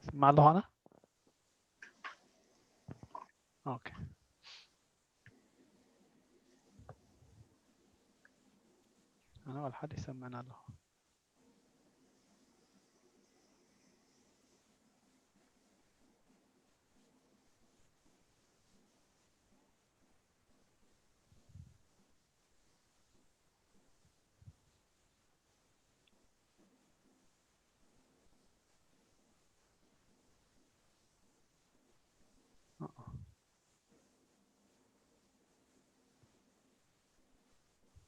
ስማዕ ኣለኹ ኣነ? ኦኬ። ኣነ ዋላ ሓደ ይሰምዕን ኣለኹ።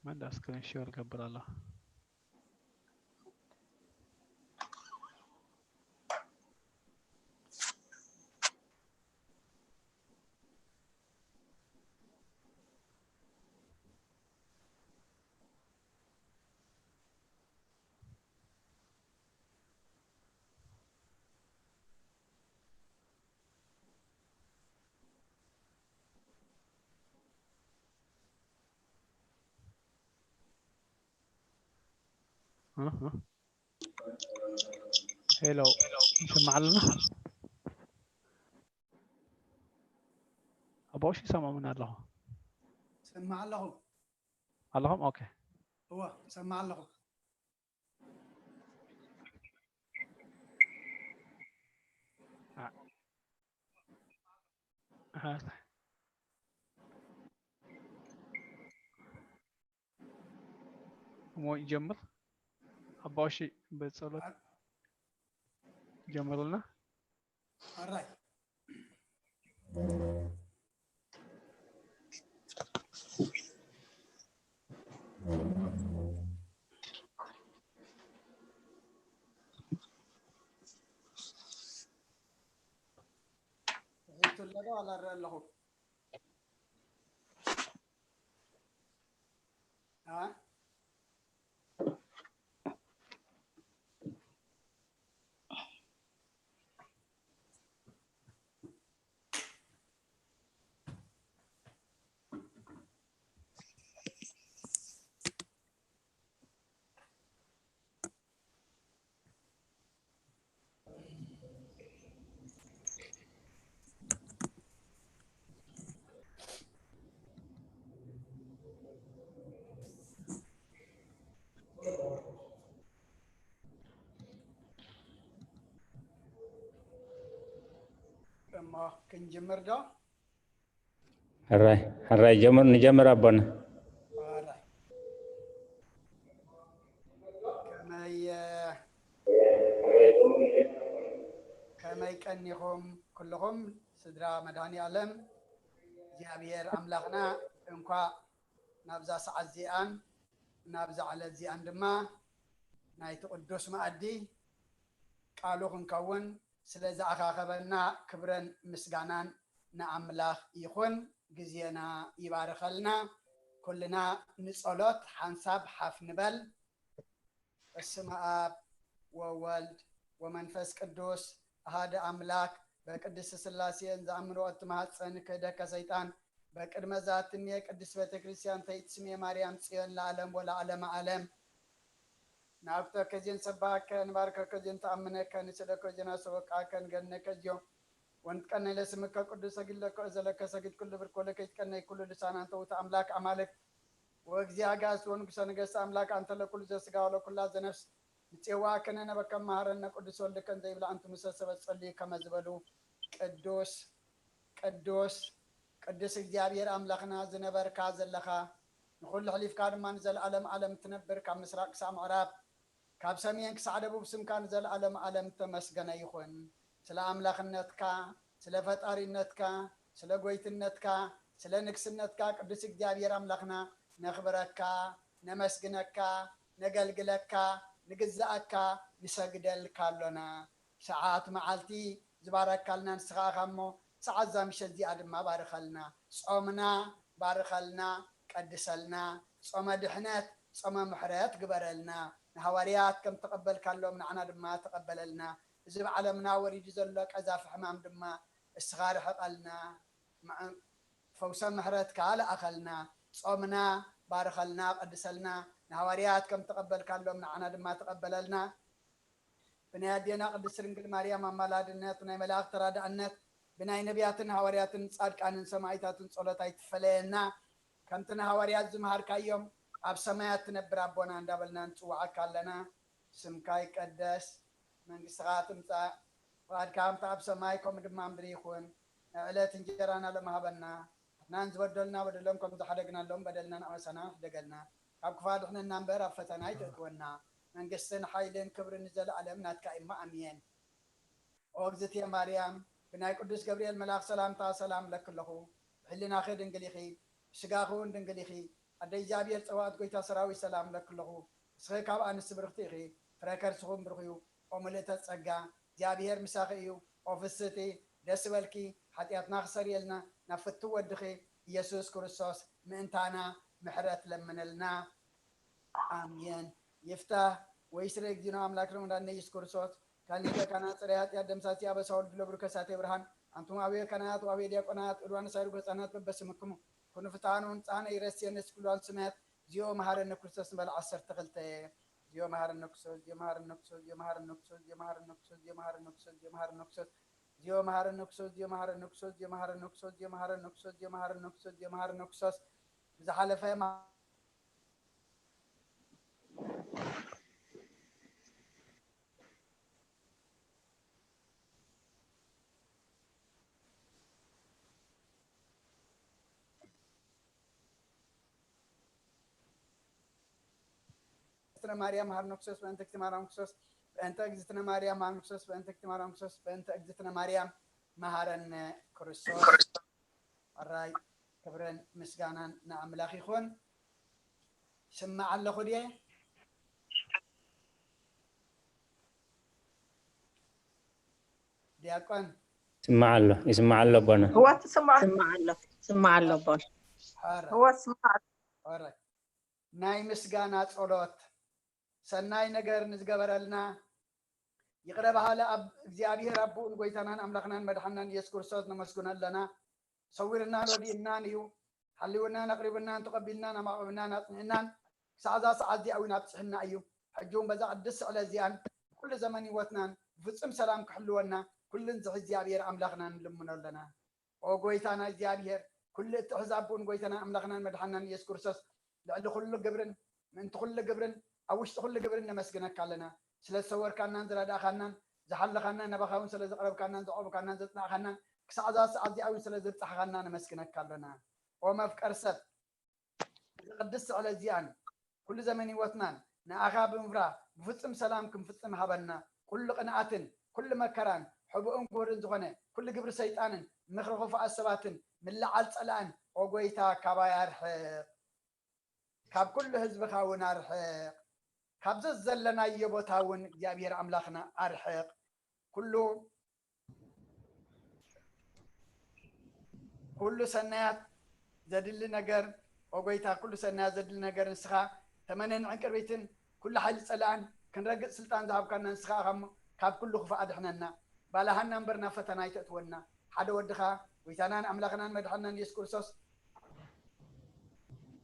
መን ዳ ስክሪን ሸር ገብር ኣሎ? ሄሎ፣ ይስማዕ ኣለና? ኣባውሽ ይሰምዑ ኣለኹ። ሰማዕ ኣለኹ። ኣለኹም? ኦኬ። እወ፣ ሰማዕ ኣለኹ። አ-፣ አ-፣ እሞ ይጀምር። ኣባውሽ ብጸሎት ጀምሩልና። ኣራይ። ሒቱ ኣሎ ዶ? ኣላረ ኣለኹ። አ? እሞ ክንጅምር ዶ? ሕራይ፣ ሕራይ፣ ጀምር፣ ንጀምር ኣቦና። ሕራይ። ከመይ፣ ከመይ ቀኒኹም ኩልኹም ስድራ መድኃኔ ዓለም? እግዚኣብሔር ኣምላኽና እንኳዕ ናብዛ ሰዓት እዚኣን ናብዛ ዕለት እዚኣን ድማ ናይቲ ቅዱስ መኣዲ ቃሉ ክንከውን ስለ ዝኣኻኸበና ክብረን ምስጋናን ንኣምላኽ ይኹን። ግዜና ይባርኸልና። ኩልና ንጸሎት ሓንሳብ ሓፍ ንበል። በስመ አብ ወወልድ ወመንፈስ ቅዱስ አሐደ አምላክ። በቅድስት ሥላሴ እንዘ አምኖ እትማሐፀን ክህደከ ሰይጣን። በቅድመ ዛትሜ ቅድስት ቤተ ክርስቲያን ተይትስሜ ማርያም ጽዮን ለዓለም ወለዓለመ ዓለም። ናብተከ ዜን ሰባከ ንባርከከ ዜን ተአምነከ ንስእለከ ዜና ሰወቃከ ንገነከ ዚዮ ወንትቀነይ ለስምከ ቅዱስ ሰጊድ ለከ እዘለከ ሰጊድ ኩሉ ብርኮ ለከ ይትቀነይ ኩሉ ልሳን አንተ ውእቱ አምላክ አማልክ ወእግዚአ አጋእዝት ወንጉሰ ነገስት አምላክ አንተ ለኩሉ ዘስጋ ወለኩላ ዘነፍስ ንጼዋ ከነነበከ መሐረነ ቅዱስ ወልድከ እንዘ ይብላ አንቱ ምሰ ሰበት ጸልዩ ከመ ዝበሉ ቅዱስ ቅዱስ ቅዱስ እግዚኣብሔር ኣምላኽና ዝነበርካ ዘለኻ ንኹሉ ሕሊፍካ ድማ ንዘለዓለም ዓለም ትነብር ካብ ምስራቅ ክሳዕ ምዕራብ ካብ ሰሜን ክሳዕ ደቡብ ስምካ ንዘለዓለም ዓለም ተመስገነ ይኹን። ስለ ኣምላኽነትካ፣ ስለ ፈጣሪነትካ፣ ስለ ጎይትነትካ፣ ስለ ንግስነትካ ቅዱስ እግዚኣብሔር ኣምላኽና ነኽብረካ፣ ነመስግነካ፣ ነገልግለካ፣ ንግዛኣካ፣ ንሰግደልካ ኣሎና። ሰዓት መዓልቲ ዝባረካልና ንስኻ ኢኻ እሞ ሰዓት እዛ ምሸት እዚኣ ድማ ባርኸልና። ጾምና ባርኸልና፣ ቀድሰልና። ጾመ ድሕነት፣ ጾመ ምሕረት ግበረልና። ንሃዋርያት ከም ተቐበልካሎም ንዓና ድማ ተቐበለልና። እዚ ብዓለምና ወሪዱ ዘሎ ቀዛፊ ሕማም ድማ እስኻ ርሕቐልና። መ-፣ ፈውሰ ምሕረትካ ልኣኸልና። ጾምና ባርኸልና፣ ቀድሰልና። ንሃዋርያት ከም ተቐበልካሎም ንዓና ድማ ተቐበለልና። ብናይ ኣዴና ቅድስት ድንግል ማርያም ኣማላድነት፣ ብናይ መላእኽቲ ተራዳእነት፣ ብናይ ነቢያትን ሃዋርያትን ጻድቃንን ሰማዕታትን ጸሎት ኣይትፈለየና። ከምቲ ንሃዋርያት ዝመሃርካዮም፣ ኣብ ሰማያት ትነብር ኣቦና እንዳበልና ንጽውዓካ ኣለና። ስምካ ይቀደስ፣ መንግስትኻ ትምጻእ፣ ፍቓድካ ከምቲ ኣብ ሰማይ ከምኡ ድማ ምድሪ ይኹን። ንዕለት እንጀራና ሎም ሃበና። ንሕናን ዝበደሉና በደሎም ከም ዝሓደግናሎም በደልና ንኣበሳና ሕደገልና። ካብ ክፉእ ኣድሕነና እምበር ኣብ ፈተና ኣይተእትወና። መንግስትን ሓይልን ክብርን ንዘለኣለም ናትካ እሞ ኣሜን። ኦ እግዝእትየ ማርያም፣ ብናይ ቅዱስ ገብርኤል መልኣኽ ሰላምታ ሰላም እለኪ ኣለኹ። ብሕልናኺ ድንግል ኢኺ፣ ብስጋኺ እውን ድንግል ኢኺ። ኣደ እግዚኣብሔር ጸባኦት ጎይታ ሰራዊት ሰላም እለኪ ኣለኹ። ንስኺ ካብ ኣንስቲ ብርኽቲ ኢኺ፣ ፍረ ከርስኺ እውን ብሩኽ እዩ። ኦ ምልእተ ጸጋ፣ እግዚኣብሔር ምሳኺ እዩ። ኦ ፍስህቲ፣ ደስ ይበልኪ፣ ሓጢኣትና ክሰርየልና ናብ ፍትው ወድኺ ኢየሱስ ክርስቶስ ምእንታና ምሕረት ለምነልና። ኣሜን። ይፍታህ ወይስረ እግዚእነ ኣምላክ ረመዳን ኢየሱስ ክርስቶስ ካን ሊቀ ካህናት ጸረ ኃጢአት ደምሳሲ አበሳ ወልድ ለብሩ ከሳቴ ብርሃን። አንቱም አብየ ካህናት ወአብየ ዲያቆናት እልዋን ሳይሩ ገጻናት በበስምክሙ ኩኑ ፍትሐኑ ንጻነ ይረስየነ ስኩሏን ስመት ዚዮ መሐረነ ክርስቶስ ንበል ዓሰርተ ክልተ። ዚዮ መሐረነ ክርስቶስ፣ ዚዮ መሐረነ ክርስቶስ፣ ዚዮ መሐረነ ክርስቶስ፣ ዚዮ መሐረነ ክርስቶስ፣ ዚዮ መሐረነ ክርስቶስ፣ ዚዮ መሐረነ ክርስቶስ፣ ዚዮ መሐረነ ክርስቶስ፣ ዚዮ መሐረነ ክርስቶስ፣ ዚዮ መሐረነ ክርስቶስ፣ ዚዮ መሐረነ ክርስቶስ፣ ዚዮ መሐረነ ክርስቶስ። ብዝሓለፈ ማ- እግዝእትነ ማርያም መሐረነ ክርስቶስ፣ በእንተ እግዝእትነ ማርያም መሐረነ ክርስቶስ፣ በእንተ እግዝእትነ ማርያም መሐረነ ክርስቶስ፣ በእንተ እግዝእትነ ማርያም መሐረነ ክርስቶስ። ሕራይ ክብርን ምስጋናን ንኣምላኽ ይኹን። ስማዕ ኣለኹ ድየ? ዲያቆን? ስማዕ ኣሎ፣ ይስማዕ ኣሎ ኣቦና። ህወት ትስማዕ? ስማዕ ኣሎ፣ ስማዕ ኣሎ ኣቦና። ሕራይ። ህወት ስማዕ። ሕራይ። ናይ ምስጋና ጸሎት። ሰናይ ነገር ንዝገበረልና ይቕረ በሃሊ ኣብ እግዚኣብሔር ኣቦኡን ጎይታናን ኣምላኽናን መድሓናን ኢየሱስ ክርስቶስ ነመስግኖ ኣለና። ሰዊርናን ረዲእናን እዩ። ሓልውናን ኣቕሪብናን ተቐቢልናን ኣማዕበብናን ኣጽኒዕናን ክሳዕ እዛ ሰዓት እዚኣ እውን ኣብጽሕና እዩ። ሕጂ እውን በዛ ቅድስቲ ዕለት እዚኣን ኩሉ ዘመን ህይወትናን ብፍጹም ሰላም ክሕልወና ኩሉ ንዝሒ እግዚኣብሔር ኣምላኽና ንልምኖ ኣለና። ኦ ጎይታና እግዚኣብሔር፣ ኩሉ እትሕዝ ኣቦን ጎይታና ኣምላኽናን መድሓናን ኢየሱስ ክርስቶስ፣ ልዕሊ ኩሉ ግብርን ምእንቲ ኩሉ ግብርን ኣብ ውሽጢ ኩሉ ግብርን ነመስግነካ ኣለና። ስለ ዝሰወርካናን ዝረዳእካናን ዝሓለኻናን፣ ናባኻ እውን ስለ ዘቕረብካናን ዘቕረብካናን ዘጽናዕካናን ክሳዕ እዛ ሰዓት እዚኣ እውን ስለ ዘብጻሕካና ነመስግነካ ኣለና። ኦ መፍቀር ሰብ፣ እዚ ቅድስቲ ዕለት እዚኣን ኩሉ ዘመን ህይወትናን ንኣኻ ብምፍራ ብፍጹም ሰላም ክንፍጽም ሃበና። ኩሉ ቅንኣትን ኩሉ መከራን ሕቡእን ክቡርን ዝኾነ ኩሉ ግብሪ ሰይጣንን ምኽሪ ክፉኣት ሰባትን ምልዓል ጸላእን ኦ ጎይታ ካባይ ኣርሕቕ። ካብ ኩሉ ህዝብኻ እውን ኣርሕቕ። ካብ ዘዘለናዮ ቦታ እውን እግዚኣብሔር ኣምላኽና ኣርሕቕ። ኩሉ ኩሉ ሰናያት ዘድሊ ነገር ኦ ጎይታ፣ ኩሉ ሰናያት ዘድሊ ነገር ንስኻ ተመነን ዕንቅርቢትን ኩሉ ሓይሊ ጸላእን ክንረግጽ ስልጣን ዝሃብካና ንስኻ ኢኻ እሞ ካብ ኩሉ ክፉእ ኣድሕነና። ባላሃና እምበር ናብ ፈተና ኣይተእትወና። ሓደ ወድኻ ጎይታናን ኣምላኽናን መድሓናን ኢየሱስ ክርስቶስ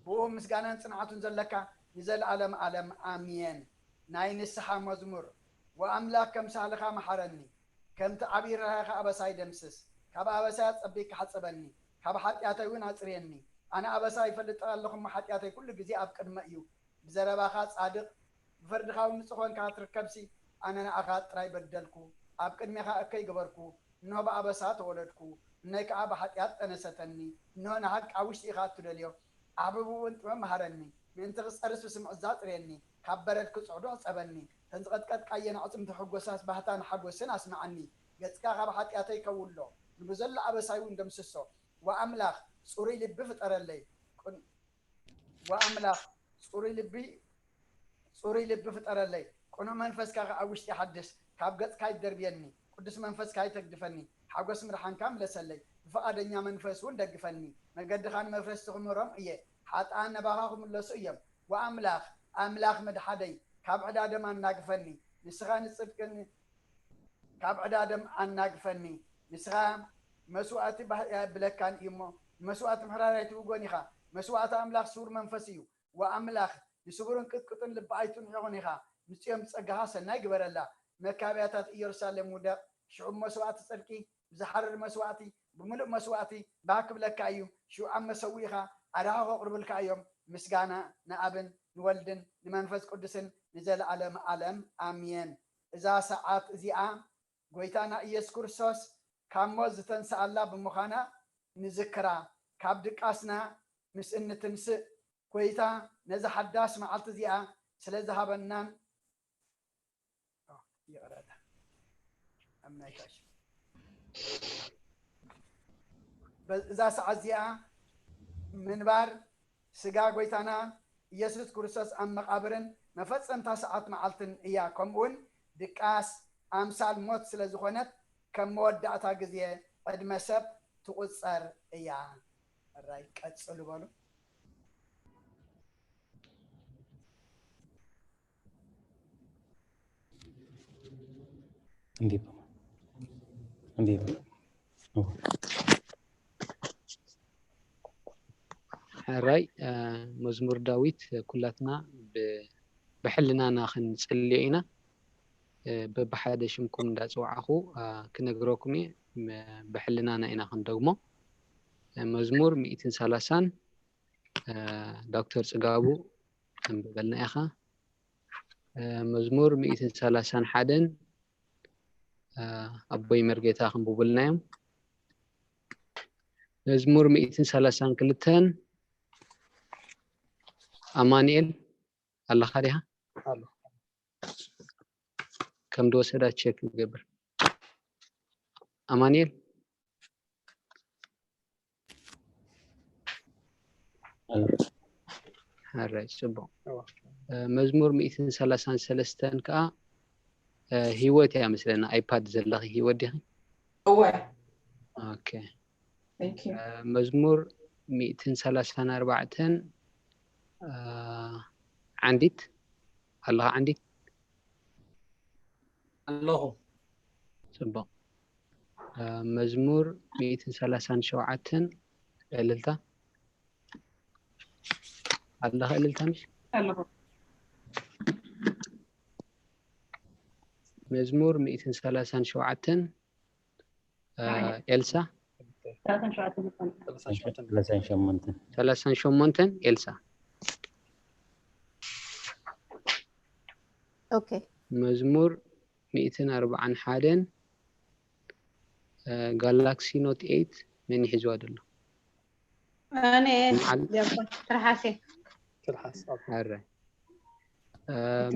ብኡ ምስጋናን ጽንዓቱን ዘለካ ንዘለኣለም ኣለም ኣሜን። ናይ ንስሓ መዝሙር። ወኣምላክ ከም ሳህልኻ መሓረኒ፣ ከምቲ ዓብዪ ርህራሄኻ ኣበሳይ ደምስስ። ካብ ኣበሳይ ኣጸቢቕካ ሓጸበኒ፣ ካብ ሓጢኣተይ እውን ኣጽርየኒ። ኣነ ኣበሳ ይፈልጥ ኣለኹ እሞ ሓጢኣተይ ኩሉ ግዜ ኣብ ቅድመይ እዩ። ብዘረባኻ ጻድቕ፣ ብፍርድኻ እውን ንጹህ ኮንካ ክትርከብሲ፣ ኣነ ንኣኻ ጥራይ በደልኩ፣ ኣብ ቅድሜኻ እከይ ገበርኩ። እንሆ ብኣበሳ ተወለድኩ፣ እነይ ከኣ ብሓጢኣት ጠነሰተኒ። እንሆ ንሓቂ ኣብ ውሽጢ ኢኻ እትደልዮ፣ ዓብብውን ጥበብ መሃረኒ። ምእንቲ ክጸርስ ብስምዒት ኣጽርየኒ፣ ካብ በረድ ክጽዕዶ ሕጸበኒ። እተን ዝቐጥቀጥካየን ኣዕጽምቲ ሕጎሳስ ባህታን ሓጎስን ኣስምዓኒ። ገጽካ ካብ ሓጢኣተይ ከውሎ፣ ንብዘሎ ኣበሳይ እውን ደምስሶ። ወኣምላኽ ጽሩይ ልቢ ፍጠረለይ። ቅን-፣ ወኣምላኽ ጽሩይ ልቢ፣ ጽሩይ ልቢ ፍጠረለይ። ቅኑዕ መንፈስካ ከኣ ኣብ ውሽጢ ሓድስ። ካብ ገጽካ ኣይትደርብየኒ። ቅዱስ መንፈስካ ኣይተግድፈኒ። ሓጎስ ምድሓንካ ምለሰለይ። ብፍቓደኛ መንፈስ እውን ደግፈኒ። መገድኻ ንመፍረስቲ ክምህሮም እየ። ሓጥኣን ነባኻ ክምለሱ እዮም። ወኣምላኽ፣ ኣምላኽ መድሓደይ፣ ካብ ዕዳ ደም ኣናግፈኒ። ንስኻ ንጽድቅን ካብ ዕዳ ደም ኣናግፈኒ። ንስኻ መስዋእቲ ባህሪ ኣየብለካን እዩ እሞ፣ ንመስዋእቲ ምሕራር ኣይትብጎን ኢኻ። መስዋእቲ ኣምላኽ ስዉር መንፈስ እዩ። ወኣምላኽ፣ ንስቡርን ቅጥቅጥን ልቢ ኣይትንሕቕን ኢኻ። ንጽዮን ብጸጋኻ ሰናይ ግበረላ። መካብያታት ኢየሩሳሌም ውደቕ። ሽዑ መስዋእቲ ጽድቂ ብዝሓርር መስዋእቲ፣ ብምሉእ መስዋእቲ ባህ ክብለካ እዩ። ሽዑ ኣብ መሰውኢኻ ኣድሃ ከቕርቡልካ እዮም። ምስጋና ንኣብን ንወልድን ንመንፈስ ቅዱስን ንዘለዓለም ዓለም ኣሜን። እዛ ሰዓት እዚኣ ጎይታና ኢየሱስ ክርስቶስ ካብ ሞት ዝተንስኣላ ብምዃና ንዝክራ፣ ካብ ድቃስና ምስ እንትንስእ ጎይታ ነዛ ሓዳስ መዓልቲ እዚኣ ስለ ዝሃበናን ይቕረታ ኣብ ናይ ታሽ በ- እዛ ሰዓት እዚኣ ምንባር ስጋ ጎይታና ኢየሱስ ክርስቶስ ኣብ መቓብርን መፈጸምታ ሰዓት መዓልትን እያ። ከምኡውን ድቃስ ኣምሳል ሞት ስለ ዝኾነት ከም መወዳእታ ግዜ ዕድመ ሰብ ትቑጸር እያ። ራይ ቀጽሉ በሉ። እንዴት ነው? እንዴት ነው? ሕራይ መዝሙር ዳዊት ኩላትና ብሕልናና ክንጽልዮ ኢና። በብሓደ ሽምኩም እንዳጽዋዕኹ ክነግረኩም እየ። ብሕልናና ኢና ክንደግሞ። መዝሙር ሚእትን ሰላሳን ዶክተር ጽጋቡ ኣንብበልና ኢኻ። መዝሙር ሚእትን ሰላሳን ሓደን ኣቦይ መርጌታ ክንብቡልና እዮም። መዝሙር ሚእትን ሰላሳን ክልተን ኣማኑኤል ኣለኻ ዲኻ? ከም ዝወሰዳ ቸክ ንገብር። ኣማኑኤል ሕራይ ጽቡቕ። መዝሙር ሚእትን ሰላሳን ሰለስተን ከዓ ህይወት እያ መስለና። ኣይፓድ ዘለኺ ህይወት ዲኺ? እወ። ኦኬ። መዝሙር ሚእትን ሰላሳን ኣርባዕተን ዓንዲት ኣለኻ? ዓንዲት ኣለኹ። ጽቡቕ። መዝሙር ሚእትን ሰላሳን ሸውዓተን እልልታ ኣለኻ? እልልታ ምሽ ኣለኹ። መዝሙር ሚእትን ሰላሳን ሸውዓተን ኤልሳ ሰላሳን ሸሞንተን ኤልሳ። ኦኬ። መዝሙር ሚእትን ኣርባዓን ሓደን ጋላክሲ ኖት ኤይት መን ይሕዝዋ ደሎ? ኣነ መዓል- ትርሓሴ ሕረ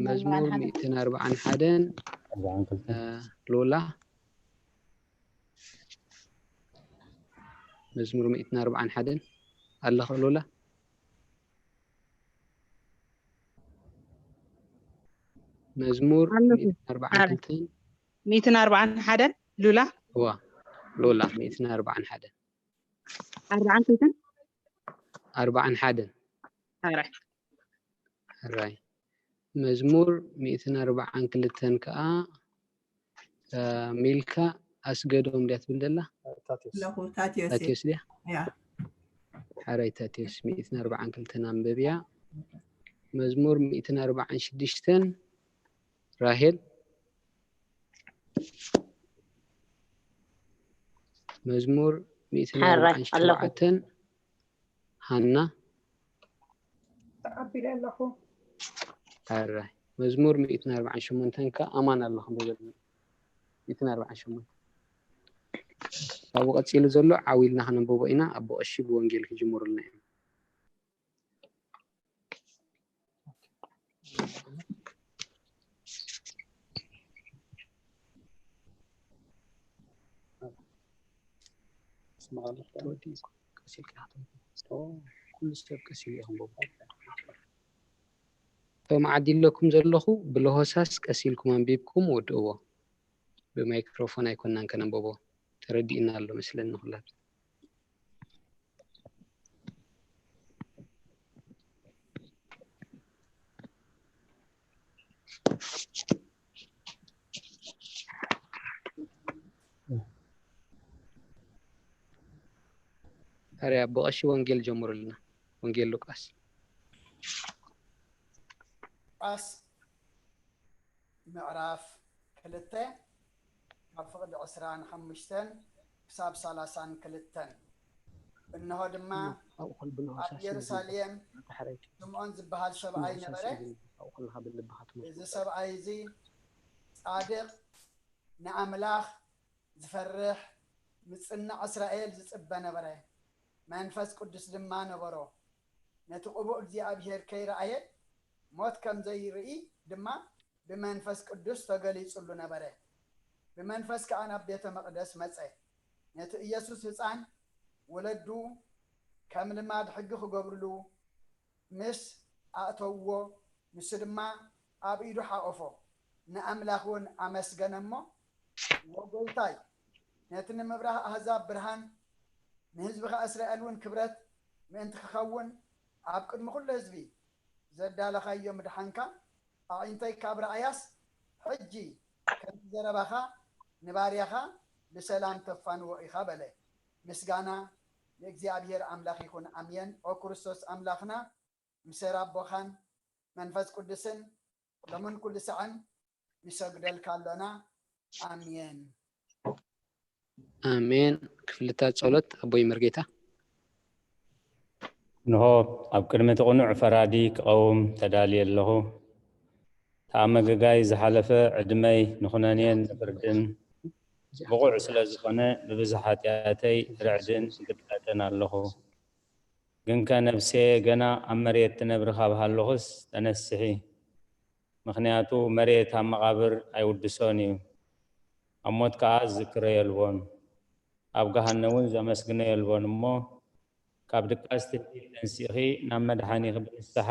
መዝሙር ሚእትን ኣርባዓን ሓደን ሎላ መዝሙር ሚእትን ኣርባዓን ሓደን ኣለኸ ሎላ? መዝሙር ኣለኹ። ሚእትን ኣርባዓን ክልተን ሚእትን ኣርባዓን ሓደን ሉላ እዋ ሎላ ሚእትን ኣርባዓን ሓደን ኣርባዓን ክልተን ኣርባዓን ሓደን ሕራይ ሕራይ መዝሙር ሚእትን ኣርባዓን ክልተን ከዓ ሚልካ ኣስገዶም እንድያ ትብል ዘላ ኣለኹ ታትዮስ ታትዮስ ድያ ያ ሓራይ ታትዮስ ሚእትን ኣርባዓን ክልተን ኣንብብያ መዝሙር ሚእትን ኣርባዓን ሽዱሽተን ራሄል መዝሙር ሚእትን ኣርባዓን ሸውዓተን ሃና ተቐቢለ ኣለኹ። ሕራይ መዝሙር ሚእትን ኣርባዓን ሸሞንተን ከ ኣማን ኣለኹም በዘሉ ሚእትን ኣርባዓን ሸሞንተን ካብኡ ቀፂሉ ዘሎ ዓው ኢልና ከነንብቦ ኢና። ኣቦ ቀሺ ብወንጌል ክጅምሩልና እዮም። ኩሉ ሰብ ቀስ ኢሉ ይኸንብቦ። እቶም ዓዲለኩም ዘለኹ ብለሆሳስ ቀስ ኢልኩም ኣንቢብኩም ወድእዎ። ብማይክሮፎን ኣይኮናን ከነንብቦ። ተረዲእና ኣሎ መስለኒ ኩላትና። ታዲያ ብቐሺ ወንጌል ጀምሩልና። ወንጌል ሉቃስ። ሉቃስ ምዕራፍ ክልተ ካብ ፍቕዲ ዕስራን ሓሙሽተን ክሳብ ሰላሳን ክልተን። እንሆ ድማ ኣብ ኢየሩሳሌም ስምዖን ዝበሃል ሰብኣይ ነበረ። እዚ ሰብኣይ እዚ ጻድቕ፣ ንኣምላኽ ዝፈርሕ፣ ምጽናዕ እስራኤል ዝጽበ ነበረ። መንፈስ ቅዱስ ድማ ነበሮ። ነቲ ቅቡእ እግዚኣብሔር ከይረኣየ ሞት ከም ዘይርኢ ድማ ብመንፈስ ቅዱስ ተገሊጹሉ ነበረ። ብመንፈስ ከኣ ናብ ቤተ መቕደስ መጸ። ነቲ ኢየሱስ ህጻን ወለዱ ከም ልማድ ሕጊ ክገብርሉ ምስ ኣእተውዎ፣ ንሱ ድማ ኣብ ኢዱ ሓቖፎ፣ ንኣምላኽ እውን ኣመስገነ እሞ፣ "ወ-፣ ጐይታይ፣ ነቲ ንምብራህ ኣህዛብ ብርሃን፣ ንህዝብኻ እስራኤል እውን ክብረት ምእንቲ ክኸውን፣ ኣብ ቅድሚ ኩሉ ህዝቢ ዘዳለኻዮ ምድሓንካ ኣዒንተይ ካብ ረኣያስ፣ ሕጂ ከምቲ ዘረባኻ ንባርያኻ ብሰላም ተፋንዎ ኢኻ" በለ። ምስጋና ንእግዚኣብሔር ኣምላኽ ይኹን፣ ኣሜን። ኦ ክርስቶስ ኣምላኽና፣ ምሰ ኣቦኻን መንፈስ ቅዱስን ሎምን ኩሉ ሳዕን ንሰግደልካ ኣሎና። ኣሜን። ኣሜን። ክፍልታ ጸሎት ኣቦይ መርጌታ። እንሆ፣ ኣብ ቅድሚ እቲ ቅኑዕ ፈራዲ ክቐውም ተዳልየ ኣለኹ። ተኣመገጋይ ዝሓለፈ ዕድመይ ንኹነኔን ንፍርድን ብቑዕ ስለ ዝኾነ፣ ብብዝሒ ሓጢኣተይ ርዕድን ግድፈትን ኣለኹ። ግንከ ነፍሴ፣ ገና ኣብ መሬት ትነብሪ ካብ ሃለኹስ ተነስሒ። ምኽንያቱ መሬት ኣብ መቓብር ኣይውድሶን እዩ፣ ኣብ ሞት ከኣ ዝዝክሮ የልቦን፣ ኣብ ገሃነም እውን ዘመስግኖ የልቦን። እሞ ካብ ድቃስ ትንቢት ተንሲእኺ ናብ መድሓኒኺ ብንስሓ፣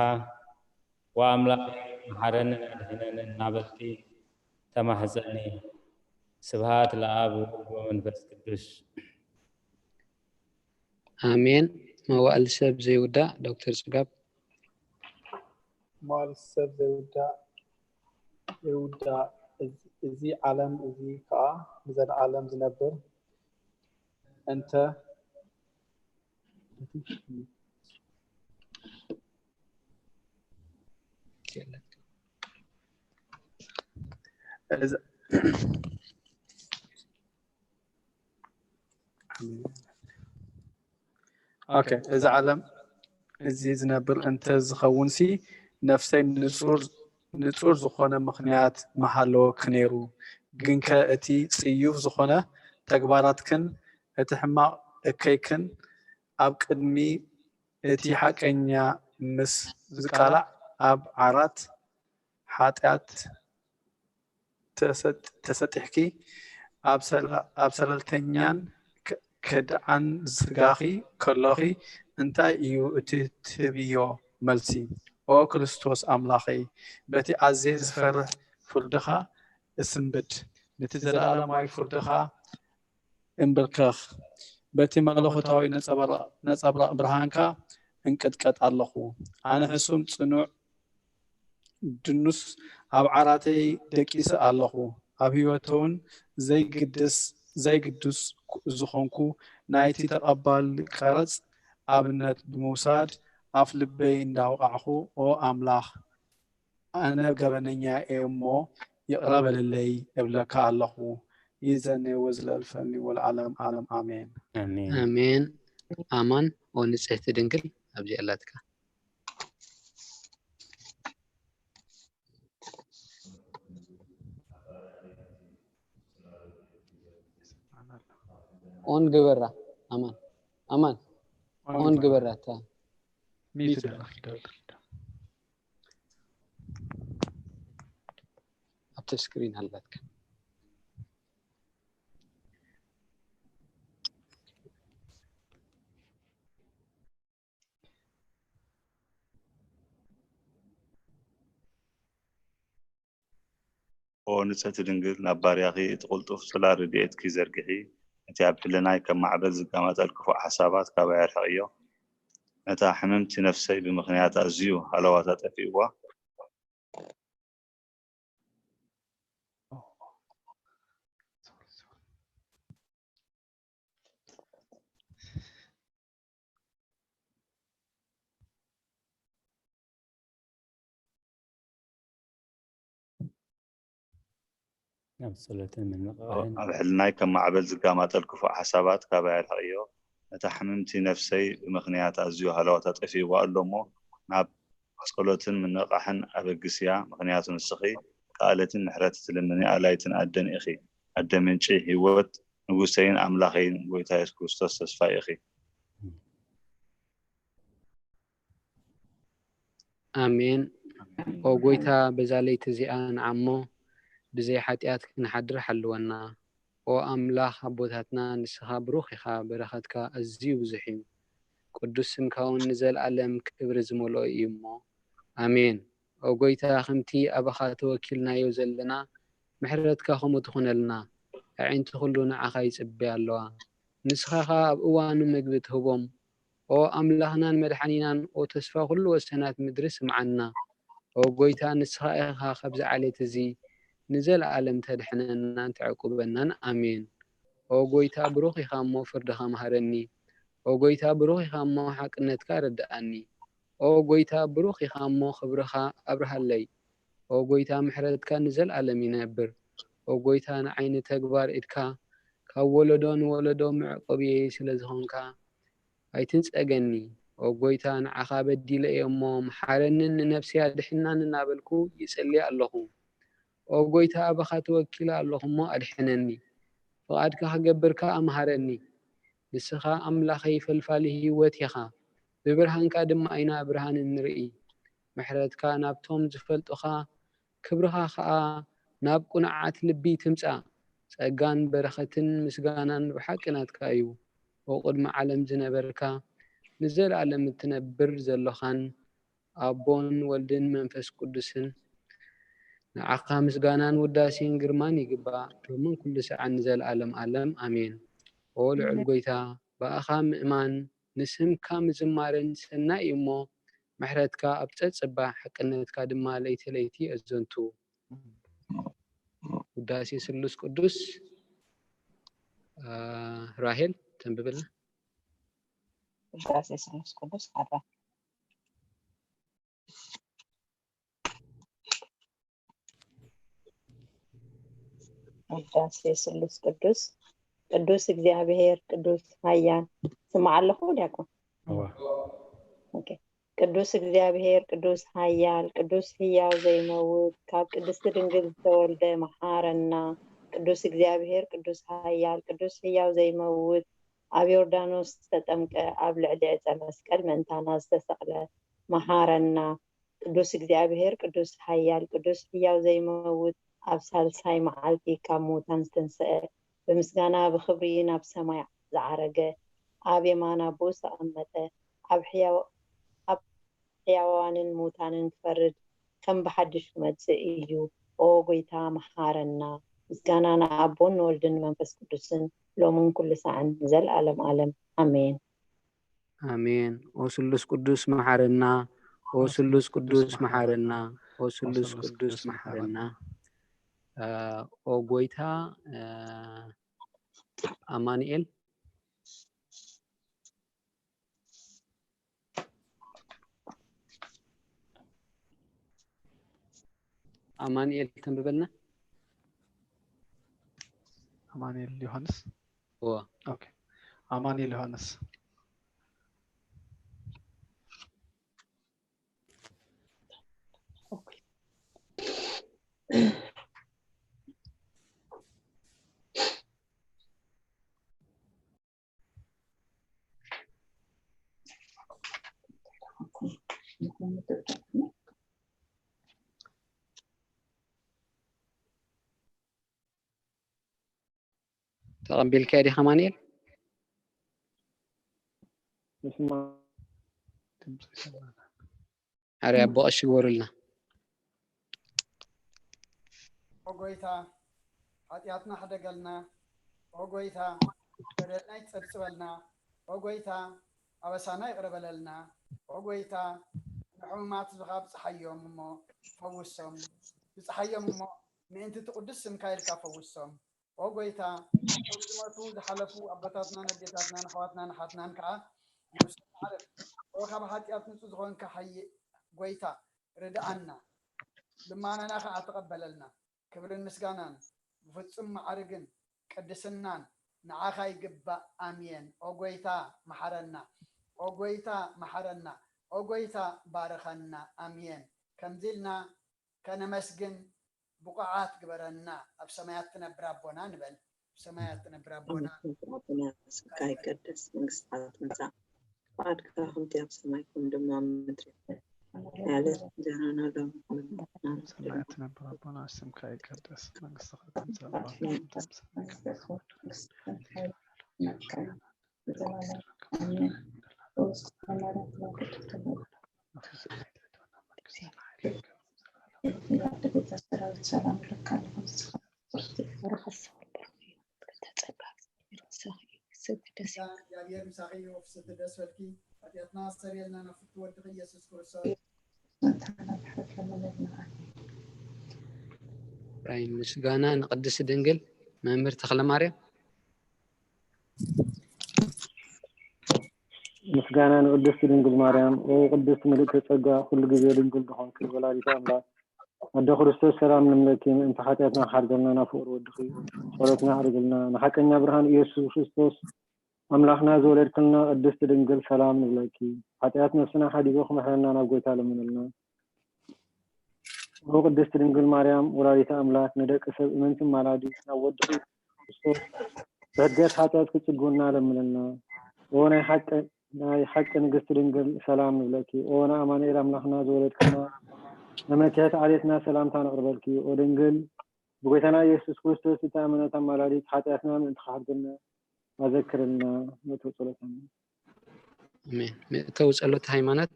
"ወኣምላኸይ፣ መሓረንን ኣድሕነንን" እናበልኪ ተማሕጸኒ። ስብሃት ለኣብ ወወልድ ወመንፈስ ቅዱስ። ኣሜን። መዋእል ሰብ ዘይውዳእ፣ ዶክተር ጽጋብ። መዋእል ሰብ ዘይውዳእ፣ ዘይውዳእ፣ እዚ፣ እዚ ዓለም እዚ ከኣ ንዘለኣለም ዝነብር እንተ፣ እዚ፣ ኦኬ፣ እዚ ዓለም እዚ ዝነብር እንተ ዝኸውንሲ፣ ነፍሰይ ንጹር፣ ንጹር ዝኾነ ምኽንያት ምሃለወኪ ነይሩ። ግንከ እቲ ጽዩፍ ዝኾነ ተግባራትክን እቲ ሕማቕ እከይክን ኣብ ቅድሚ እቲ ሓቀኛ ምስ ዝቃላዕ፣ ኣብ ዓራት ሓጢኣት ተሰጥ-፣ ተሰጢሕኪ ኣብ ሰላ-፣ ኣብ ሰለልተኛን ከ-፣ ከዳዕን ስጋኺ ከሎኺ፣ እንታይ እዩ እቲ ትህብዮ መልሲ? ኦ ክርስቶስ ኣምላኸይ፣ በቲ ኣዝየ ዝፈርሕ ፍርድኻ እስንብድ፣ ነቲ ዘለኣለማዊ ፍርድኻ እምብርከኽ። በቲ መለኮታዊ ነጸብራቕ፣ ነጸብራቕ ብርሃንካ እንቅጥቀጥ ኣለኹ። ኣነ ሕሱም ጽኑዕ ድኑስ ኣብ ዓራተይ ደቂሰ ኣለኹ። ኣብ ህይወተውን ዘይግድስ፣ ዘይግዱስ ዝኾንኩ ናይቲ ተቐባሊ ቀረጽ ኣብነት ብምውሳድ ኣፍ ልበይ እንዳወቃዕኹ፣ ኦ ኣምላኽ፣ ኣነ ገበነኛ እየ እሞ ይቕረ በልለይ እብለካ ኣለኹ። ይእዘኒ ወዝለእልፈኒ ወለዓለም ዓለም ኣሜን። ኣሜን። ኣሜን። ኣማን ኦ ንጽሕቲ ድንግል ኣብዚ ኣላትካ። ኦን ግበራ። ኣማን፣ ኣማን፣ ኦን ኦን ግበራ። ግበራ እታ ሚት ሚት ደላ ኪዳል። ኣብቲ ስክሪን ኣላትካ። ኦ ንጽሕቲ ድንግል፣ ናብ ባርያኺ እቲ ቅልጡፍ ጽላል ረድኤትኪ ዘርግሒ፣ ነቲ ኣብ ሕልናይ ከም ማዕበል ዝገማጠል ክፉእ ሓሳባት ካባይ ኣርሕቕዮ። ነታ ሕምምቲ ነፍሰይ ብምኽንያት ኣዝዩ ሃለዋታ ጠፊእዋ። ናብ ጸሎትን ምንቕቓሕን ኣብ ሕልናይ ከም ማዕበል ዝጋማጠል ክፉእ ሓሳባት ካባይ ኣርሕቕዮ። ነታ ሕምምቲ ነፍሰይ ብምኽንያት ኣዝዩ ሃለዋታ ጠፊእዋ ኣሎ እሞ፣ ናብ ጸሎትን ምንቕቓሕን ኣበግስያ። ምኽንያቱ ንስኺ ከኣለትን ምሕረት ትልምኒ ኣላይትን ኣደን ኢኺ። ኣደ ምንጪ ህይወት፣ ንጉሰይን ኣምላኸይን፣ ጎይታ የሱስ ክርስቶስ ተስፋይ ኢኺ። ኣሜን። ኦ ጎይታ፣ በዛ ለይቲ እዚኣ ንዓሞ ብዘይ ሓጢኣት ክንሓድር ሓልወና። ኦ ኣምላኽ ኣቦታትና፣ ንስኻ ብሩኽ ኢኻ፣ በረኸትካ ኣዝዩ ብዙሕ እዩ። ቅዱስ ስምካ እውን ንዘለኣለም ክብሪ ዝመልኦ እዩ እሞ፣ ኣሜን። ኦ ጎይታ፣ ከምቲ ኣባኻ ተወኪልናዮ ዘለና፣ ምሕረትካ ከምኡ ትኹነልና። ኣዒንቲ ኩሉ ንዓኻ ይጽበያ ኣለዋ። ንስኻ ኸኣ ኣብ እዋኑ ምግቢ ትህቦም። ኦ ኣምላኽናን መድሓኒናን፣ ኦ ተስፋ ኩሉ ወሰናት ምድሪ፣ ስምዓና። ኦ ጎይታ፣ ንስኻ ኢኻ ካብዚ ዓሌት እዚ ንዘለኣለም ተድሕነናን ተዕቁበናን። ኣሜን። ኦ ጎይታ፣ ብሩኽ ኢኻ እሞ ፍርድኻ መሃረኒ። ኦ ጎይታ፣ ብሩኽ ኢኻ እሞ ሓቅነትካ ኣረድኣኒ። ኦ ጎይታ፣ ብሩኽ ኢኻ እሞ ክብርኻ ኣብርሃለይ። ኦ ጎይታ፣ ምሕረትካ ንዘለኣለም ይነብር። ኦ ጎይታ፣ ንዓይ ንተግባር ኢድካ ካብ ወለዶ ንወለዶ መዕቆብየይ ስለ ዝኾንካ ኣይትንጸገኒ። ኦ ጎይታ፣ ንዓኻ በዲለ እየ እሞ ምሓረንን ንነፍሰይ ኣድሕናን እናበልኩ ይጽሊ ኣለኹ። ኦ ጎይታ፣ ኣባኻ ተወኪለ ኣለኹ እሞ ኣድሕነኒ። ፍቓድካ ክገብር ከኣ ምሃረኒ። ንስኻ ኣምላኸይ ፈልፋሊ ህይወት ኢኻ። ብብርሃንካ ድማ ኢና ብርሃን እንርኢ። ምሕረትካ ናብቶም ዝፈልጡኻ፣ ክብርኻ ኸኣ ናብ ቅኑዓት ልቢ ትምጻእ። ጸጋን በረኸትን ምስጋናን ብሓቂ ናትካ እዩ። ኦ ቅድሚ ዓለም ዝነበርካ፣ ንዘለኣለም እትነብር ዘሎኻን፣ ኣቦን ወልድን መንፈስ ቅዱስን፣ ንዓኻ ምስጋናን ውዳሴን ግርማን ይግባእ፣ ሎምን ኩሉ ሰዓን ንዘለኣለም ኣለም። ኣሜን። ኦ ልዑል ጎይታ፣ ብኣኻ ምእማን ንስምካ ምዝማርን ሰናይ እዩ እሞ፣ ምሕረትካ ኣብ ጸጽባ፣ ሓቅነትካ ድማ ለይቲ ለይቲ የዘንቱ። ውዳሴ ስሉስ ቅዱስ። ራሄል ተንብብልና። ውዳሴ ስሉስ ቅዱስ ሓደ። ውዳሴ ስሉስ ቅዱስ። ቅዱስ እግዚኣብሔር ቅዱስ ኃያል። ስማዕ ኣለኹ ዲያቆን? ኦኬ። ቅዱስ እግዚኣብሔር ቅዱስ ኃያል ቅዱስ ሕያው ዘይመውት፣ ካብ ቅድስቲ ድንግል ዝተወልደ፣ መሓረና። ቅዱስ እግዚኣብሔር ቅዱስ ኃያል ቅዱስ ሕያው ዘይመውት፣ ኣብ ዮርዳኖስ ዝተጠምቀ፣ ኣብ ልዕሊ ዕፀ መስቀል ምእንታና ዝተሰቕለ፣ መሓረና። ቅዱስ እግዚኣብሔር ቅዱስ ኃያል ቅዱስ ሕያው ዘይመውት፣ ኣብ ሳልሳይ መዓልቲ ካብ ሙታን ዝተንስአ፣ ብምስጋና ብኽብሪ ናብ ሰማይ ዝዓረገ፣ ኣብ የማን ኣቦኡ ዝተቐመጠ፣ ኣብ ሕያው ኣብ ሕያዋንን ሙታንን ክፈርድ ከም ብሓድሽ ክመጽእ እዩ። ኦ ጎይታ መሓረና። ምስጋና ንኣቦን ንወልድን ንመንፈስ ቅዱስን ሎምን ኩሉ ሳዕን ንዘለኣለም ኣለም ኣሜን። ኣሜን። ኦ ስሉስ ቅዱስ መሓረና። ኦ ስሉስ ቅዱስ መሓረና። ኦ ስሉስ ቅዱስ መሓረና። ኦ ጎይታ ኣማኑኤል። ኣማኑኤል ተንብበልና። ኣማኑኤል ዮሃንስ። እዎ። ኦኬ። ኣማኑኤል ዮሃንስ። ተቐቢልካ ዲኻ ኣማኑኤል? ኣረ ኣቦ ቀሺ ግበሩልና። ኦ ጎይታ፣ ሓጢኣትና ሕደገልና። ኦ ጎይታ፣ በደልና ይጸብጽበልና። ኦ ጎይታ፣ ኣበሳና ይቕረ በለልና። ኦ ጎይታ፣ ንሕሙማት ህዝብኻ ብጽሓዮም እሞ ፈውሶም። ብጽሓዮም እሞ ምእንቲ እቲ ቅዱስ ስምካ ኢልካ ፈውሶም። ኦ ጎይታ፣ እቶም ዝሞቱ ዝሓለፉ ኣቦታትናን ኣዴታትናን ኣሕዋትናን ኣሓትናን ከዓ ነብሶም ዓርፍ። ኦ ካብ ሓጢኣት ንጹህ ዝኾንካ ሓየ ጎይታ ርድኣና፣ ልማናና ከዓ ተቐበለልና። ክብርን ምስጋናን ብፍጹም ማዕርግን ቅድስናን ንዓኻ ይግባእ። ኣሜን። ኦ ጎይታ መሓረና፣ ኦ ጎይታ መሓረና፣ ኦ ጎይታ ባርኸና። ኣሜን። ከምዚ ኢልና ከነመስግን ብቑዓት ግበረና። ኣብ ሰማያት ትነብር ኣቦና ንበል። ኣብ ሰማያት ትነብር ኣቦና፣ ኣቦና ስምካ ይቀደስ፣ መንግስትካ ትምጻእ፣ ፍቃድካ ከምቲ ኣብ ሰማይ ከምኡ ድማ ኣብ ምድሪ። ዕለት እንጀራና ሎሚ ሃበና። ሰማያት ትነብር ኣቦና ስምካ ይቀደስ፣ መንግስትካ ትምጻእ፣ ፍቃድካ ከምቲ ኣብ ሰማይ ከምኡ ኣብ ምድሪ። እግዚኣብሔር ምሳኺ ይኹን። ፍስሕቲ ደስ በልኪ፣ ሓጢኣትና ኣስተሰርየልና ናብ ፍትወድኺ ኢየሱስ ክርስቶስ። ራይ ምስጋና ንቅድስቲ ድንግል። መምህር ተክለ ማርያም። ምስጋና ንቅድስቲ ድንግል ማርያም። ኦ ቅድስቲ ምልእተ ጸጋ፣ ኩሉ ግዜ ድንግል ዝኾንኪ ወላዲተ ኣምላኽ ኣደ ክርስቶስ፣ ሰላም ንምለኪ። ምእንቲ ሓጢኣትና ክሓድገልና ናብ ፍቅር ወድኺ ጸሎትና ኣዕርግልና። ንሓቀኛ ብርሃን ኢየሱስ ክርስቶስ ኣምላኽና ዝወለድክልና ቅድስቲ ድንግል፣ ሰላም ንብለኪ። ሓጢኣት ነፍስና ሓዲጉ ክምሕረና ናብ ጎይታ ለምንልና። ኦ ቅድስቲ ድንግል ማርያም ወላዲተ ኣምላኽ፣ ንደቂ ሰብ እምንቲ ኣማላዲት ናብ ወድኺ ክርስቶስ ብሕድገት ሓጢኣት ክጽግውና ለምንልና። ኦ ናይ ሓቂ ናይ ሓቂ ንግስቲ ድንግል፣ ሰላም ንብለኪ። ኦ ንኣማኑኤል ኣምላኽና ዝወለድክልና መመኪሐት ዓሌትና ሰላምታ ነቕርበልኪ። ኦ ድንግል ብጎይታና ኢየሱስ ክርስቶስ እተኣመነት ኣማላዲት፣ ሓጢኣትና ምእንቲ ክሓድገልና ኣዘክርልና። መእተዊ ጸሎት። ኣሜን። ኣሜን። መእተዊ ጸሎት ሃይማኖት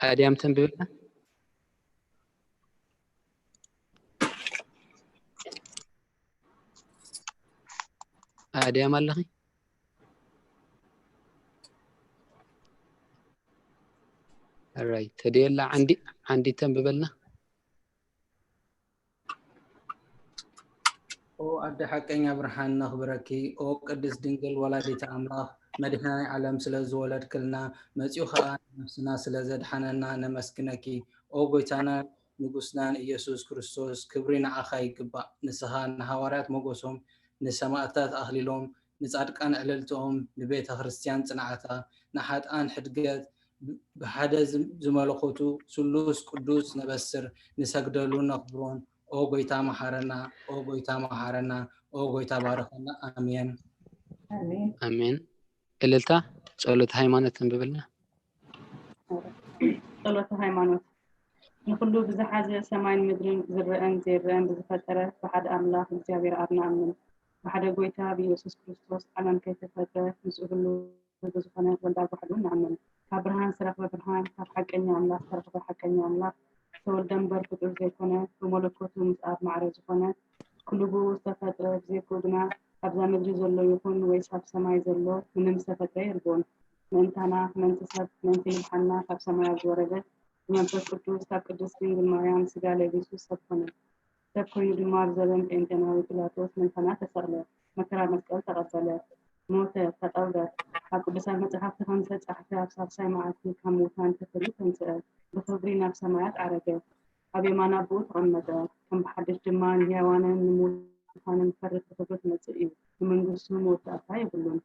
ኣድያም ተንብብልና። ኣድያም ኣለኺ? ኣራይ ተደየላ ዓንዲ ዓንዲ ተንብበልና። ኦ ኣደ ሓቀኛ ብርሃን ነኽብረኪ። ኦ ቅድስት ድንግል ወላዲተ ኣምላኽ መድኃኔ ዓለም ስለ ዝወለድክልና መጺኡ ኸኣ ነፍስና ስለ ዘድሓነና ነመስግነኪ። ኦ ጎይታና ንጉስናን ኢየሱስ ክርስቶስ ክብሪ ንዓኻ ይግባእ። ንስኻ ንሃዋርያት ሞገሶም፣ ንሰማእታት ኣኽሊሎም፣ ንጻድቃን ዕልልትኦም፣ ንቤተ ክርስቲያን ጽንዓታ፣ ንሓጥኣን ሕድገት፣ ብሓደ ዝመለኮቱ ስሉስ ቅዱስ ነበስር፣ ንሰግደሉን ነኽብሮን። ኦ ጎይታ መሓረና፣ ኦ ጎይታ መሓረና፣ ኦ ጎይታ ባርኸና። ኣሜን። ኣሜን። እልልታ ጸሎተ ሃይማኖት ተንብብልና። ጸሎተ ሃይማኖት። ንኹሉ ብዝሓዘ ሰማይን ምድርን ዝረአን ዘይረአን ብዝፈጠረ ብሓደ ኣምላኽ እግዚኣብሔር ኣብ ንኣምን። ብሓደ ጎይታ ብኢየሱስ ክርስቶስ ዓለም ከይተፈጥረ ምስኡ ህሉ ብዝኾነ ወልዳ ጓሕዱ ንኣምን። ካብ ብርሃን ዝተረኽበ ብርሃን፣ ካብ ሓቀኛ ኣምላኽ ዝተረኽበ ሓቀኛ ኣምላኽ ዝተወልደ እምበር ፍጡር ዘይኮነ፣ ብመለኮቱ ምስ ኣብ ማዕረ ዝኾነ፣ ኩሉ ብኡ ዝተፈጥረ፣ ብዘይክኡ ግና ኣብዛ ምድሪ ዘሎ ይኹን ወይስ ኣብ ሰማይ ዘሎ ምንም ዝተፈጥረ የልቦን። ምእንታና፣ ምእንቲ ሰብ፣ ምእንቲ ምድሓንና ካብ ሰማይ ኣብ ዝወረደ ብመንፈስ ቅዱስ ካብ ቅድስት ድንግል ማርያም ስጋ ለቢሱ ሰብ ኮነ። ሰብ ኮይኑ ድማ ኣብ ዘበን ጴንጤናዊ ጲላጦስ ምእንታና ተሰቕለ፣ መከራ መስቀል ተቐበለ፣ ሞተ፣ ተቐብረ። ኣብ ቅዱሳት መጻሕፍቲ ከም ዝተጻሕፈ ኣብ ሳልሳይ መዓልቲ ካብ ምዉታን ተፈልዩ ተንስአ፣ ብኽብሪ ናብ ሰማያት ዓረገ፣ ኣብ የማን ኣቦኡ ተቐመጠ። ከም ብሓድሽ ድማ ንህያዋንን ንምዉታንን ክፈርድ ብኽብሪ ክመጽእ እዩ፣ ንመንግስቱ መወዳእታ የብሉን።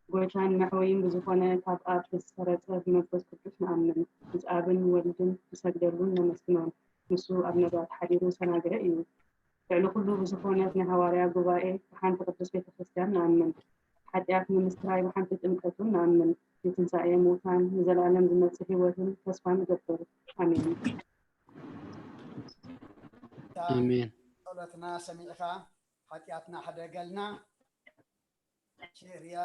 ጎይታን መሕወይን ብዝኾነ ካብ ኣብ ብዝሰረጸ ብመንፈስ ቅዱስ ንኣምን፣ ምስ ኣብን ወልድን ንሰግደሉን ነመስግኖን። ንሱ ኣብ ነቢያት ሓዲሩ ዝተናገረ እዩ። ልዕሊ ኩሉ ብዝኾነት ናይ ሃዋርያ ጉባኤ ብሓንቲ ቅድስት ቤተ ክርስቲያን ንኣምን። ሓጢኣት ንምስትራይ ብሓንቲ ጥምቀት እውን ንኣምን። ንትንሳኤ ምዉታን ንዘለኣለም ዝመጽእ ህይወትን ተስፋ ንገብር። ኣሜን። ኣሜን። ጸሎትና ሰሚዕካ ሓጢኣትና ሕደገልና። ኪርያ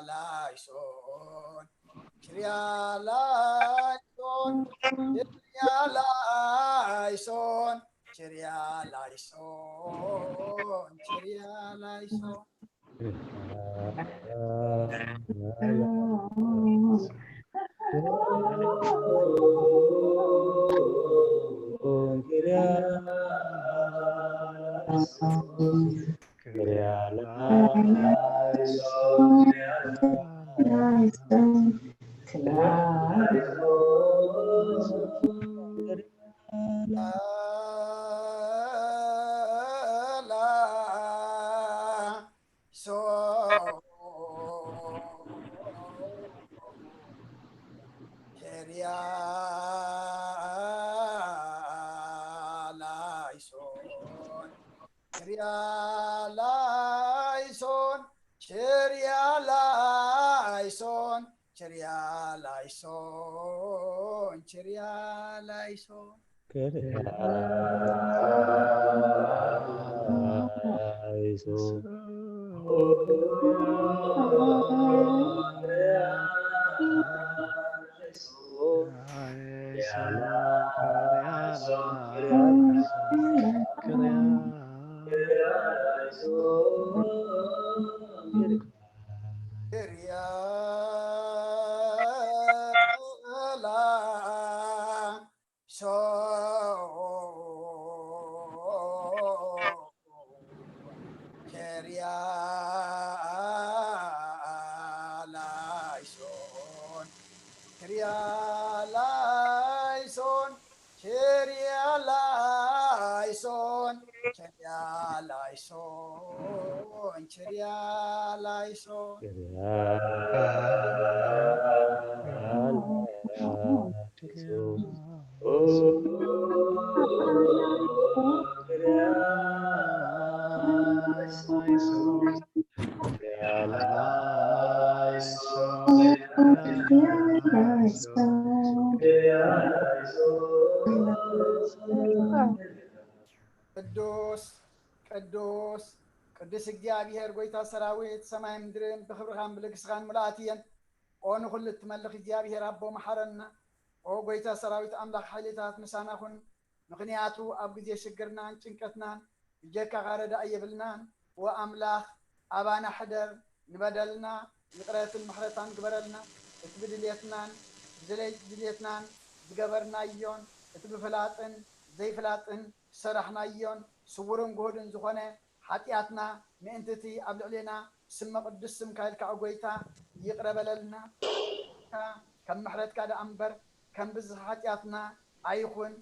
ላይሶን፣ ኪርያ ላይሶን፣ ኪርያ ላይሶን፣ ኪርያ ላይሶን፣ ኪርያ ላይሶን፣ ኪርያ ላይሶን። ላይሶን ላይሶን ኬርያ ላይሶን ኬርያ ላይሶን ኬርያ ላይሶን ኬርያ ላይሶን ኬርያ ላይሶን ላይሶን ኬርያ ላይሶን ኬርያ ላይሶን ኬርያ ላይሶን ኬርያ ላይሶን ቅዱስ ቅዱስ ቅዱስ እግዚኣብሔር ጎይታ ሰራዊት፣ ሰማይ ምድርን ብክብርኻን ብልግስኻን ምልኣት እየን። ኦ ንኹሉ እትመልኽ እግዚኣብሔር ኣቦ፣ መሓረና። ኦ ጎይታ ሰራዊት ኣምላኽ ሓይልታት፣ ምሳና ኩን። ምኽንያቱ ኣብ ግዜ ሽግርናን ጭንቀትናን ብጀካኻ ረዳኢ የብልናን። ኦ ኣምላኽ ኣባና ሕደር፣ ንበደልና ይቕረትን ምሕረታን ግበረልና። እቲ ብድልየትናን ብዘይ ድልየትናን ዝገበርናዮን እቲ ብፍላጥን ዘይፍላጥን ዝሰራሕናዮን ስውርን ግሁድን ዝኾነ ሓጢኣትና ምእንቲ እቲ ኣብ ልዕሌና ስመ ቅዱስ ስምካ ኢልካ ኦ ጎይታ ይቕረ በለልና። ከም ምሕረትካ ደኣ እምበር ከም ብዝሒ ሓጢኣትና ኣይኹን።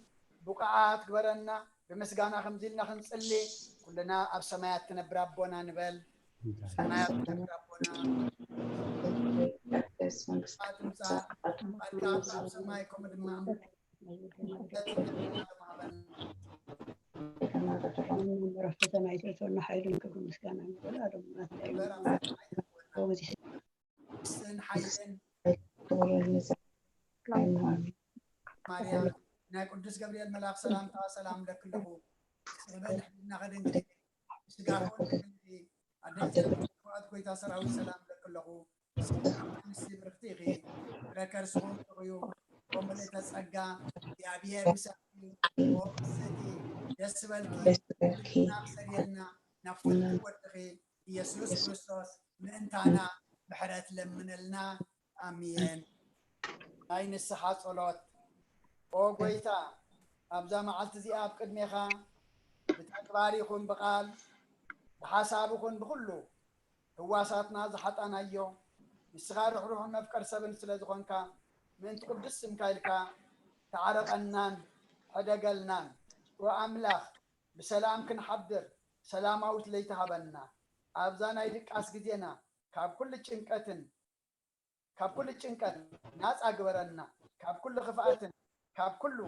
ብቑዓት ግበረና። ብምስጋና ከምዚ ኢልና ክንጽሊ፣ ኩልና ኣብ ሰማያት ትነብር ኣቦና ንበል። ሰማያት ትነብር ኣቦና፣ ትምጻእ፣ ትምጻእ፣ ፈቃድካ ኣብ ሰማይ ከምኡ ድማ ኣብ ምድሪ ከም ኣብ ሰማይ። ፈተና ኣይተእትወና፣ ሓይልን ክብርን ምስጋናን ንዘለኣለሙ ናትካ እዩ። እምበር ኣብ ሰማይ ትነብር ኣቦና፣ መንግስትን ሓይልን ማርያም፣ ናይ ቅዱስ ገብርኤል መልኣኽ ሰላምታ ሰላም እብለኪ ኣለኹ። ጽሕበ ድሕርና ከደንግል፣ ስጋኹም ድንግል፣ ኣደይ ዘርግሕዋት ጎይታ ሰራዊት ሰላም እብለኪ ኣለኹ። ሰላም ኣንስቲ ብርክቲ ኢኺ፣ ፍረ ከርስኹም ብሩኽ እዩ። እሞ ምልእተ ጸጋ፣ እግዚኣብሔር ምሳኺ፣ ኦ ቅድስቲ፣ ደስ በልኪ፣ ደስ በልኪ። ናብቲ ወድኺ ኢየሱስ ክርስቶስ ምእንታና ምሕረት ለምነልና። ኣሜን። ናይ ንስሓ ጸሎት። ኦ ጎይታ፣ ኣብዛ መዓልቲ እዚኣ ኣብ ቅድሜኻ ብተግባር ይኹን ብቓል፣ ብሓሳብ ይኹን ብኹሉ ህዋሳትና ዝሓጣናዮ፣ ንስኻ ርሕሩሕን መፍቀር ሰብን ስለ ዝኾንካ፣ ምእንቲ ቅዱስ ስምካ ኢልካ ተዓረቐናን ሕደገልናን። ኦ ኣምላኽ፣ ብሰላም ክንሓድር ሰላማዊት ለይቲ ሃበና። ኣብዛ ናይ ድቃስ ግዜና ካብ ኩሉ ጭንቀትን ካብ ኩሉ ጭንቀት ናጻ ግበረና። ካብ ኩሉ ክፍኣትን ካብ ኩሉ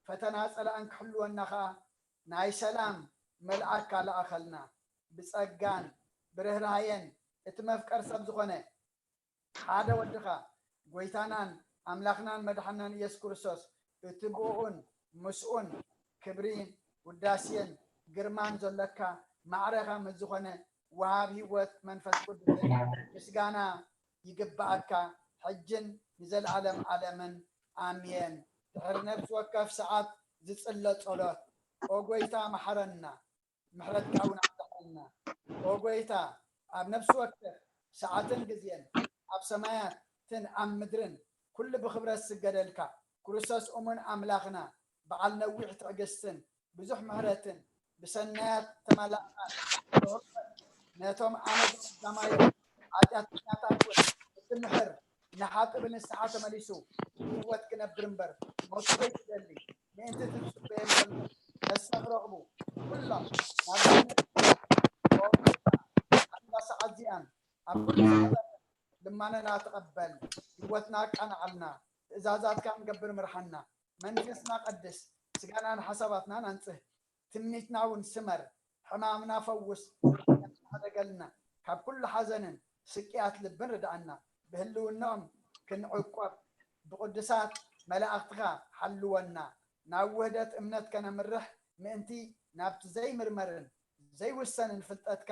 ፈተና ጸላእን ክሕልወና ኸኣ ናይ ሰላም መልኣካ ለኣኸልና። ብጸጋን ብርህራሄን እቲ መፍቀር ሰብ ዝኾነ ሓደ ወድኻ፣ ጎይታናን ኣምላኽናን መድሓናን ኢየሱስ ክርስቶስ፣ እቲ ብኡኡን ምስኡን ክብሪ፣ ውዳሴን ግርማን ዘሎካ፣ ማዕረኻ ምስ ዝኾነ ወሃብ ህይወት መንፈስ ቅዱስን ምስጋና ይግብኣካ፣ ሕጅን ንዘለኣለም ዓለምን። ኣሜን። ድሕሪ ነፍሲ ወከፍ ሰዓት ዝጽለ ጸሎት። ኦ ጎይታ፣ መሓረና። ምሕረትካ እውን ኣብዝሓልና። ኦ ጎይታ፣ ኣብ ነፍሲ ወከፍ ሰዓትን ግዜን፣ ኣብ ሰማያትን ኣብ ምድርን፣ ኩሉ ብኽብረት ዝስገደልካ፣ ክርስቶስ እሙን ኣምላኽና፣ በዓል ነዊሕ ትዕግስትን ብዙሕ ምሕረትን፣ ብሰናያት ተመላእካ፣ ነቶም ኣመል ቀዳማዮም ሓጢኣተኛታት እውን እትምሕር፣ ንሓቂ ብንስሓ ተመሊሱ ብህይወት ክነብር እምበር ሞቱ ዘይትደሊ ምእንቲ ትጽበየሎም ተስፋ ክረኽቡ ኩሎም ናብ ኣላ ሰዓት እዚኣን ኣብ ኩሉ ሰዓታት ልማነና ተቐበል፣ ህይወትና ኣቃንዓልና፣ ትእዛዛትካ ንገብር ምርሓና፣ መንፈስና ቀድስ፣ ስጋናን ሓሳባትናን ኣንጽህ፣ ትምኒትና እውን ስመር፣ ሕማምና ፈውስ፣ ሓደገልና፣ ካብ ኩሉ ሓዘንን ስቅያት ልብን ርድኣና፣ ብህልውናኦም ክንዕቆብ ብቅዱሳት መላእኽትኻ ሓልወና፣ ናብ ውህደት እምነት ከነምርሕ ምእንቲ ናብቲ ዘይምርመርን ዘይውሰንን ፍልጠትካ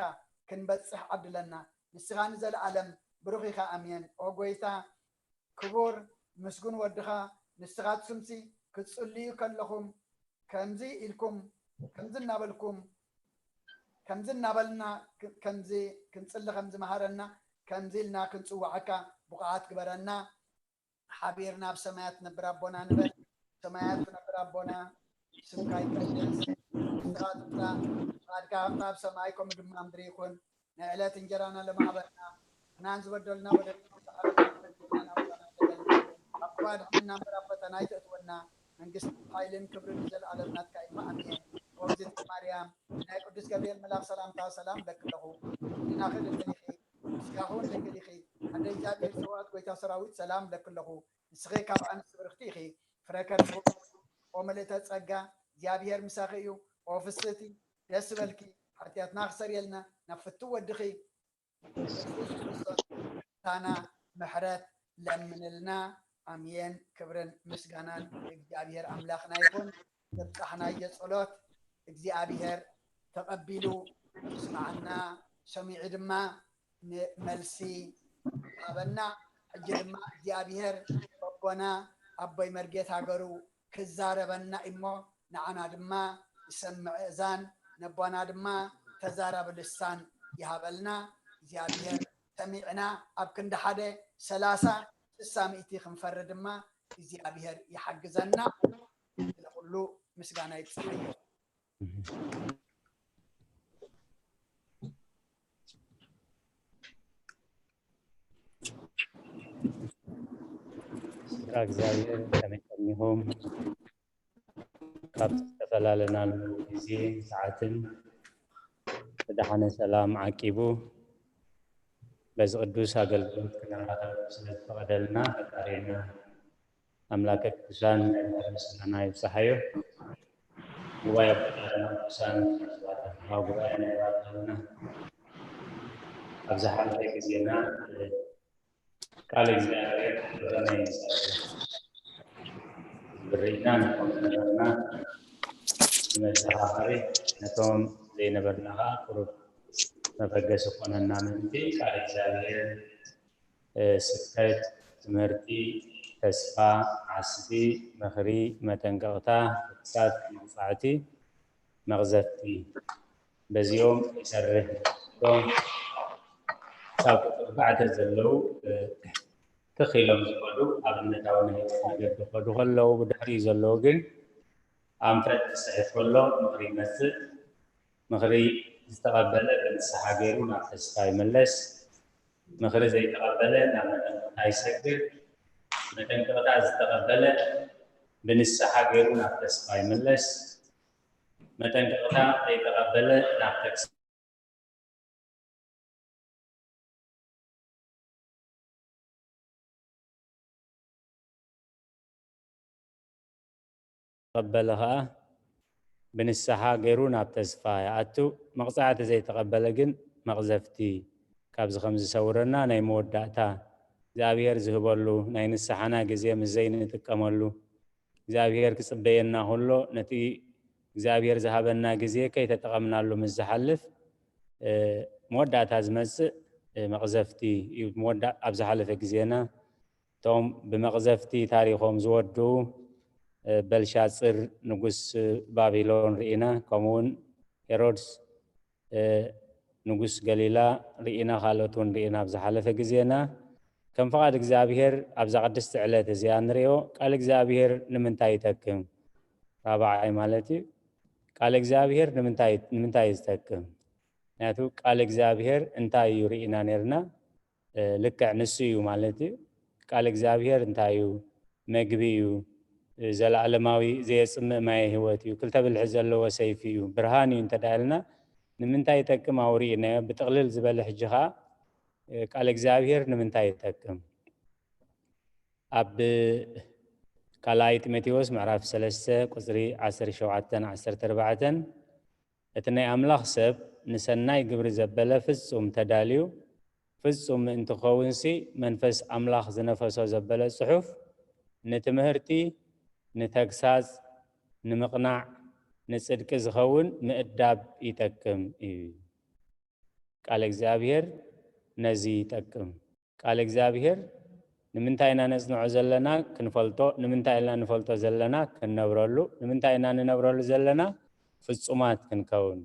ክንበጽሕ ዓድለና። ንስኻ ንዘለኣለም ብሩኽ ኢኻ። ኣሜን። ኦ ጎይታ፣ ክቡር ምስጉን ወድኻ፣ ንስኻትኩምሲ ክትጽልዩ ከለኹም ከምዚ ኢልኩም፣ ከምዚ እናበልኩም፣ ከምዚ እናበልና፣ ክ-፣ ከምዚ ክንጽሊ ከም ዝመሃረና፣ ከምዚ ኢልና ክንጽውዓካ ብቑዓት ግበረና። ሓቢርና ኣብ ሰማያት ትነብር ኣቦና ንበል። ሰማያት ትነብር ኣቦና፣ ስምካ ይቀደስ፣ መንግስትኻ ትምጻእ፣ ፍቓድካ ከምታ ኣብ ሰማይ ከምኡ ድማ ኣብ ምድሪ ይኹን። ናይ ዕለት እንጀራና ለማዕበልና፣ ንሕናን ዝበደሉና በደልና ንስሓለና፣ ናብ ፈተና ኣይተእትወና እምበር ኣብ ፈተና ኣይተእትወና፣ መንግስቲ ሓይልን ክብርን ንዘለኣለም ናትካ እዩ። ኣሜን። ኦግዝእቲ ማርያም፣ ናይ ቅዱስ ገብርኤል መልኣኽ ሰላምታ ሰላም እብለኪ ኣለኹ። ህሊናኺ ድንግል ኢኺ፣ ስጋኺ እውን ድንግል ኢኺ። ኣደ እግዚኣብሔር ጸባኦት ጎይታ ሰራዊት ሰላም እብለኪ ኣለኹ። ንስኺ ካብ ኣንስቲ ብርኽቲ ኢኺ። ፍረ ከርሲ ኦ ምልእተ ጸጋ፣ እግዚኣብሔር ምሳኺ እዩ። ኦ ፍስህቲ፣ ደስ ይበልኪ። ሓጢኣትና ክሰርየልና ናብ ፍትው ወድኺ የሱስ ክርስቶስ ምሕረት ለምንልና። ኣሜን። ክብርን ምስጋናን እግዚኣብሔር ኣምላኽና ይኹን። ዘብጻሕናዮ ጸሎት እግዚኣብሔር ተቐቢሉ ይስምዓና፣ ሰሚዑ ድማ ንመልሲ ሃበና። ሕጂ ድማ እግዚኣብሔር ኣቦና ኣቦይ መርጌት ሃገሩ ክዛረበና እሞ ንዓና ድማ ዝሰምዕ እዛን ነቦና ድማ ተዛራቢ ልሳን ይሃበልና። እግዚኣብሔር ሰሚዕና ኣብ ክንዲ ሓደ ሰላሳ ስሳ ሚእቲ ክንፈሪ ድማ እግዚኣብሔር ይሓግዘና። ስለ ኩሉ ምስጋና ይብጽሓዮ። ስድራ እግዚኣብሔር ከመይ ቀኒኹም? ካብ ዝተፈላለናሉ ግዜን ሰዓትን ብደሓነ ሰላም ዓቂቡ በዚ ቅዱስ ኣገልግሎት ክነራኸብ ስለ ዝፈቐደልና ፈጣሪና ኣምላከ ቅዱሳን ናይ ምስጋና ይብጽሓዮ። ጉባኤ ኣቦታትና ቅዱሳን ተባረኽና ጉባኤ ናይ ባርካልና። ኣብ ዝሓለፈ ግዜና ቃል እግዚኣብሔር ብኸመይ ዝብርኢና ንኾን ዝነበርና ንመዘኻኸሪ ነቶም ዘይነበርና ከዓ ቁሩብ መበገሲ ኮነና ምእንቲ ቃል እግዚኣብሔር ስብከት፣ ትምህርቲ፣ ተስፋ፣ ዓስቢ፣ ምኽሪ፣ መጠንቀቕታ፣ ተግሳጽ፣ መቕጻዕቲ፣ መቕዘፍቲ በዚኦም ይሰርሕ። እቶም ክሳብ ቁጽሪ ኣርባዕተ ዘለዉ ትኽ ኢሎም ዝኸዱ ኣብነታዊ ናይ ህይወት ነገር ዝኸዱ ከለዉ ብድሕሪኡ ዘለዉ ግን ኣንፈት ክስሕት ከሎ ምኽሪ ይመጽእ። ምኽሪ ዝተቐበለ ብንስሓ ገይሩ ናብ ተስፋ ይምለስ። ምኽሪ ዘይተቐበለ ናብ መጠንቀቕታ ይሰግር። መጠንቀቕታ ዝተቐበለ ብንስሓ ገይሩ ናብ ተስፋ ይምለስ። መጠንቀቕታ ዘይተቐበለ ናብ ተግሳጽ ተቐበለ ኸኣ ብንስሓ ገይሩ ናብ ተስፋ ይኣቱ። መቕጻዕቲ ዘይተቐበለ ግን መቕዘፍቲ ካብዚ ከም ዝሰውረና ናይ መወዳእታ እግዚኣብሔር ዝህበሉ ናይ ንስሓና ግዜ ምስ ዘይንጥቀመሉ እግዚኣብሔር ክጽበየና ከሎ ነቲ እግዚኣብሔር ዝሃበና ግዜ ከይተጠቐምናሉ ምስ ዝሓልፍ መወዳእታ ዝመጽእ መቕዘፍቲ እዩ። መወዳ ኣብ ዝሓለፈ ግዜና እቶም ብመቕዘፍቲ ታሪኾም ዝወድኡ በልሻጽር ንጉስ ባቢሎን ርኢና፣ ከምኡውን ሄሮድስ ንጉስ ገሊላ ርኢና፣ ካልኦት እውን ርኢና ኣብ ዝሓለፈ ግዜና። ከም ፍቓድ እግዚኣብሔር ኣብዛ ቅድስቲ ዕለት እዚኣ ንሪኦ። ቃል እግዚኣብሔር ንምንታይ ይጠቅም? ራብዓይ ማለት እዩ። ቃል እግዚኣብሔር ንምንታይ እዩ ዝጠቅም? ምክንያቱ ቃል እግዚኣብሔር እንታይ እዩ ርኢና ነርና? ልክዕ ንሱ እዩ ማለት እዩ። ቃል እግዚኣብሔር እንታይ እዩ? መግቢ እዩ፣ ዘለዓለማዊ ዘየጽምእ ማየ ህይወት እዩ፣ ክልተ ብልሒ ዘለዎ ሰይፊ እዩ፣ ብርሃን እዩ እንተ ደኣ ኢልና፣ ንምንታይ ይጠቅም? ኣብኡ ርኢናዮ። ብጥቕልል ዝበለ ሕጂ ኸኣ፣ እ፣ ቃል እግዚኣብሔር ንምንታይ ይጠቅም? ኣብ ካልኣይ ጢሞቴዎስ ምዕራፍ ሰለስተ ቁጽሪ ዓሰርተ ሸውዓተን ዓሰርተ ኣርባዕተን፣ እቲ ናይ ኣምላኽ ሰብ ንሰናይ ግብሪ ዘበለ ፍጹም ተዳልዩ፣ ፍጹም ምእንቲ ክኸውንሲ፣ መንፈስ ኣምላኽ ዝነፈሶ ዘበለ ጽሑፍ፣ ንትምህርቲ፣ ንተግሳጽ፣ ንምቕናዕ፣ ንጽድቂ ዝኸውን ምእዳብ ይጠቅም እዩ። ቃል እግዚኣብሔር ነዚ ይጠቅም። ቃል እግዚኣብሔር ንምንታይ ኢና ነጽንዖ ዘለና ክንፈልጦ፣ ንምንታይ ኢና ንፈልጦ ዘለና ክንነብረሉ፣ ንምንታይ ኢና ንነብረሉ ዘለና ፍጹማት ክንከውን።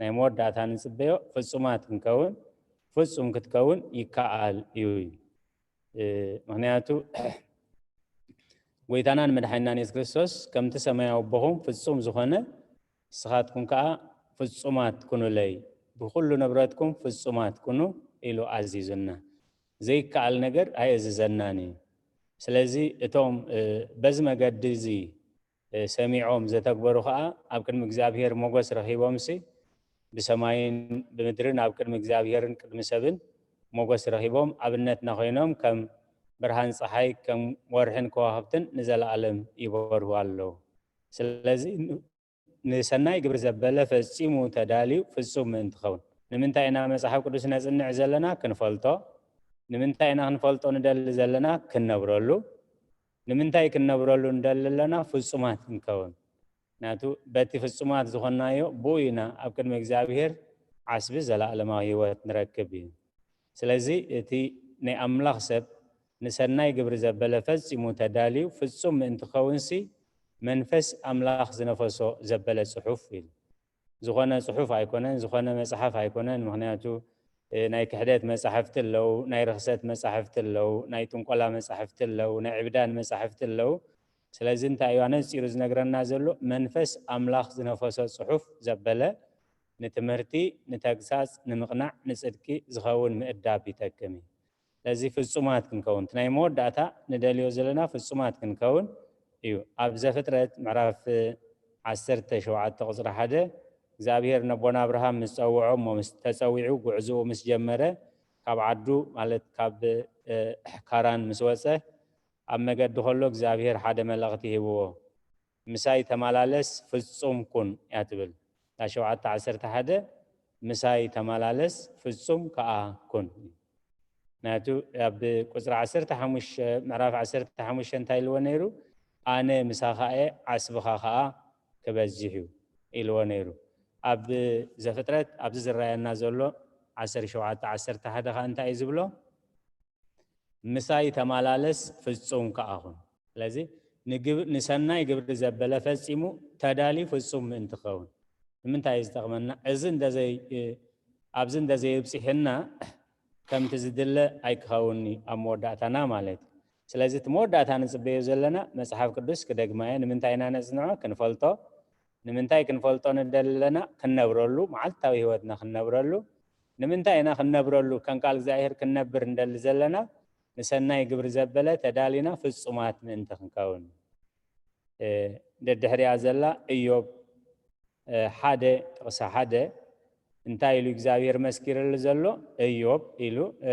ናይ መወዳእታ ንጽበዮ ፍጹማት ክንከውን፣ ፍጹም ክትከውን ይከኣል እዩ። እ፣ ምኽንያቱ ጎይታናን መድሓኒናን የሱስ ክርስቶስ፣ "ከምቲ ሰማያዊ ኣቦኹም ፍጹም ዝኾነ፣ ንስኻትኩም ከኣ ፍጹማት ኩኑለይ፣ ብኹሉ ንብረትኩም ፍጹማት ኩኑ" ኢሉ ኣዚዙና። ዘይከኣል ነገር ኣየእዝዘናን እዩ። ስለዚ እቶም፣ እ፣ በዚ መገዲ እዚ፣ እ፣ ሰሚዖም ዘተግበሩ ከኣ ኣብ ቅድሚ እግዚኣብሔር ሞገስ ረኺቦምሲ፣ ብሰማይን ብምድርን ኣብ ቅድሚ እግዚኣብሔርን ቅድሚ ሰብን ሞገስ ረኺቦም፣ ኣብነትና ኮይኖም፣ ከም ብርሃን ጸሓይ፣ ከም ወርሕን ከዋኽብትን ንዘለኣለም ይበርሁ ኣለዉ። ስለዚ ን-፣ ንሰናይ ግብሪ ዘበለ ፈጺሙ ተዳልዩ ፍጹም ምእንቲ ኸውን። ንምንታይ ኢና መጽሓፍ ቅዱስ ነጽንዕ ዘለና? ክንፈልጦ። ንምንታይ ኢና ክንፈልጦ ንደሊ ዘለና? ክንነብረሉ። ንምንታይ ክንነብረሉ ንደሊ ኣለና? ፍጹማት ክንከውን። ምኽንያቱ በቲ ፍጹማት ዝኾንናዮ ብኡ ኢና ኣብ ቅድሚ እግዚኣብሔር ዓስቢ ዘለኣለማዊ ህይወት ንረክብ እዩ። ስለዚ እቲ ናይ ኣምላኽ ሰብ ንሰናይ ግብሪ ዘበለ ፈጺሙ ተዳልዩ ፍጹም ምእንቲ ኸውንሲ መንፈስ ኣምላኽ ዝነፈሶ ዘበለ ጽሑፍ ኢሉ። ዝኾነ ጽሑፍ ኣይኮነን፣ ዝኾነ መጽሓፍ ኣይኮነን። ምኽንያቱ፣ እ፣ ናይ ክሕደት መጻሕፍቲ ኣለዉ፣ ናይ ርኽሰት መጻሕፍቲ ኣለዉ፣ ናይ ጥንቆላ መጻሕፍቲ ኣለዉ፣ ናይ ዕብዳን መጻሕፍቲ ኣለዉ። ስለዚ እንታይ እዩ ኣነጺሩ ዝነግረና ዘሎ? መንፈስ ኣምላኽ ዝነፈሶ ጽሑፍ ዘበለ ንትምህርቲ፣ ንተግሳጽ፣ ንምቕናዕ፣ ንጽድቂ ዝኸውን ምእዳብ ይጠቅም እዩ። ስለዚ ፍጹማት ክንከውን፣ እቲ ናይ መወዳእታ ንደልዮ ዘለና ፍጹማት ክንከውን እዩ። ኣብ ዘፍጥረት ምዕራፍ ዓሰርተ ሸውዓተ ቁጽሪ ሓደ፣ እግዚኣብሔር ነቦና ኣብርሃም ምስ ጸውዖ እሞ ምስ ተጸዊዑ፣ ጉዕዞኡ ምስ ጀመረ፣ ካብ ዓዱ፣ ማለት ካብ፣ እ፣ ካራን ምስ ወጸ፣ ኣብ መገዲ ከሎ እግዚኣብሔር ሓደ መልእኽቲ ሂብዎ። "ምሳይ ተመላለስ፣ ፍጹም ኩን" እያ ትብል። እታ ሸውዓተ ዓሰርተ ሓደ፣ "ምሳይ ተመላለስ፣ ፍጹም ከኣ ኩን" እዩ። ናቱ ኣብ ቁጽሪ ዓሰርተ ሓሙሽተ፣ ምዕራፍ ዓሰርተ ሓሙሽተ እንታይ ኢልዎ ነይሩ? "ኣነ ምሳኻ እየ፣ ዓስብኻ ከኣ ክበዝሕ እዩ" ኢልዎ ነይሩ። ኣብ ዘፍጥረት ኣብዚ ዝረኣየና ዘሎ ዓሰርተ ሸውዓተ ዓሰርተ ሓደ ከኣ እንታይ እዩ ዝብሎ? "ምሳይ ተመላለስ፣ ፍጹም ከኣ ኩን።" ስለዚ ንግብ-፣ ንሰናይ ግብሪ ዘበለ ፈጺሙ ተዳልዩ ፍጹም ምእንቲ ክኸውን። ንምንታይ እዩ ዝጠቕመና? እዚ እንደዘይ-፣ እ፣ ኣብዚ እንደዘየብጽሕና ከምቲ ዝድለ ኣይክኸውንኒ ኣብ መወዳእታና ማለት እዩ። ስለዚ እቲ መወዳእታ ንጽበዮ ዘለና መጽሓፍ ቅዱስ ክደግማ እየ። ንምንታይ ኢና ነጽንዖ? ክንፈልጦ። ንምንታይ ክንፈልጦ ንደሊ ኣለና? ክንነብረሉ፣ መዓልታዊ ህይወትና ክንነብረሉ። ንምንታይ ኢና ክንነብረሉ? ከም ቃል እግዚኣብሔር ክንነብር ንደሊ ዘለና፣ ንሰናይ ግብሪ ዘበለ ተዳሊና ፍጹማት ምእንቲ ክንከውን። እ፣ ደድሕሪኣ ዘላ እዮብ፣ እ፣ ሓደ፣ ጥቕሲ ሓደ፣ እንታይ ኢሉ እግዚኣብሔር መስኪርሉ ዘሎ? እዮብ ኢሉ፣ እ፣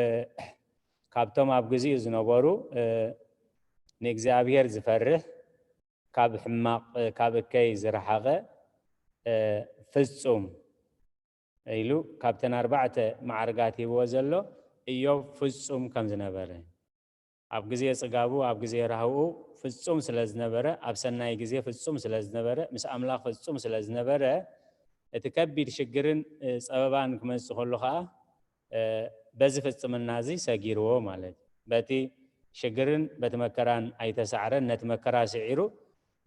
ካብቶም ኣብ ግዜኡ ዝነበሩ፣ እ፣ ንእግዚኣብሔር ዝፈርህ፣ ካብ ሕማቕ፣ እ፣ ካብ እከይ ዝረሓቐ፣ እ፣ ፍጹም ኢሉ ካብተን ኣርባዕተ ማዕርጋት ሂብዎ ዘሎ፣ እዮብ ፍጹም ከም ዝነበረ፣ ኣብ ግዜ ጽጋቡ፣ ኣብ ግዜ ራህኡ ፍጹም ስለ ዝነበረ፣ ኣብ ሰናይ ግዜ ፍጹም ስለ ዝነበረ፣ ምስ ኣምላኽ ፍጹም ስለ ዝነበረ፣ እቲ ከቢድ ሽግርን፣ እ፣ ጸበባን ክመጽእ ከሎ ኸኣ፣ እ፣ በዚ ፍጽምና እዚ ሰጊርዎ ማለት እዩ። በቲ ሽግርን በቲ መከራን ኣይተሳዕረን፣ ነቲ መከራ ስዒሩ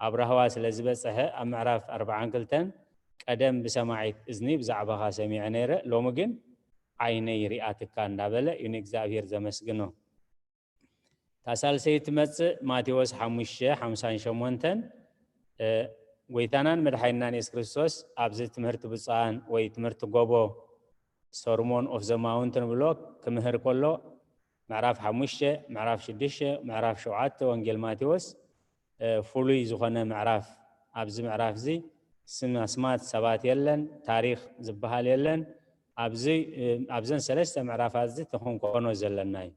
ኣብ ራህዋ ስለ ዝበጽሐ፣ ኣብ ምዕራፍ ኣርብዓን ክልተን፣ "ቀደም ብሰማዒት እዝኒ ብዛዕባኻ ሰሚዐ ነይረ፣ ሎሚ ግን ዓይነይ ሪኣትካ" እንዳበለ እዩ ንእግዚኣብሔር ዘመስግኖ። እታ ሳልሰይቲ ትመጽእ ማቴዎስ ሓሙሽተ ሓምሳን ሸሞንተን፣ እ፣ ጎይታናን መድሓኒናን የሱስ ክርስቶስ ኣብዚ ትምህርቲ ብፁዓን ወይ ትምህርቲ ጎቦ፣ ሰርሞን ኦፍ ዘ ማውንት ንብሎ፣ ክምህር ከሎ፣ ምዕራፍ ሓሙሽተ፣ ምዕራፍ ሽዱሽተ፣ ምዕራፍ ሸውዓተ ወንጌል ማቴዎስ፣ እ፣ ፍሉይ ዝኾነ ምዕራፍ። ኣብዚ ምዕራፍ እዚ ስም ኣስማት ሰባት የለን፣ ታሪኽ ዝበሃል የለን። ኣብዚ፣ እ፣ ኣብዘን ሰለስተ ምዕራፋት እዚ ተኽንኮኖ ዘለና እዩ።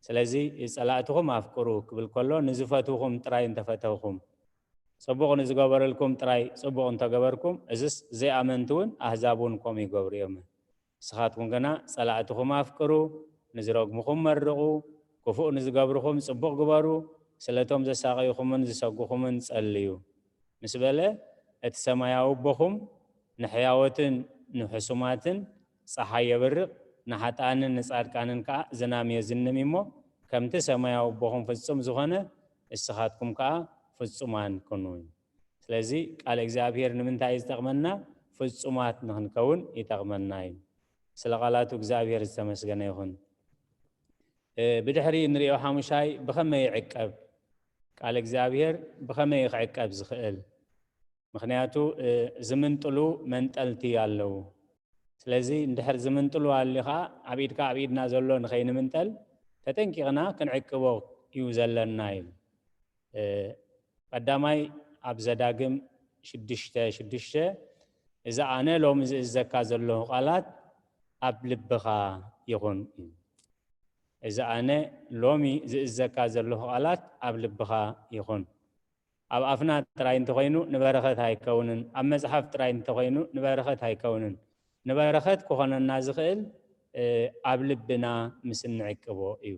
ስለዚ "ጸላእትኹም ኣፍቅሩ" ክብል ከሎ፣ ንዝፈትውኹም ጥራይ እንተፈተውኹም፣ ጽቡቕ ንዝገበረልኩም ጥራይ ጽቡቕ እንተገበርኩም፣ እዝስ ዘይኣመንቲ እውን ኣህዛብ እውን ከምኡ ይገብሩ እዮም። ንስኻትኩም ግና ጸላእትኹም ኣፍቅሩ፣ ንዝረግሙኹም መርቑ፣ ክፉእ ንዝገብርኹም ጽቡቕ ግበሩ፣ ስለቶም ዘሳቐዩኹምን ዝሰጉኹምን ጸልዩ ምስ በለ፣ እቲ ሰማያዊ ኣቦኹም ንሕያዎትን ንሕሱማትን ጸሓይ የብርቕ፣ ንሓጥኣንን ንጻድቃንን ከኣ ዝናም የዝንም እሞ፣ ከምቲ ሰማያዊ ኣቦኹም ፍጹም ዝኾነ፣ እስኻትኩም ከኣ ፍጹማን ኩኑ። ስለዚ ቃል እግዚኣብሔር ንምንታይ እዩ ዝጠቕመና? ፍጹማት ንኽንከውን ይጠቕመና እዩ። ስለ ቃላቱ እግዚኣብሔር ዝተመስገነ ይኹን። እ፣ ብድሕሪ እንሪኦ ሓሙሻይ ብኸመይ ይዕቀብ? ቃል እግዚኣብሔር ብኸመይ ክዕቀብ ዝኽእል? ምኽንያቱ፣ እ፣ ዝምንጥሉ መንጠልቲ ኣለዉ። ስለዚ እንድሕር ዝምንጥሉ ኣልዩ ኸዓ ኣብ ኢድካ፣ ኣብ ኢድና ዘሎ ንኸይንምንጠል ተጠንቂቕና ክንዕቅቦ እዩ ዘለና ኢሉ። እ፣ ቀዳማይ ኣብ ዘዳግም ሽዱሽተ ሽዱሽተ፣ "እዚ ኣነ ሎሚ ዝእዘካ ዘለኹ ቃላት ኣብ ልብኻ ይኹን" እዩ። "እዚ ኣነ ሎሚ ዝእዘካ ዘለኹ ቃላት ኣብ ልብኻ ይኹን።" ኣብ ኣፍና ጥራይ እንተኾይኑ ንበረኸት ኣይከውንን፣ ኣብ መጽሓፍ ጥራይ እንተኾይኑ ንበረኸት ኣይከውንን። ንበረኸት ክኾነና ዝኽእል፣ እ፣ ኣብ ልብና ምስ እንዕቅቦ እዩ።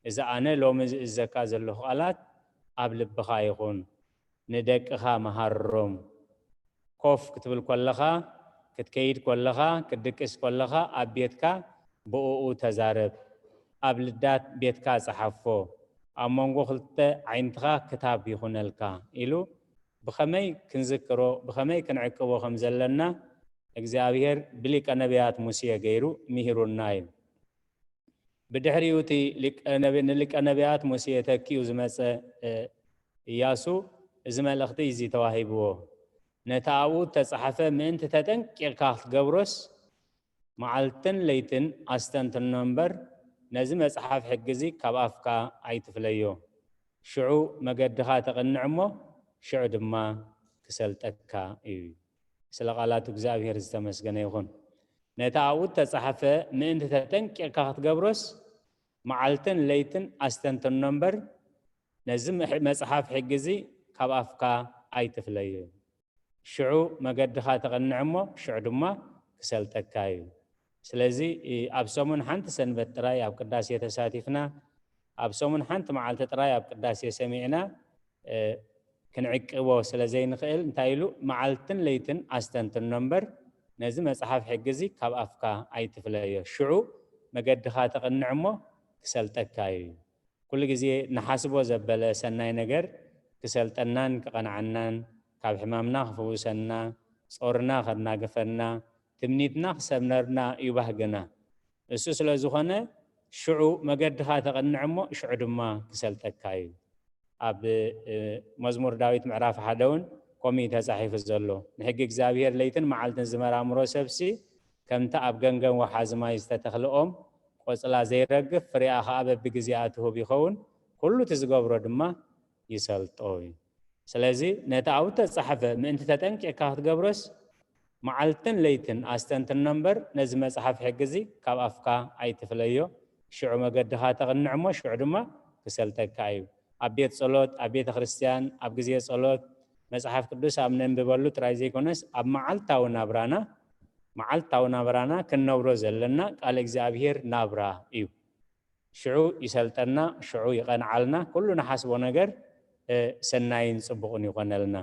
"እዚ ኣነ ሎሚ ዝእዘካ ዘለኹ ቃላት ኣብ ልብኻ ይኹን፣ ንደቅኻ መሃሮም። ኮፍ ክትብል ከለኻ፣ ክትከይድ ከለኻ፣ ክትድቅስ ከለኻ ኣብ ቤትካ ብእኡ ተዛረብ። ኣብ ልዳት ቤትካ ጸሓፎ። ኣብ መንጎ ክልተ ዓይንትኻ ክታብ ይኹነልካ" ኢሉ ብኸመይ ክንዝክሮ፣ ብኸመይ ክንዕቅቦ ከም ዘለና እግዚኣብሔር ብሊቀ ነቢያት ሙሴ ገይሩ ምሂሩና እዩ። ብድሕሪኡ እቲ ሊቀ ነቢ-፣ ንሊቀ ነቢያት ሙሴ ተኪኡ ዝመጸ፣ እ፣ ኢያሱ እዚ መልእኽቲ እዚ ተዋሂብዎ። "ነቲ ኣብኡ እተጻሕፈ ምእንቲ ተጠንቂቕካ ክትገብሮስ፣ መዓልትን ለይትን ኣስተንትኖ እምበር፣ ነዚ መጽሓፍ ሕጊ እዚ ካብ ኣፍካ ኣይትፍለዮ። ሽዑ መገድኻ ተቕንዕ እሞ፣ ሽዑ ድማ ክሰልጠካ" እዩ። ስለ ቃላቱ እግዚኣብሔር ዝተመስገነ ይኹን። "ነቲ ኣብኡ እተጻሕፈ ምእንቲ ተጠንቂቕካ ክትገብሮስ፣ መዓልትን ለይትን ኣስተንትኖ እምበር፣ ነዚ ምሕ-፣ መጽሓፍ ሕጊ እዚ ካብ ኣፍካ ኣይትፍለዮ። ሽዑ መገድኻ ተቕንዕ እሞ፣ ሽዑ ድማ ክሰልጠካ እዩ።" ስለዚ፣ እ፣ ኣብ ሰሙን ሓንቲ ሰንበት ጥራይ ኣብ ቅዳሴ ተሳቲፍና፣ ኣብ ሰሙን ሓንቲ መዓልቲ ጥራይ ኣብ ቅዳሴ ሰሚዕና፣ እ፣ ክንዕቅቦ ስለ ዘይንኽእል፣ እንታይ ኢሉ? "መዓልትን ለይትን ኣስተንትኖ እምበር፣ ነዚ መጽሓፍ ሕጊ እዚ ካብ ኣፍካ ኣይትፍለዮ። ሽዑ መገድኻ ተቕንዕ እሞ፣ ክሰልጠካ እዩ።" ኩሉ ግዜ ንሓስቦ ዘበለ ሰናይ ነገር ክሰልጠናን ክቐንዓናን፣ ካብ ሕማምና ክፍውሰና፣ ጾርና ከናግፈና፣ ትምኒትና ክሰምረና እዩ ባህግና። እሱ ስለ ዝኾነ፣ "ሽዑ መገድኻ ተቕንዕ እሞ፣ ሽዑ ድማ ክሰልጠካ እዩ።" ኣብ፣ እ፣ መዝሙር ዳዊት ምዕራፍ ሓደ እውን ከምኡ እዩ ተጻሒፉ ዘሎ። "ንሕጊ እግዚኣብሔር ለይትን መዓልትን ዝመራምሮ ሰብሲ፣ ከምቲ ኣብ ገንገን ወሓዚ ማይ ዝተተኽለ ኦም፣ ቆጽላ ዘይረግፍ፣ ፍሬኣ ኸኣ በብግዜኣ ትሁብ ይኸውን፣ ኩሉ እቲ ዝገብሮ ድማ ይሰልጦ" እዩ። ስለዚ ነቲ ኣብኡ እተጻሕፈ ምእንቲ ተጠንቂቕካ ክትገብሮስ፣ መዓልትን ለይትን ኣስተንትኖ እምበር፣ ነዚ መጽሓፍ ሕጊ እዚ ካብ ኣፍካ ኣይትፍለዮ። ሽዑ መገድኻ ተቕንዕ እሞ፣ ሽዑ ድማ ክሰልጠካ እዩ። ኣብ ቤት ጸሎት፣ ኣብ ቤተ ክርስቲያን፣ ኣብ ግዜ ጸሎት፣ መጽሓፍ ቅዱስ ኣብ ነንብበሉ ጥራይ ዘይኮነስ፣ ኣብ መዓልታዊ ናብራና፣ መዓልታዊ ናብራና ክንነብሮ ዘለና ቃል እግዚኣብሔር ናብራ እዩ። ሽዑ ይሰልጠና፣ ሽዑ ይቐንዓልና፣ ኩሉ ንሓስቦ ነገር፣ እ፣ ሰናይን ጽቡቕን ይኾነልና።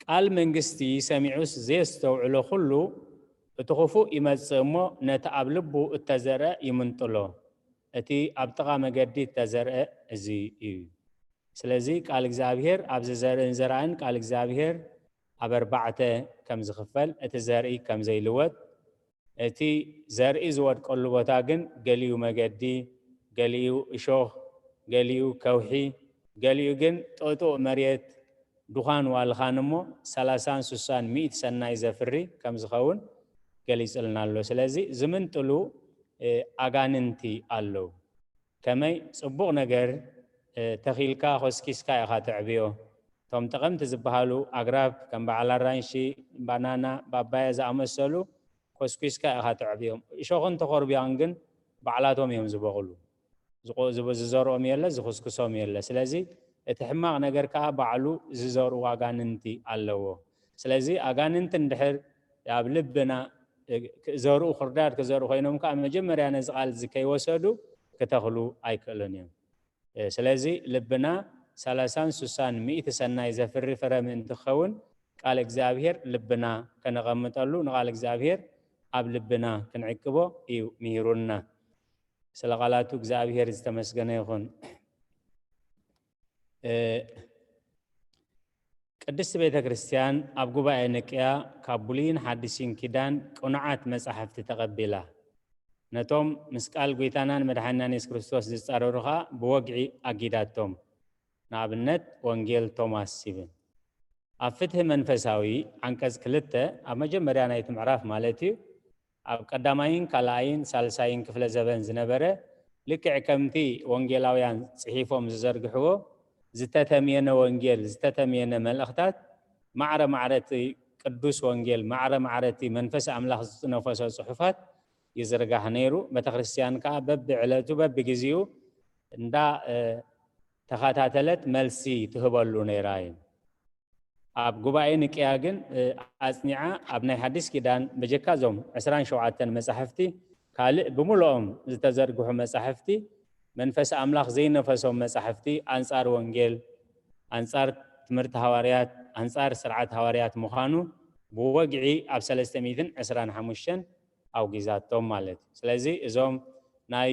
ቃል መንግስቲ ሰሚዑስ ዘየስተውዕሎ ኩሉ፣ እቲ ክፉእ ይመጽእ እሞ፣ ነቲ ኣብ ልቡ እተዘርአ ይምንጥሎ። እቲ ኣብ ጥቓ መገዲ እተዘርአ እዚ እዩ። ስለዚ ቃል እግዚኣብሔር ኣብ ዝዘርእን ዘራእን ቃል እግዚኣብሔር ኣብ ኣርባዕተ ከም ዝኽፈል፣ እቲ ዘርኢ ከም ዘይልወጥ፣ እቲ ዘርኢ ዝወድቀሉ ቦታ ግን ገሊኡ መገዲ፣ ገሊኡ እሾኽ፣ ገሊኡ ከውሒ፣ ገሊኡ ግን ጥጡእ መሬት፣ ድዃን ዋልኻን እሞ ሰላሳን ስሳን ሚእቲ ሰናይ ዘፍሪ ከም ዝኸውን ገሊጽልና ኣሎ። ስለዚ ዝምንጥሉ፣ እ፣ ኣጋንንቲ ኣለዉ። ከመይ ጽቡቕ ነገር ተኺልካ ኮስኪስካ ኢኻ ተዕብዮ። እቶም ጠቐምቲ ዝበሃሉ ኣግራብ ከም በዓል ኣራንሺ፣ ባናና፣ ባባያ ዝኣመሰሉ ኮስኪስካ ኢኻ ተዕብዮም። እሾኽን ተኾርቢያን ግን ባዕላቶም እዮም ዝበቕሉ። ዝዘርኦም የለ፣ ዝኹስኩሶም የለ። ስለዚ እቲ ሕማቕ ነገር ከዓ ባዕሉ ዝዘርኡ ኣጋንንቲ ኣለዎ። ስለዚ ኣጋንንቲ እንድሕር ኣብ ልብና ክዘርኡ፣ ክርዳድ ክዘርኡ ኮይኖም ከዓ መጀመርያ ነዚ ቃል እዚ ከይወሰዱ ክተኽሉ ኣይክእሉን እዮም። ስለዚ ልብና ሰላሳን ሱሳን ሚእቲ ሰናይ ዘፍሪ ፍረ ምእንቲ ክኸውን ቃል እግዚኣብሔር ልብና ከነቐምጠሉ፣ ንቃል እግዚኣብሔር ኣብ ልብና ክንዕቅቦ እዩ ምሂሩና። ስለ ቃላቱ እግዚኣብሔር ዝተመስገነ ይኹን። ቅድስቲ ቤተ ክርስቲያን ኣብ ጉባኤ ንቅያ ካብ ብሉይን ሓድሽን ኪዳን ቅኑዓት መጻሕፍቲ ተቐቢላ። ነቶም ምስ ቃል ጐይታናን መድሓኒናን የሱስ ክርስቶስ ዝጻረሩ ኸኣ ብወግዒ ኣጊዳቶም። ንኣብነት ወንጌል ቶማስ ይብል። ኣብ ፍትሒ መንፈሳዊ ዓንቀጽ ክልተ ኣብ መጀመርያ ናይቲ ምዕራፍ ማለት እዩ፣ ኣብ ቀዳማይን ካልኣይን ሳልሳይን ክፍለ ዘበን ዝነበረ፣ ልክዕ ከምቲ ወንጌላውያን ጽሒፎም ዝዘርግሕዎ፣ ዝተተምየነ ወንጌል፣ ዝተተምየነ መልእኽታት፣ ማዕረ ማዕረ እቲ ቅዱስ ወንጌል፣ ማዕረ ማዕረ እቲ መንፈስ ኣምላኽ ዝትነፈሶ ጽሑፋት ይዝርጋሕ ነይሩ። ቤተክርስትያን ከኣ በብዕለቱ በብግዜኡ እንዳ ተኸታተለት መልሲ ትህበሉ ነይራ እዩ። ኣብ ጉባኤ ንቅያ ግን ኣጽኒዓ ኣብ ናይ ሓድሽ ኪዳን በጀካ እዞም ዕስራን ሸውዓተን መጻሕፍቲ ካልእ ብምልኦም ዝተዘርግሑ መጻሕፍቲ መንፈስ ኣምላኽ ዘይነፈሶም መጻሕፍቲ ኣንጻር ወንጌል፣ ኣንጻር ትምህርቲ ሃዋርያት፣ ኣንጻር ስርዓት ሃዋርያት ምዃኑ ብወግዒ ኣብ ሰለስተ ሚእትን ዕስራን ሓሙሽተን ኣውጊዛቶም ማለት እዩ። ስለዚ እዞም ናይ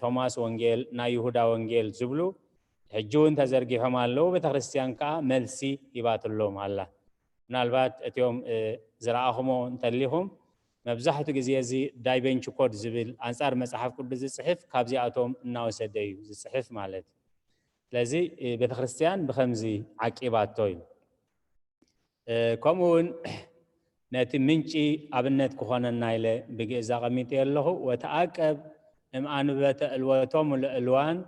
ቶማስ ወንጌል፣ ናይ ይሁዳ ወንጌል ዝብሉ ሕጂ እውን ተዘርጊሖም ኣለዉ። ቤተክርስትያን ከዓ መልሲ ሂባትሎም ኣላ። ምናልባት እቲኦም ዝረኣኹሞ እንተሊኹም፣ መብዛሕቱ ግዜ እዚ ዳይቨንቺ ኮድ ዝብል ኣንጻር መጽሓፍ ቅዱስ ዝጽሕፍ ካብዚኣቶም እናወሰደ እዩ ዝጽሕፍ ማለት እዩ። ስለዚ ቤተክርስትያን ብኸምዚ ዓቂባቶ እዩ። ከምኡ እውን ነቲ ምንጪ ኣብነት ክኾነና ኢለ ብግእዝ ኣቐሚጠ ኣለኹ። ወተኣቀብ እምኣንበተ እልወቶም ለእልዋን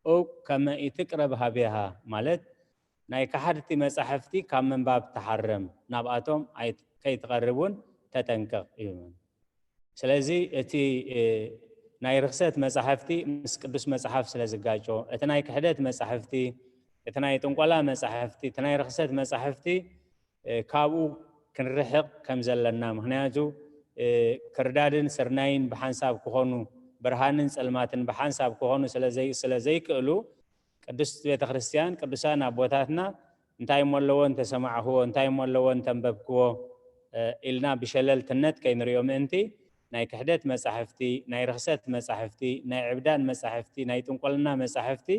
ኡብ ከመ ኢትቅረብ ሃቤሃ፣ ማለት ናይ ከሓድቲ መጻሕፍቲ ካብ ምንባብ ተሓረም፣ ናብኣቶም ከይትቐርብ እውን ተጠንቀቕ እዩ። ስለዚ እቲ ናይ ርኽሰት መጻሕፍቲ ምስ ቅዱስ መጽሓፍ ስለ ዝጋጮ፣ እቲ ናይ ክሕደት መጻሕፍቲ፣ እቲ ናይ ጥንቆላ መጻሕፍቲ፣ እቲ ናይ ርኽሰት መጻሕፍቲ ካብኡ ክንርሕቕ ከም ዘለና፣ ምኽንያቱ ክርዳድን ስርናይን ብሓንሳብ ክኾኑ፣ ብርሃንን ጸልማትን ብሓንሳብ ክኾኑ ስለ ዘይክእሉ፣ ቅድስቲ ቤተ ክርስቲያን ቅዱሳን ኣቦታትና እንታይ እሞ ኣለዎ እንተሰማዕኽዎ፣ እንታይ እሞ ኣለዎ እንተንበብክዎ ኢልና ብሸለልትነት ከይንሪኦ ምእንቲ፣ ናይ ክሕደት መጻሕፍቲ፣ ናይ ርኽሰት መጻሕፍቲ፣ ናይ ዕብዳን መጻሕፍቲ፣ ናይ ጥንቆልና መጻሕፍቲ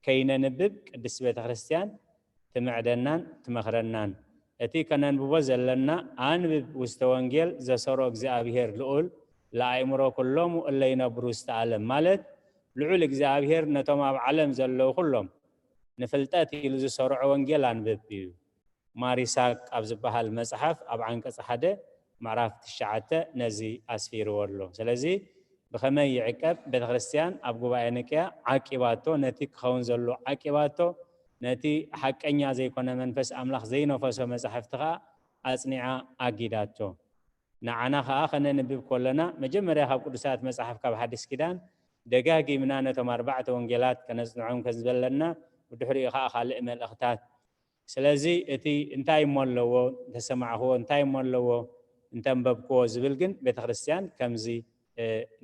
ከይነንብብ ቅድስቲ ቤተ ክርስቲያን ትምዕደናን ትመኽረናን። እቲ ከነንብቦ ዘለና፣ ኣንብብ ውስተ ወንጌል ዘሰሮ እግዚኣብሔር ልዑል ለኣእምሮ ኩሎሙ እለ ይነብሩ ውስተ ዓለም፣ ማለት ልዑል እግዚኣብሔር ነቶም ኣብ ዓለም ዘለዉ ኩሎም ንፍልጠት ኢሉ ዝሰርዖ ወንጌል ኣንብብ እዩ። ማር ይስሐቅ ኣብ ዝበሃል መጽሓፍ ኣብ ዓንቀጽ ሓደ ምዕራፍ ትሽዓተ ነዚ ኣስፊርዎ ኣሎ። ስለዚ ብኸመይ ይዕቀብ? ቤተክርስትያን ኣብ ጉባኤ ንቅያ ዓቂባቶ፣ ነቲ ክኸውን ዘሎ ዓቂባቶ፣ ነቲ ሓቀኛ ዘይኮነ መንፈስ ኣምላኽ ዘይነፈሶ መጻሕፍቲ ኸኣ ኣጽኒዓ ኣጊዳቶ። ንዓና ኸኣ ከነንብብ ከለና መጀመርያ ካብ ቅዱሳት መጻሕፍ ካብ ሓድሽ ኪዳን ደጋጊምና ነቶም ኣርባዕተ ወንጌላት ከነጽንዖም ከም ዝበለና፣ ብድሕሪኡ ኸኣ ካልእ መልእኽታት። ስለዚ እቲ እንታይ እሞ ኣለዎ እንተሰማዕኽዎ፣ እንታይ እሞ ኣለዎ እንተንበብክዎ ዝብል ግን ቤተክርስትያን ከምዚ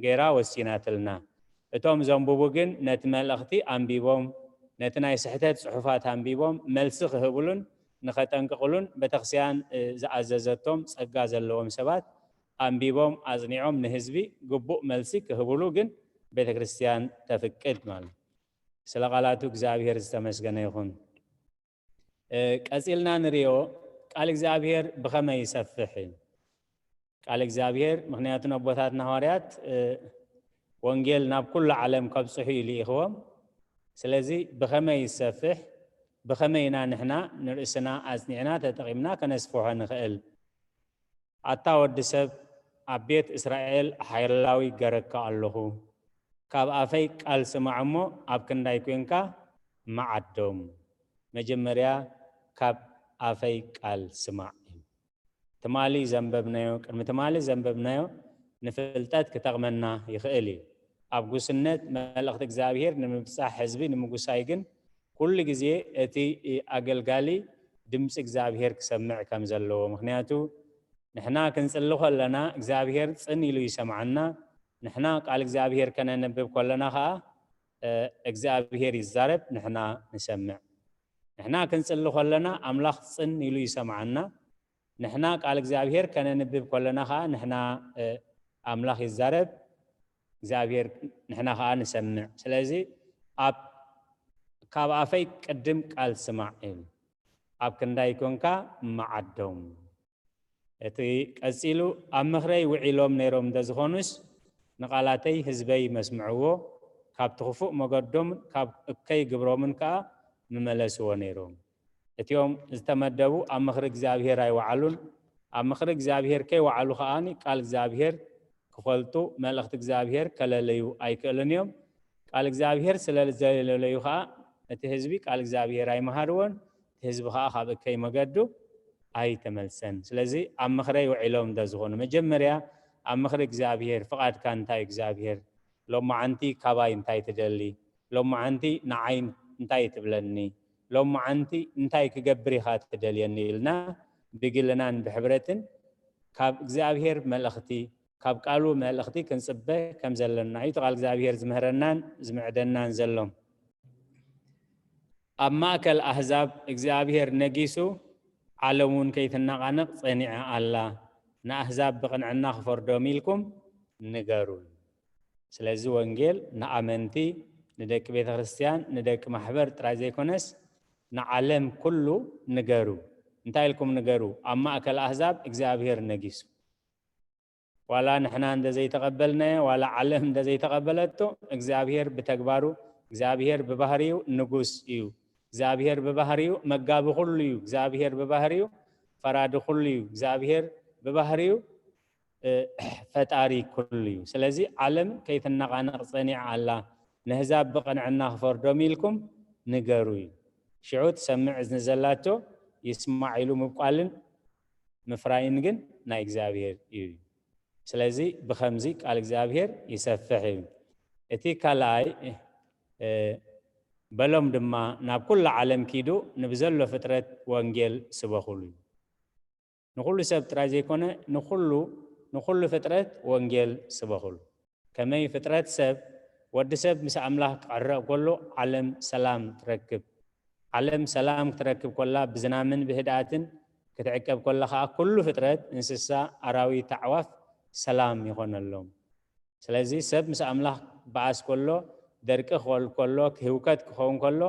ገይራ ወሲናትልና። እቶም ዘንብቡ ግን ነቲ መልእኽቲ ኣንቢቦም፣ ነቲ ናይ ስሕተት ጽሑፋት ኣንቢቦም መልሲ ክህብሉን ንኸጠንቅቕሉን ቤተክርስትያን ዝኣዘዘቶም ጸጋ ዘለዎም ሰባት ኣንቢቦም ኣጽኒዖም ንህዝቢ ግቡእ መልሲ ክህብሉ ግን ቤተክርስትያን ተፍቅድ ማለት። ስለ ቃላቱ እግዚኣብሔር ዝተመስገነ ይኹን። ቀጺልና ንሪኦ ቃል እግዚኣብሔር ብኸመይ ይሰፍሕ እዩ። ቃል እግዚኣብሔር ምኽንያቱ ነቦታትና ሃዋርያት ወንጌል ናብ ኩሉ ዓለም ከብጽሑ እዩ ልኢኽዎም። ስለዚ ብኸመይ ይሰፍሕ፣ ብኸመይ ኢና ንሕና ንርእስና ኣጽኒዕና ተጠቒምና ከነስፍሖ ንኽእል? ኣታ ወዲ ሰብ፣ ኣብ ቤት እስራኤል ሓየላዊ ገረካ ኣለኹ፣ ካብ ኣፈይ ቃል ስማዕ እሞ ኣብ ክንዳይ ኮንካ መዓዶም። መጀመርያ ካብ ኣፈይ ቃል ስማዕ እዩ። ትማሊ ዘንበብናዮ፣ ቅድሚ ትማሊ ዘንበብናዮ ንፍልጠት ክጠቕመና ይኽእል እዩ። ኣብ ጉስነት መልእኽቲ እግዚኣብሔር ንምብጻሕ ህዝቢ ንምጉሳይ ግን ኩሉ ግዜ እቲ ኣገልጋሊ ድምፂ እግዚኣብሔር ክሰምዕ ከም ዘለዎ። ምኽንያቱ ንሕና ክንጽሊ ከለና እግዚኣብሔር ጽን ኢሉ ይሰምዓና። ንሕና ቃል እግዚኣብሔር ከነንብብ ከለና ኸኣ፣ እ፣ እግዚኣብሔር ይዛረብ፣ ንሕና ንሰምዕ። ንሕና ክንጽሊ ከለና ኣምላኽ ጽን ኢሉ ይሰምዓና። ንሕና ቃል እግዚኣብሔር ከነንብብ ከለና ኸኣ ንሕና፣ እ፣ ኣምላኽ ይዛረብ፣ እግዚኣብሔር ንሕና ኸኣ ንሰምዕ። ስለዚ ኣብ፣ ካብ ኣፈይ ቅድም ቃል ስማዕ እዩ። ኣብ ክንዳይ ኮንካ መዓዶም። እቲ ቀጺሉ ኣብ ምኽረይ ውዒሎም ነይሮም እንተዝኾኑስ ንቓላተይ ህዝበይ መስምዕዎ፣ ካብቲ ክፉእ መገዶምን ካብ እከይ ግብሮምን ከኣ ምመለስዎ ነይሮም። እቲኦም ዝተመደቡ ኣብ ምኽሪ እግዚኣብሔር ኣይወዓሉን። ኣብ ምኽሪ እግዚኣብሔር ከይወዓሉ ከኣ ቃል እግዚኣብሔር ክፈልጡ፣ መልእኽቲ እግዚኣብሔር ከለለዩ ኣይክእሉን እዮም። ቃል እግዚኣብሔር ስለ ዘለለዩ ከኣ እቲ ህዝቢ ቃል እግዚኣብሔር ኣይመሃርዎን፣ እቲ ህዝቢ ከኣ ካብ እከይ መገዱ ኣይተመልሰን። ስለዚ ኣብ ምኽረይ ውዒሎም እንተዝኾኑ፣ መጀመርያ ኣብ ምኽሪ እግዚኣብሔር፣ ፍቓድካ እንታይ እዩ እግዚኣብሔር? ሎማዓንቲ ካባይ እንታይ ትደሊ? ሎማዓንቲ ንዓይ እንታይ ትብለኒ? ሎማዓንቲ እንታይ ክገብር ኢኻ ትደልየኒ? ኢልና ብግልናን ብሕብረትን ካብ እግዚኣብሔር መልእኽቲ፣ ካብ ቃሉ መልእኽቲ ክንጽበ ከም ዘለና እዩ እቲ ቃል እግዚኣብሔር ዝምህረናን ዝምዕደናን ዘሎ። ኣብ ማእከል ኣህዛብ እግዚኣብሔር ነጊሱ፣ ዓለም እውን ከይትነቓነቕ ጸኒዓ ኣላ። ንኣህዛብ ብቕንዕና ክፈርዶም ኢልኩም ንገሩ። ስለዚ ወንጌል ንኣመንቲ፣ ንደቂ ቤተ ክርስቲያን፣ ንደቂ ማሕበር ጥራይ ዘይኮነስ ንዓለም ኩሉ ንገሩ። እንታይ ኢልኩም ንገሩ? ኣብ ማእከል ኣህዛብ እግዚኣብሔር ነጊሱ። ዋላ ንሕና እንደ ዘይተቐበልናዮ፣ ዋላ ዓለም እንደ ዘይተቐበለቶ፣ እግዚኣብሔር ብተግባሩ፣ እግዚኣብሔር ብባህሪኡ ንጉስ እዩ። እግዚኣብሔር ብባህሪኡ መጋቢ ኩሉ እዩ። እግዚኣብሔር ብባህሪኡ ፈራዲ ኩሉ እዩ። እግዚኣብሔር ብባህሪኡ፣ እ፣ ፈጣሪ ኩሉ እዩ። ስለዚ ዓለም ከይትነቓነቕ ጸኒዓ ኣላ። ነህዛብ ብቕንዕና ክፈርዶም ኢልኩም ንገሩ እዩ። ሽዑ ትሰምዕ እዝኒ ዘላቶ ይስማዕ ኢሉ ምብቋልን ምፍራይን ግን ናይ እግዚኣብሔር እዩ። ስለዚ ብኸምዚ ቃል እግዚኣብሔር ይሰፍሕ እዩ። እቲ ካልኣይ፣ እ፣ በሎም ድማ ናብ ኩሉ ዓለም ኪዱ ንብዘሎ ፍጥረት ወንጌል ስበኹሉ እዩ። ንኹሉ ሰብ ጥራይ ዘይኮነ ንኹሉ፣ ንኹሉ ፍጥረት ወንጌል ስበኹሉ። ከመይ ፍጥረት ሰብ፣ ወዲ ሰብ ምስ ኣምላኽ ክዕረቕ ከሎ ዓለም ሰላም ትረክብ። ዓለም ሰላም ክትረክብ ኮላ ብዝናምን ብህድኣትን ክትዕቀብ ኮላ ኸኣ ኩሉ ፍጥረት፣ እንስሳ፣ ኣራዊት፣ ኣዕዋፍ ሰላም ይኾነሎም። ስለዚ ሰብ ምስ ኣምላኽ ክበኣስ ከሎ፣ ደርቂ ክኾል ከሎ፣ ህውከት ክኸውን ከሎ፣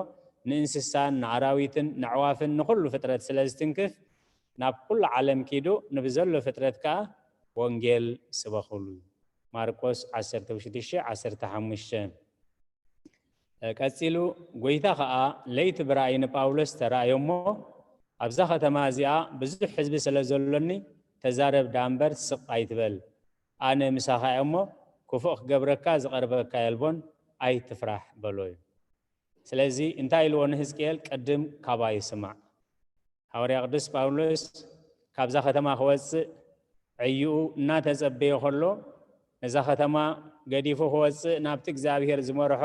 ንእንስሳን ንኣራዊትን ንኣዕዋፍን ንኹሉ ፍጥረት ስለ ዝትንክፍ፣ ናብ ኩሉ ዓለም ኪዱ ንብዘሎ ፍጥረት ከኣ ወንጌል ስበኹሉ። ማርቆስ ዓሰርተ ሽዱሽተ ዓሰርተ ሓሙሽተ። ቀጺሉ፣ ጐይታ ኸኣ ለይቲ ብራእይ ንጳውሎስ ተራእዮ እሞ፣ ኣብዛ ኸተማ እዚኣ ብዙሕ ህዝቢ ስለ ዘሎኒ፣ ተዛረብ ደኣ እምበር ስቕ ኣይትበል። ኣነ ምሳኻ እየ እሞ፣ ክፉእ ክገብረካ ዝቐርበካ የልቦን፣ ኣይትፍራሕ በሎ እዩ። ስለዚ እንታይ ኢልዎ ንህዝቅኤል? ቅድም ካባይ ስማዕ። ሃዋርያ ቅዱስ ጳውሎስ ካብዛ ከተማ ክወጽእ ዕይኡ እናተጸበየ ከሎ፣ ነዛ ከተማ ገዲፉ ክወጽእ ናብቲ እግዚኣብሔር ዝመርሖ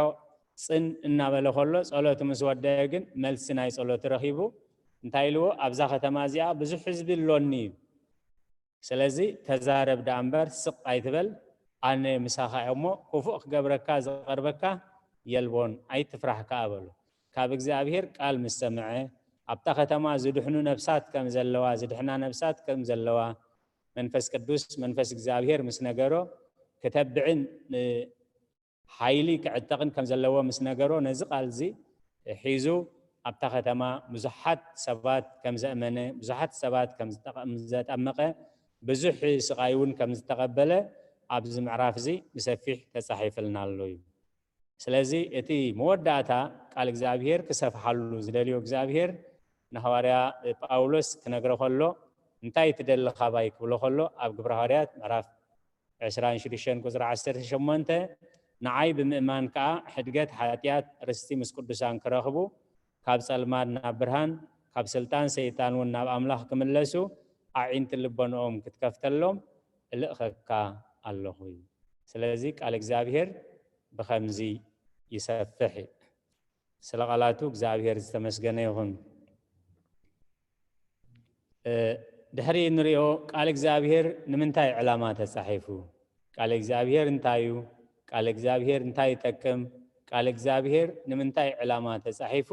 ጽን እናበለ ከሎ፣ ጸሎቱ ምስ ወደአ ግን መልሲ ናይ ጸሎቱ ረኺቡ። እንታይ ኢልዎ? ኣብዛ ከተማ እዚኣ ብዙሕ ህዝቢ ኣሎኒ እዩ። ስለዚ ተዛረብ ደኣ እምበር ስቕ ኣይትበል፣ ኣነ ምሳኻ እየ እሞ፣ ክፉእ ክገብረካ ዝቐርበካ የልቦን፣ ኣይትፍራሕ ከኣ በሎ። ካብ እግዚኣብሔር ቃል ምስ ሰምዐ፣ ኣብታ ከተማ ዝድሕኑ ነፍሳት ከም ዘለዋ፣ ዝድሕና ነፍሳት ከም ዘለዋ፣ መንፈስ ቅዱስ፣ መንፈስ እግዚኣብሔር ምስ ነገሮ፣ ክተብዕን፣ እ፣ ሓይሊ ክዕጠቕን ከም ዘለዎ ምስ ነገሮ፣ ነዚ ቃል እዚ ሒዙ ኣብታ ከተማ ብዙሓት ሰባት ከም ዘእመነ፣ ብዙሓት ሰባት ከም ዝጠቐ-፣ ዘጠመቐ፣ ብዙሕ ስቓይ እውን ከም ዝተቐበለ ኣብዚ ምዕራፍ እዚ ብሰፊሕ ተጻሒፍልና ኣሎ እዩ። ስለዚ እቲ መወዳእታ ቃል እግዚኣብሔር ክሰፍሓሉ ዝደልዮ እግዚኣብሔር ንሃዋርያ ጳውሎስ ክነግሮ ከሎ፣ እንታይ ትደሊ ካባይ ክብሎ ከሎ፣ ኣብ ግብረ ሃዋርያት ምዕራፍ ዕስራን ሽዱሽተን ቁጽሪ ዓሰርተ ሸሞንተ፣ ንዓይ ብምእማን ከኣ ሕድገት ሓጢኣት ርስቲ ምስ ቅዱሳን ክረኽቡ፣ ካብ ጸልማት ናብ ብርሃን፣ ካብ ስልጣን ሰይጣን እውን ናብ ኣምላኽ ክምለሱ ኣዒንቲ ልቦንኦም ክትከፍተሎም እልእኸካ ኣለኹ። ስለዚ ቃል እግዚኣብሔር ብኸምዚ ይሰፍሕ። ስለ ቃላቱ እግዚኣብሔር ዝተመስገነ ይኹን። ድሕሪ ንሪኦ ቃል እግዚኣብሔር ንምንታይ ዕላማ ተጻሒፉ? ቃል እግዚኣብሔር እንታይ እዩ? ቃል እግዚኣብሔር እንታይ ይጠቅም? ቃል እግዚኣብሔር ንምንታይ ዕላማ ተጻሒፉ?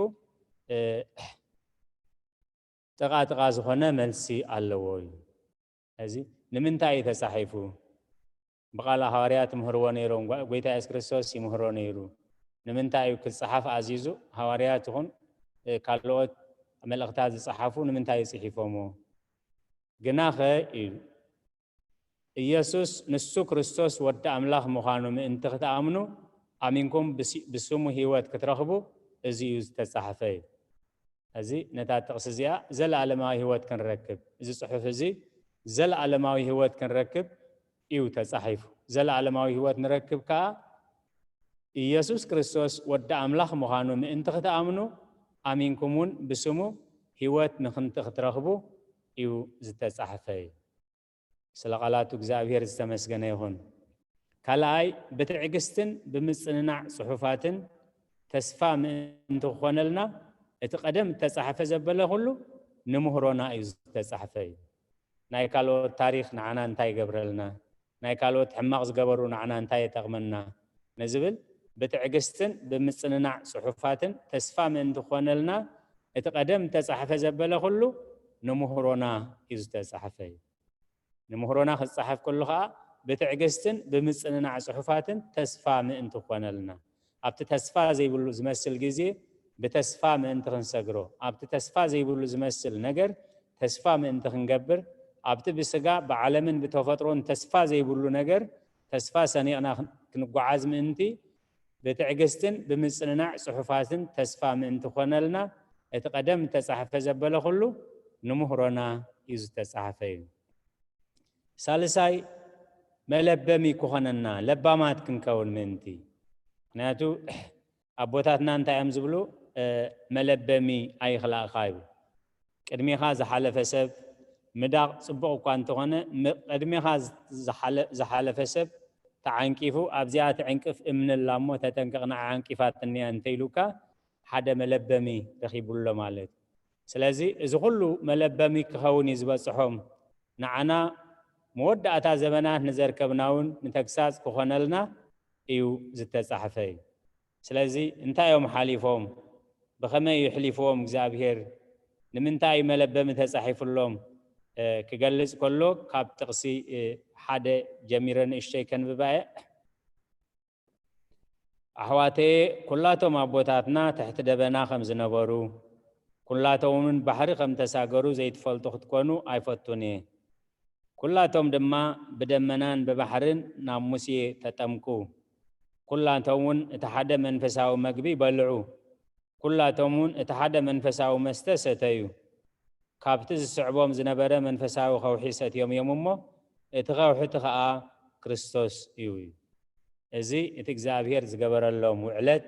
ጥቓ ጥቓ ዝኾነ መልሲ ኣለዎ እዩ። እዚ ንምንታይ እዩ ተጻሒፉ? ብቓል ሃዋርያት ይምህርዎ ነይሮም። ጎይታ የሱስ ክርስቶስ ይምህሮ ነይሩ። ንምንታይ እዩ ክጽሓፍ ኣዚዙ? ሃዋርያት ይኹን ካልኦት መልእኽታት ዝጸሓፉ ንምንታይ እዩ ጽሒፎሞ? ግናኸ እዩ ኢየሱስ ንሱ ክርስቶስ ወዲ ኣምላኽ ምዃኑ ምእንቲ ክትኣምኑ ኣሚንኩም ብስሙ ህይወት ክትረኽቡ እዚ እዩ ዝተጻሕፈ እዩ። እዚ ነታ ጥቕሲ እዚኣ ዘለኣለማዊ ህይወት ክንረክብ፣ እዚ ጽሑፍ እዚ ዘለኣለማዊ ህይወት ክንረክብ እዩ ተጻሒፉ። ዘለኣለማዊ ህይወት ንረክብ ከኣ ኢየሱስ ክርስቶስ ወዲ ኣምላኽ ምዃኑ ምእንቲ ክትኣምኑ ኣሚንኩም እውን ብስሙ ህይወት ምኽንቲ ክትረኽቡ እዩ ዝተጻሕፈ እዩ። ስለ ቃላቱ እግዚኣብሔር ዝተመስገነ ይኹን። ካልኣይ፣ ብትዕግስትን ብምጽንናዕ ጽሑፋትን ተስፋ ምእንቲ ክኾነልና እቲ ቀደም እተጻሕፈ ዘበለ ኩሉ ንምህሮና እዩ ዝተጻሕፈ እዩ። ናይ ካልኦት ታሪኽ ንዓና እንታይ ይገብረልና? ናይ ካልኦት ሕማቕ ዝገበሩ ንዓና እንታይ ይጠቕመና? ንዝብል ብትዕግስትን ብምጽንናዕ ጽሑፋትን ተስፋ ምእንቲ ክኾነልና እቲ ቀደም እተጻሕፈ ዘበለ ኩሉ ንምህሮና እዩ ዝተጻሕፈ እዩ። ንምህሮና ክጸሓፍ ከሎ ኸኣ ብትዕግስትን ብምጽንናዕ ጽሑፋትን ተስፋ ምእንቲ ክኾነልና። ኣብቲ ተስፋ ዘይብሉ ዝመስል ግዜ ብተስፋ ምእንቲ ክንሰግሮ፣ ኣብቲ ተስፋ ዘይብሉ ዝመስል ነገር ተስፋ ምእንቲ ክንገብር፣ ኣብቲ ብስጋ ብዓለምን ብተፈጥሮን ተስፋ ዘይብሉ ነገር ተስፋ ሰኒቕና ክንጓዓዝ ምእንቲ ብትዕግስትን ብምጽንናዕ ጽሑፋትን ተስፋ ምእንቲ ኮነልና እቲ ቀደም እተጻሕፈ ዘበለ ኩሉ ንምህሮና እዩ ዝተጻሕፈ እዩ። ሳልሳይ መለበሚ ክኾነና ለባማት ክንከውን ምእንቲ። ምክንያቱ ኣቦታትና እንታይ እዮም ዝብሉ? መለበሚ ኣይኽላእኻ ይብሉ። ቅድሜኻ ዝሓለፈ ሰብ ምዳቕ ጽቡቕ እኳ እንተኾነ ቅድሜኻ ዝሓለፈ ሰብ ተዓንቂፉ ኣብዚኣ ትዕንቅፍ እምኒ ኣላ እሞ ተጠንቀቕ ንዓ ዓንቂፋትኒ እያ እንተኢሉካ ሓደ መለበሚ ረኺቡ ኣሎ ማለት እዩ። ስለዚ እዚ ኩሉ መለበሚ ክኸውን እዩ ዝበጽሖም። ንዓና መወዳእታ ዘበናት ንዘርከብና እውን ንተግሳጽ ክኾነልና እዩ ዝተጻሕፈ እዩ። ስለዚ እንታይ እዮም ሓሊፎም? ብኸመይ እዩ ኣሕሊፍዎም እግዚኣብሄር? ንምንታይ እዩ መለበሚ ተጻሒፉሎም? ክገልጽ ከሎ ካብ ጥቕሲ ሓደ ጀሚረ ንእሽተይ ከንብባ እየ። ኣሕዋተየ፣ ኩላቶም ኣቦታትና ትሕቲ ደበና ከም ዝነበሩ፣ ኩላቶም እውን ባሕሪ ከም ተሳገሩ ዘይትፈልጡ ክትኮኑ ኣይፈቱን እየ። ኩላቶም ድማ ብደመናን ብባሕርን ናብ ሙሴ ተጠምቁ። ኩላቶም እውን እቲ ሓደ መንፈሳዊ መግቢ በልዑ። ኩላቶም እውን እቲ ሓደ መንፈሳዊ መስተ ሰተዩ። ካብቲ ዝስዕቦም ዝነበረ መንፈሳዊ ከውሒ ሰትዮም እዮም እሞ፣ እቲ ከውሒ እቲ ኸኣ ክርስቶስ እዩ። እዚ እቲ እግዚኣብሔር ዝገበረሎም ውዕለት፣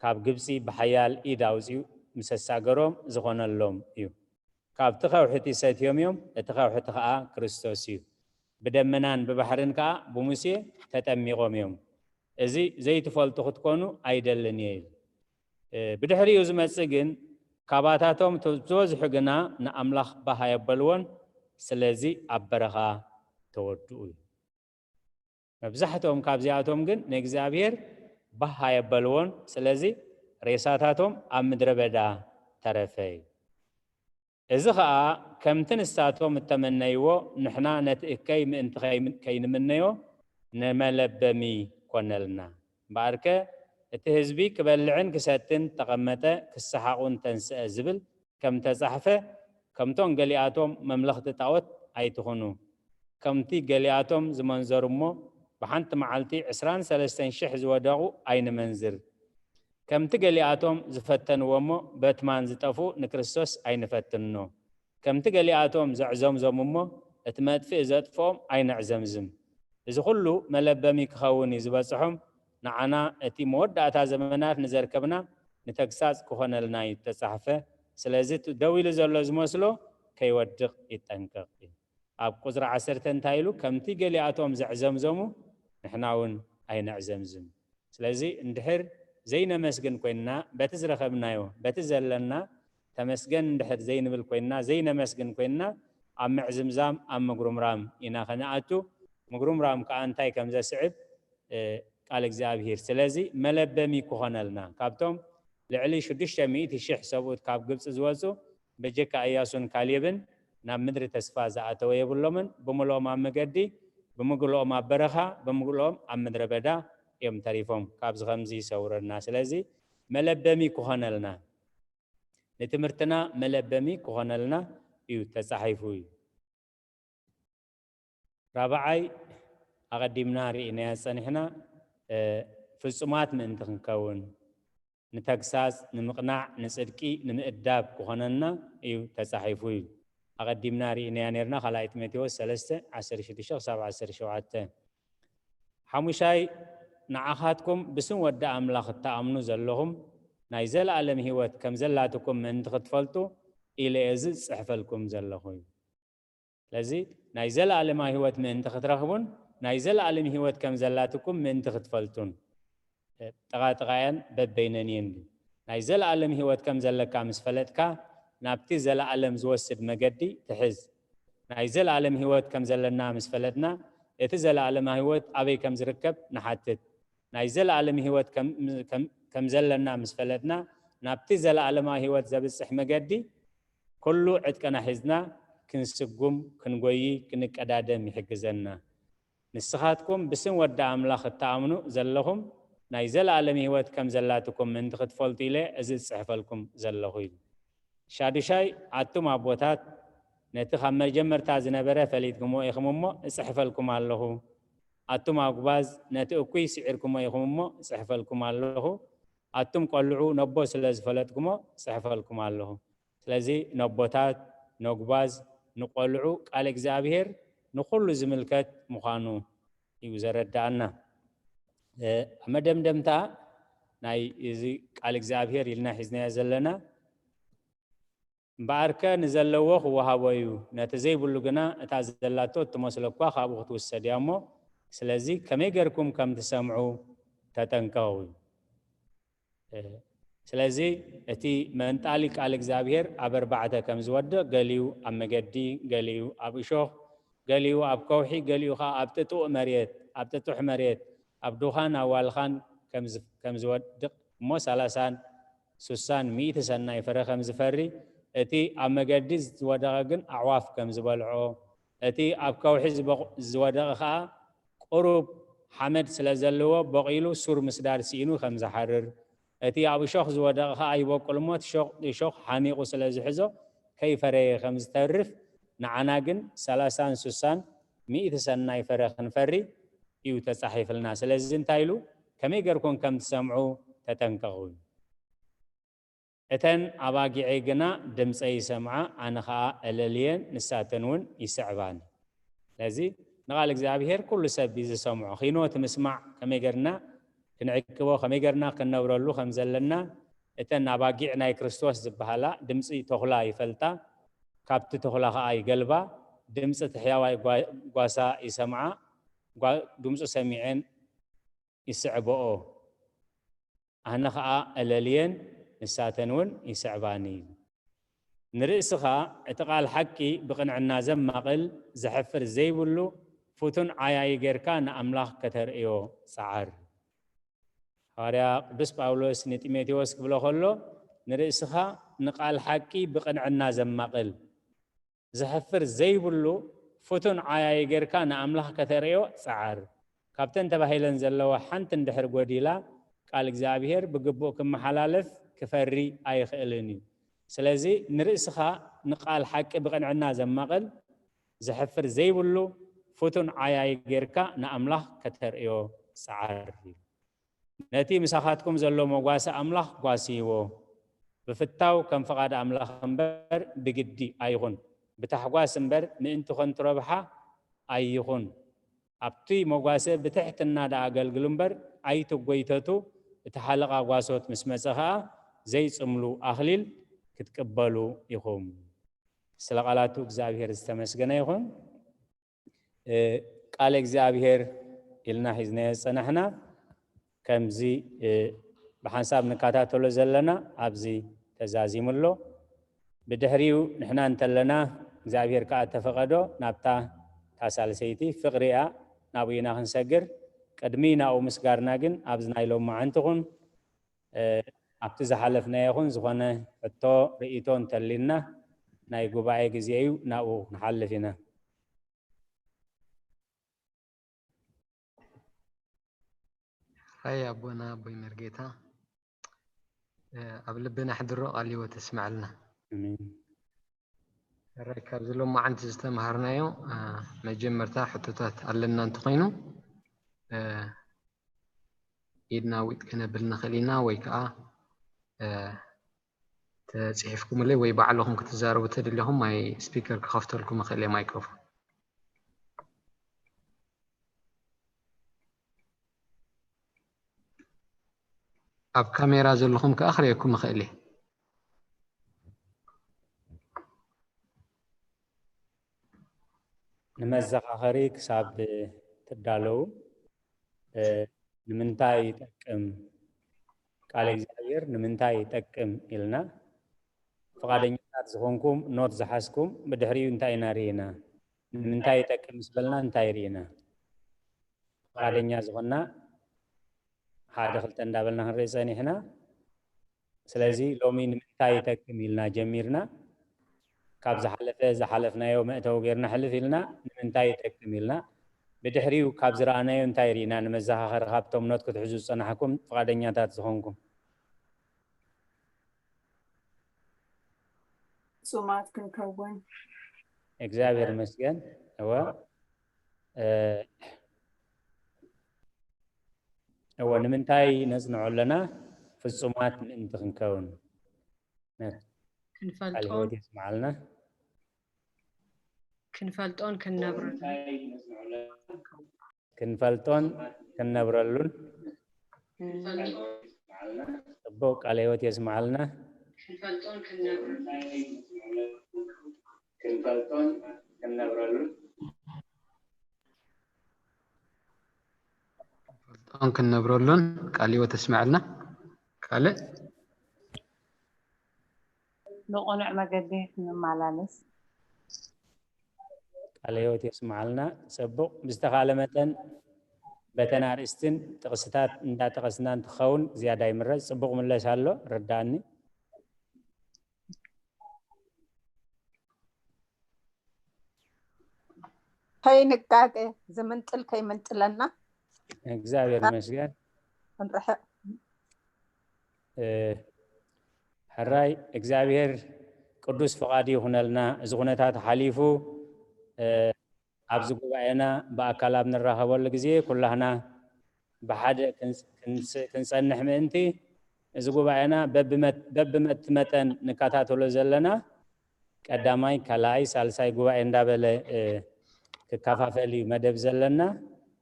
ካብ ግብጺ ብሓያል ኢድ ኣውጺኡ ምስ ኣሳገሮም ዝኾነሎም እዩ። ካብቲ ከውሒ እቲ ሰትዮም እዮም፣ እቲ ከውሒ እቲ ኸኣ ክርስቶስ እዩ። ብደመናን ብባሕርን ከኣ ብሙሴ ተጠሚቖም እዮም። እዚ ዘይትፈልጡ ክትኮኑ ኣይደልን እየ ኢሉ። ብድሕሪኡ ዝመጽእ ግን ካባታቶም ዝበዝሑ ግና ንኣምላኽ ባህ ኣየበልዎን፣ ስለዚ ኣብ በረኻ ተወድኡ እዩ። መብዛሕትኦም ካብዚኣቶም ግን ንእግዚኣብሔር ባህ ኣየበልዎን፣ ስለዚ ሬሳታቶም ኣብ ምድረ በዳ ተረፈ እዩ። እዚ ኸኣ ከምቲ ንሳቶም እተመነይዎ ንሕና ነቲ እከይ ምእንቲ ከይንምነዮ ንመለበሚ ኮነልና። እምበኣርከ እቲ ህዝቢ ክበልዕን ክሰትን ተቐመጠ፣ ክሰሓቑን ተንስአ ዝብል ከም ተጻሕፈ፣ ከምቶም ገሊኣቶም መምለኽቲ ጣዖት ኣይትኹኑ። ከምቲ ገሊኣቶም ዝመንዘሩ እሞ ብሓንቲ መዓልቲ ዕስራን ሰለስተን ሽሕ ዝወደቑ ኣይንመንዝር። ከምቲ ገሊኣቶም ዝፈተንዎ እሞ በትማን ዝጠፍኡ ንክርስቶስ ኣይንፈትኖ። ከምቲ ገሊኣቶም ዘዕዘምዞም እሞ እቲ መጥፍኢ ዘጥፍኦም ኣይነዕዘምዝም። እዚ ኩሉ መለበሚ ክኸውን እዩ ዝበጽሖም፣ ንዓና እቲ መወዳእታ ዘመናት ንዘርከብና ንተግሳጽ ክኾነልና እዩ ተጻሕፈ። ስለዚ እቲ ደው ኢሉ ዘሎ ዝመስሎ ከይወድቕ ይጠንቀቕ እዩ። ኣብ ቁጽሪ ዓሰርተ እንታይ ኢሉ? ከምቲ ገሊኣቶም ዘዕዘምዘሙ ንሕና እውን ኣይነዕዘምዝም። ስለዚ እንድሕር ዘይነመስግን ኮይንና፣ በቲ ዝረኸብናዮ፣ በቲ ዘለና ተመስገን እንድሕር ዘይንብል ኮይንና፣ ዘይነመስግን ኮይንና፣ ኣብ ምዕዝምዛም፣ ኣብ ምጉርምራም ኢና ከነኣቱ። ምጉርምራም ከኣ እንታይ ከም ዘስዕብ፣ እ፣ ቃል እግዚኣብሄር። ስለዚ መለበሚ ክኾነልና፣ ካብቶም ልዕሊ ሽዱሽተ ሚእቲ ሽሕ ሰብኡት ካብ ግብጺ ዝወጹ፣ በጀካ እያሱን ካሌብን ናብ ምድሪ ተስፋ ዝኣተወ የብሎምን። ብምልኦም ኣብ መገዲ፣ ብምግልኦም ኣብ በረኻ፣ ብምግልኦም ኣብ ምድረ በዳ እዮም ተሪፎም። ካብዚ ከምዚ ይሰውረና። ስለዚ መለበሚ ክኾነልና፣ ንትምህርትና መለበሚ ክኾነልና እዩ ተጻሒፉ እዩ። ራብዓይ፣ ኣቐዲምና ርኢናዮ ጸኒሕና፣ እ፣ ፍጹማት ምእንቲ ክንከውን፣ ንተግሳጽ፣ ንምቕናዕ፣ ንጽድቂ፣ ንምእዳብ ክኾነና እዩ ተጻሒፉ እዩ። ኣቐዲምና ርኢናዮ ኔርና፣ ካልኣይ ጢሞቴዎስ ሰለስተ፣ ዓሰርተ ሽዱሽተ ክሳብ ዓሰርተ ሸውዓተ። ሓሙሻይ፣ ንዓኻትኩም ብስም ወዲ ኣምላኽ እትኣምኑ ዘለኹም ናይ ዘለኣለም ህይወት ከም ዘላትኩም ምእንቲ ክትፈልጡ ኢለ እየ እዚ ዝጽሕፈልኩም ዘለኹ እዩ። ስለዚ ናይ ዘለኣለማዊ ህይወት ምእንቲ ክትረኽቡን ናይ ዘለኣለም ህይወት ከም ዘላትኩም ምእንቲ ክትፈልጡን፣ እ፣ ጥቓ ጥቓየን በበይነን እየን። ግን ናይ ዘለኣለም ህይወት ከም ዘለካ ምስ ፈለጥካ፣ ናብቲ ዘለኣለም ዝወስድ መገዲ ትሕዝ። ናይ ዘለኣለም ህይወት ከም ዘለና ምስ ፈለጥና፣ እቲ ዘለኣለማዊ ህይወት ኣበይ ከም ዝርከብ ንሓትት። ናይ ዘለኣለም ህይወት ከም፣ ከም፣ ከም ዘለና ምስ ፈለጥና፣ ናብቲ ዘለኣለማዊ ህይወት ዘብጽሕ መገዲ ኩሉ ዕጥቀና ሒዝና ክንስጉም፣ ክንጎዪ፣ ክንቀዳደም ይሕግዘና። ንስኻትኩም ብስም ወዲ ኣምላኽ እትኣምኑ ዘለኹም ናይ ዘለኣለም ህይወት ከም ዘላትኩም ምእንቲ ክትፈልጡ ኢለ እዚ ዝጽሕፈልኩም ዘለኹ ኢሉ። ሻዱሻይ፣ ኣቱም ኣቦታት፣ ነቲ ካብ መጀመርታ ዝነበረ ፈሊጥኩምዎ ኢኹም እሞ እጽሕፈልኩም ኣለኹ። ኣቱም ኣጉባዝ፣ ነቲ እኩይ ስዒርኩሞ ኢኹም እሞ እጽሕፈልኩም ኣለኹ። ኣቱም ቆልዑ፣ ነቦ ስለ ዝፈለጥኩሞ እጽሕፈልኩም ኣለኹ። ስለዚ ነቦታት፣ ነጉባዝ፣ ንቆልዑ ቃል እግዚኣብሄር ንኹሉ ዝምልከት ምዃኑ እዩ ዘረድኣና። እ፣ ኣብ መደምደምታ ናይ እዚ ቃል እግዚኣብሄር ኢልና ሒዝናዮ ዘለና፣ እምበኣርከ ንዘለዎ ክወሃቦ እዩ፣ ነቲ ዘይብሉ ግና እታ ዘላቶ እትመስሎ እኳ ካብኡ ክትውሰድ እያ እሞ፣ ስለዚ ከመይ ጌርኩም ከም ትሰምዑ ተጠንቀቑ እዩ። እ፣ ስለዚ እቲ መንጣሊ ቃል እግዚኣብሄር ኣብ ኣርባዕተ ከም ዝወድቕ፣ ገሊኡ ኣብ መገዲ፣ ገሊኡ ኣብ እሾኽ፣ ገሊኡ ኣብ ከውሒ፣ ገሊኡ ኸዓ ኣብ ጥጡእ መሬት፣ ኣብ ጥጡሕ መሬት፣ ኣብ ዱኻን ኣብ ዋልኻን ከም ዝ-፣ ከም ዝወድቕ እሞ፣ ሰላሳን ሱሳን ሚእቲ ሰናይ ፍረ ከም ዝፈሪ፣ እቲ ኣብ መገዲ ዝወደቐ ግን ኣዕዋፍ ከም ዝበልዖ፣ እቲ ኣብ ከውሒ ዝበቕ-፣ ዝወደቐ ኸዓ ቁሩብ ሓመድ ስለ ዘለዎ በቒሉ ሱር ምስዳድ ስኢኑ ከም ዝሓርር፣ እቲ ኣብ እሾኽ ዝወደቐ ኸዓ ይበቁል እሞ፣ እቲ ሾኽ-፣ እሾኽ ሓሚቑ ስለ ዝሕዞ ከይፈረየ ከም ዝተርፍ፣ ንዓና ግን ሰላሳን ሱሳን ሚእቲ ሰናይ ፍረ ክንፈሪ እዩ ተጻሒፍልና። ስለዚ እንታይ ኢሉ? ከመይ ጌርኩም ከም ትሰምዑ ተጠንቀቑ። እተን ኣባጊዐይ ግና ድምፀይ ይሰምዓ፣ ኣነ ኸዓ እለልየን፣ ንሳተን እውን ይስዕባኒ። ስለዚ ንቓል እግዚኣብሄር ኩሉ ሰብ እዩ ዝሰምዖ። ኺኖ እቲ ምስማዕ ከመይ ጌርና ክንዕቅቦ፣ ከመይ ጌርና ክንነብረሉ ከም ዘለና፣ እተን ኣባጊዕ ናይ ክርስቶስ ዝበሃላ ድምፂ ተኹላ ይፈልጣ፣ ካብቲ ተኹላ ኸዓ ይገልባ፣ ድምፂ እቲ ሕያዋይ ጓ-፣ ጓሳ ይሰምዓ፣ ጓ-፣ ድምፁ ሰሚዐን ይስዕብኦ። ኣነ ኸዓ እለልየን፣ ንሳተን እውን ይስዕባኒ። ንርእስኻ እቲ ቃል ሓቂ ብቕንዕና ዘማቕል፣ ዘሕፍር ዘይብሉ ፍቱን ዓያዪ ጌርካ ንኣምላኽ ከተርእዮ ጸዓር። ሃዋርያ ቅዱስ ጳውሎስ ንጢሞቴዎስ ክብሎ ከሎ፣ ንርእስኻ ንቃል ሓቂ ብቕንዕና ዘማቕል፣ ዘሕፍር ዘይብሉ ፍቱን ዓያዪ ጌርካ ንኣምላኽ ከተርእዮ ጸዓር። ካብተን ተባሂለን ዘለዋ ሓንቲ እንድሕር ጎዲላ፣ ቃል እግዚኣብሄር ብግቡእ ክመሓላለፍ፣ ክፈሪ ኣይኽእልን እዩ። ስለዚ ንርእስኻ ንቃል ሓቂ ብቕንዕና ዘማቕል፣ ዘሕፍር ዘይብሉ ፍቱን ዓያዪ ጌርካ ንኣምላኽ ከተርእዮ ጸዓር። ነቲ ምሳኻትኩም ዘሎ መጓሰ ኣምላኽ ጓስይዎ። ብፍታው ከም ፍቓድ ኣምላኽ እምበር ብግዲ ኣይኹን፣ ብታሕጓስ እምበር ምእንቲ ኸንቱ ረብሓ ኣይኹን። ኣብቲ መጓሰ ብትሕትና ደኣ ኣገልግሉ እምበር ዓይቲ ጎይተቱ እቲ ሓለቓ ጓሶት ምስ መጸ ኸኣ ዘይጽምሉ ኣኽሊል ክትቅበሉ ኢኹም። ስለ ቃላቱ እግዚኣብሔር ዝተመስገነ ይኹን። እ፣ ቃል እግዚኣብሔር ኢልና ሒዝናዮ ዝጸናሕና ከምዚ፣ እ፣ ብሓንሳብ ንከታተሎ ዘለና ኣብዚ ተዛዚሙ ኣሎ። ብድሕሪኡ ንሕና እንተለና እግዚኣብሔር ከኣ ተፈቐዶ ናብታ እታ ሳልሰይቲ ፍቕሪ እያ፣ ናብኡ ኢና ክንሰግር። ቅድሚ ናብኡ ምስጋርና ግን ኣብዚ ናይ ሎማዓንቲ ኹን፣ እ፣ ኣብቲ ዝሓለፍናዮ ኹን ዝኾነ ሕቶ ርእይቶ እንተሊና ናይ ጉባኤ ግዜ እዩ፣ ናብኡ ንሓልፍ ኢና። ራይ ኣቦና ኣቦይ መርጌታ፣ እ፣ ኣብ ልብና ኣሕድሮ፣ ቃል ህይወት ኣስምዓልና። ኣሜን። ራይ ካብዚ ሎማዓንቲ ዝተምሃርናዮ፣ እ፣ መጀመርታ ሕቶታት ኣለና እንተኾይኑ፣ እ፣ ኢድና ዊጥ ክነብል ንኽእል ኢና፣ ወይ ከዓ፣ እ፣ ተፂሒፍኩምለይ ወይ ባዕልኹም ክትዛረቡ ተደሊኹም ማይ ስፒከር ክኸፍተልኩም ይኽእል እየ ማይክሮፎን። ኣብ ካሜራ ዘለኹም ከዓ ክርእየኩም ይኽእል እየ። ንመዘኻኸሪ ክሳብ ትዳለዉ፣ እ፣ ንምንታይ ይጠቅም ቃል እግዚኣብሔር፣ ንምንታይ ይጠቅም ኢልና ፍቓደኛታት ዝኾንኩም፣ ኖት ዝሓዝኩም፣ ብድሕሪኡ እንታይ ኢና ርኢና? ንምንታይ ይጠቅም ምስ በልና እንታይ ርኢና? ፍቓደኛ ዝኾንና ሓደ ክልተ እንዳበልና ክንርኢ ጸኒሕና። ስለዚ ሎሚ ንምንታይ ይጠቅም ኢልና ጀሚርና። ካብ ዝሓለፈ፣ ዝሓለፍናዮ መእተዊ ጌርና ሕልፍ ኢልና ንምንታይ ይጠቅም ኢልና። ብድሕሪኡ ካብ ዝረኣናዮ እንታይ ርኢና ንመዘኻኸሪ ካብቶም ኖት ክትሕዙ ዝጸናሕኩም ፍቓደኛታት ዝኾንኩም? ፍጹማት ክንከውን። እግዚኣብሔር ይመስገን። እወ፣ እ፣ እወ፣ ንምንታይ ነጽንዖ ኣለና? ፍጹማት ምእንቲ ክንከውን። ቃል ክንፈልጦን ህይወት የስምዓልና። ክንፈልጦን ክንነብረሉ ክንፈልጦን ክንነብረሉን። ጽቡቕ፣ ቃለ ህይወት የስምዓልና። ክንፈልጦን ክንነብረሉ ክንፈልጦን ክንነብረሉን። ክንፈልጦን ክንነብረሉን። ቃለ ህይወት የስምዓልና። ካልእ ብቕኑዕ መገዲ ክንመላለስ። ቃለ ህይወት የስምዓልና። ጽቡቕ፣ ብዝተኻለ መጠን በተን ኣርእስትን ጥቕስታት እንዳጠቐስና እንትኸውን ዝያዳ ይምረጽ። ጽቡቕ ምለሳ ኣሎ፣ ረዳእኒ። ከይንጋገ፣ ዝምንጥል ከይምንጥለና እግዚኣብሔር ይመስገን። ክንርሕቕ። እ፣ ሕራይ እግዚኣብሔር ቅዱስ ፍቓዱ ይኹነልና። እዚ ኩነታት ሓሊፉ፣ እ፣ ኣብዚ ጉባኤና ብኣካል ኣብ ንራኸበሉ ግዜ ኩላህና ብሓደ ክንጽ-፣ ክንጽ-፣ ክንጸንሕ ምእንቲ፣ እዚ ጉባኤና በብመት-፣ በብመቲ መጠን ንከታተሎ ዘለና ቀዳማይ፣ ካልኣይ፣ ሳልሳይ ጉባኤ እንዳበለ፣ እ፣ ክከፋፈል እዩ መደብ ዘለና።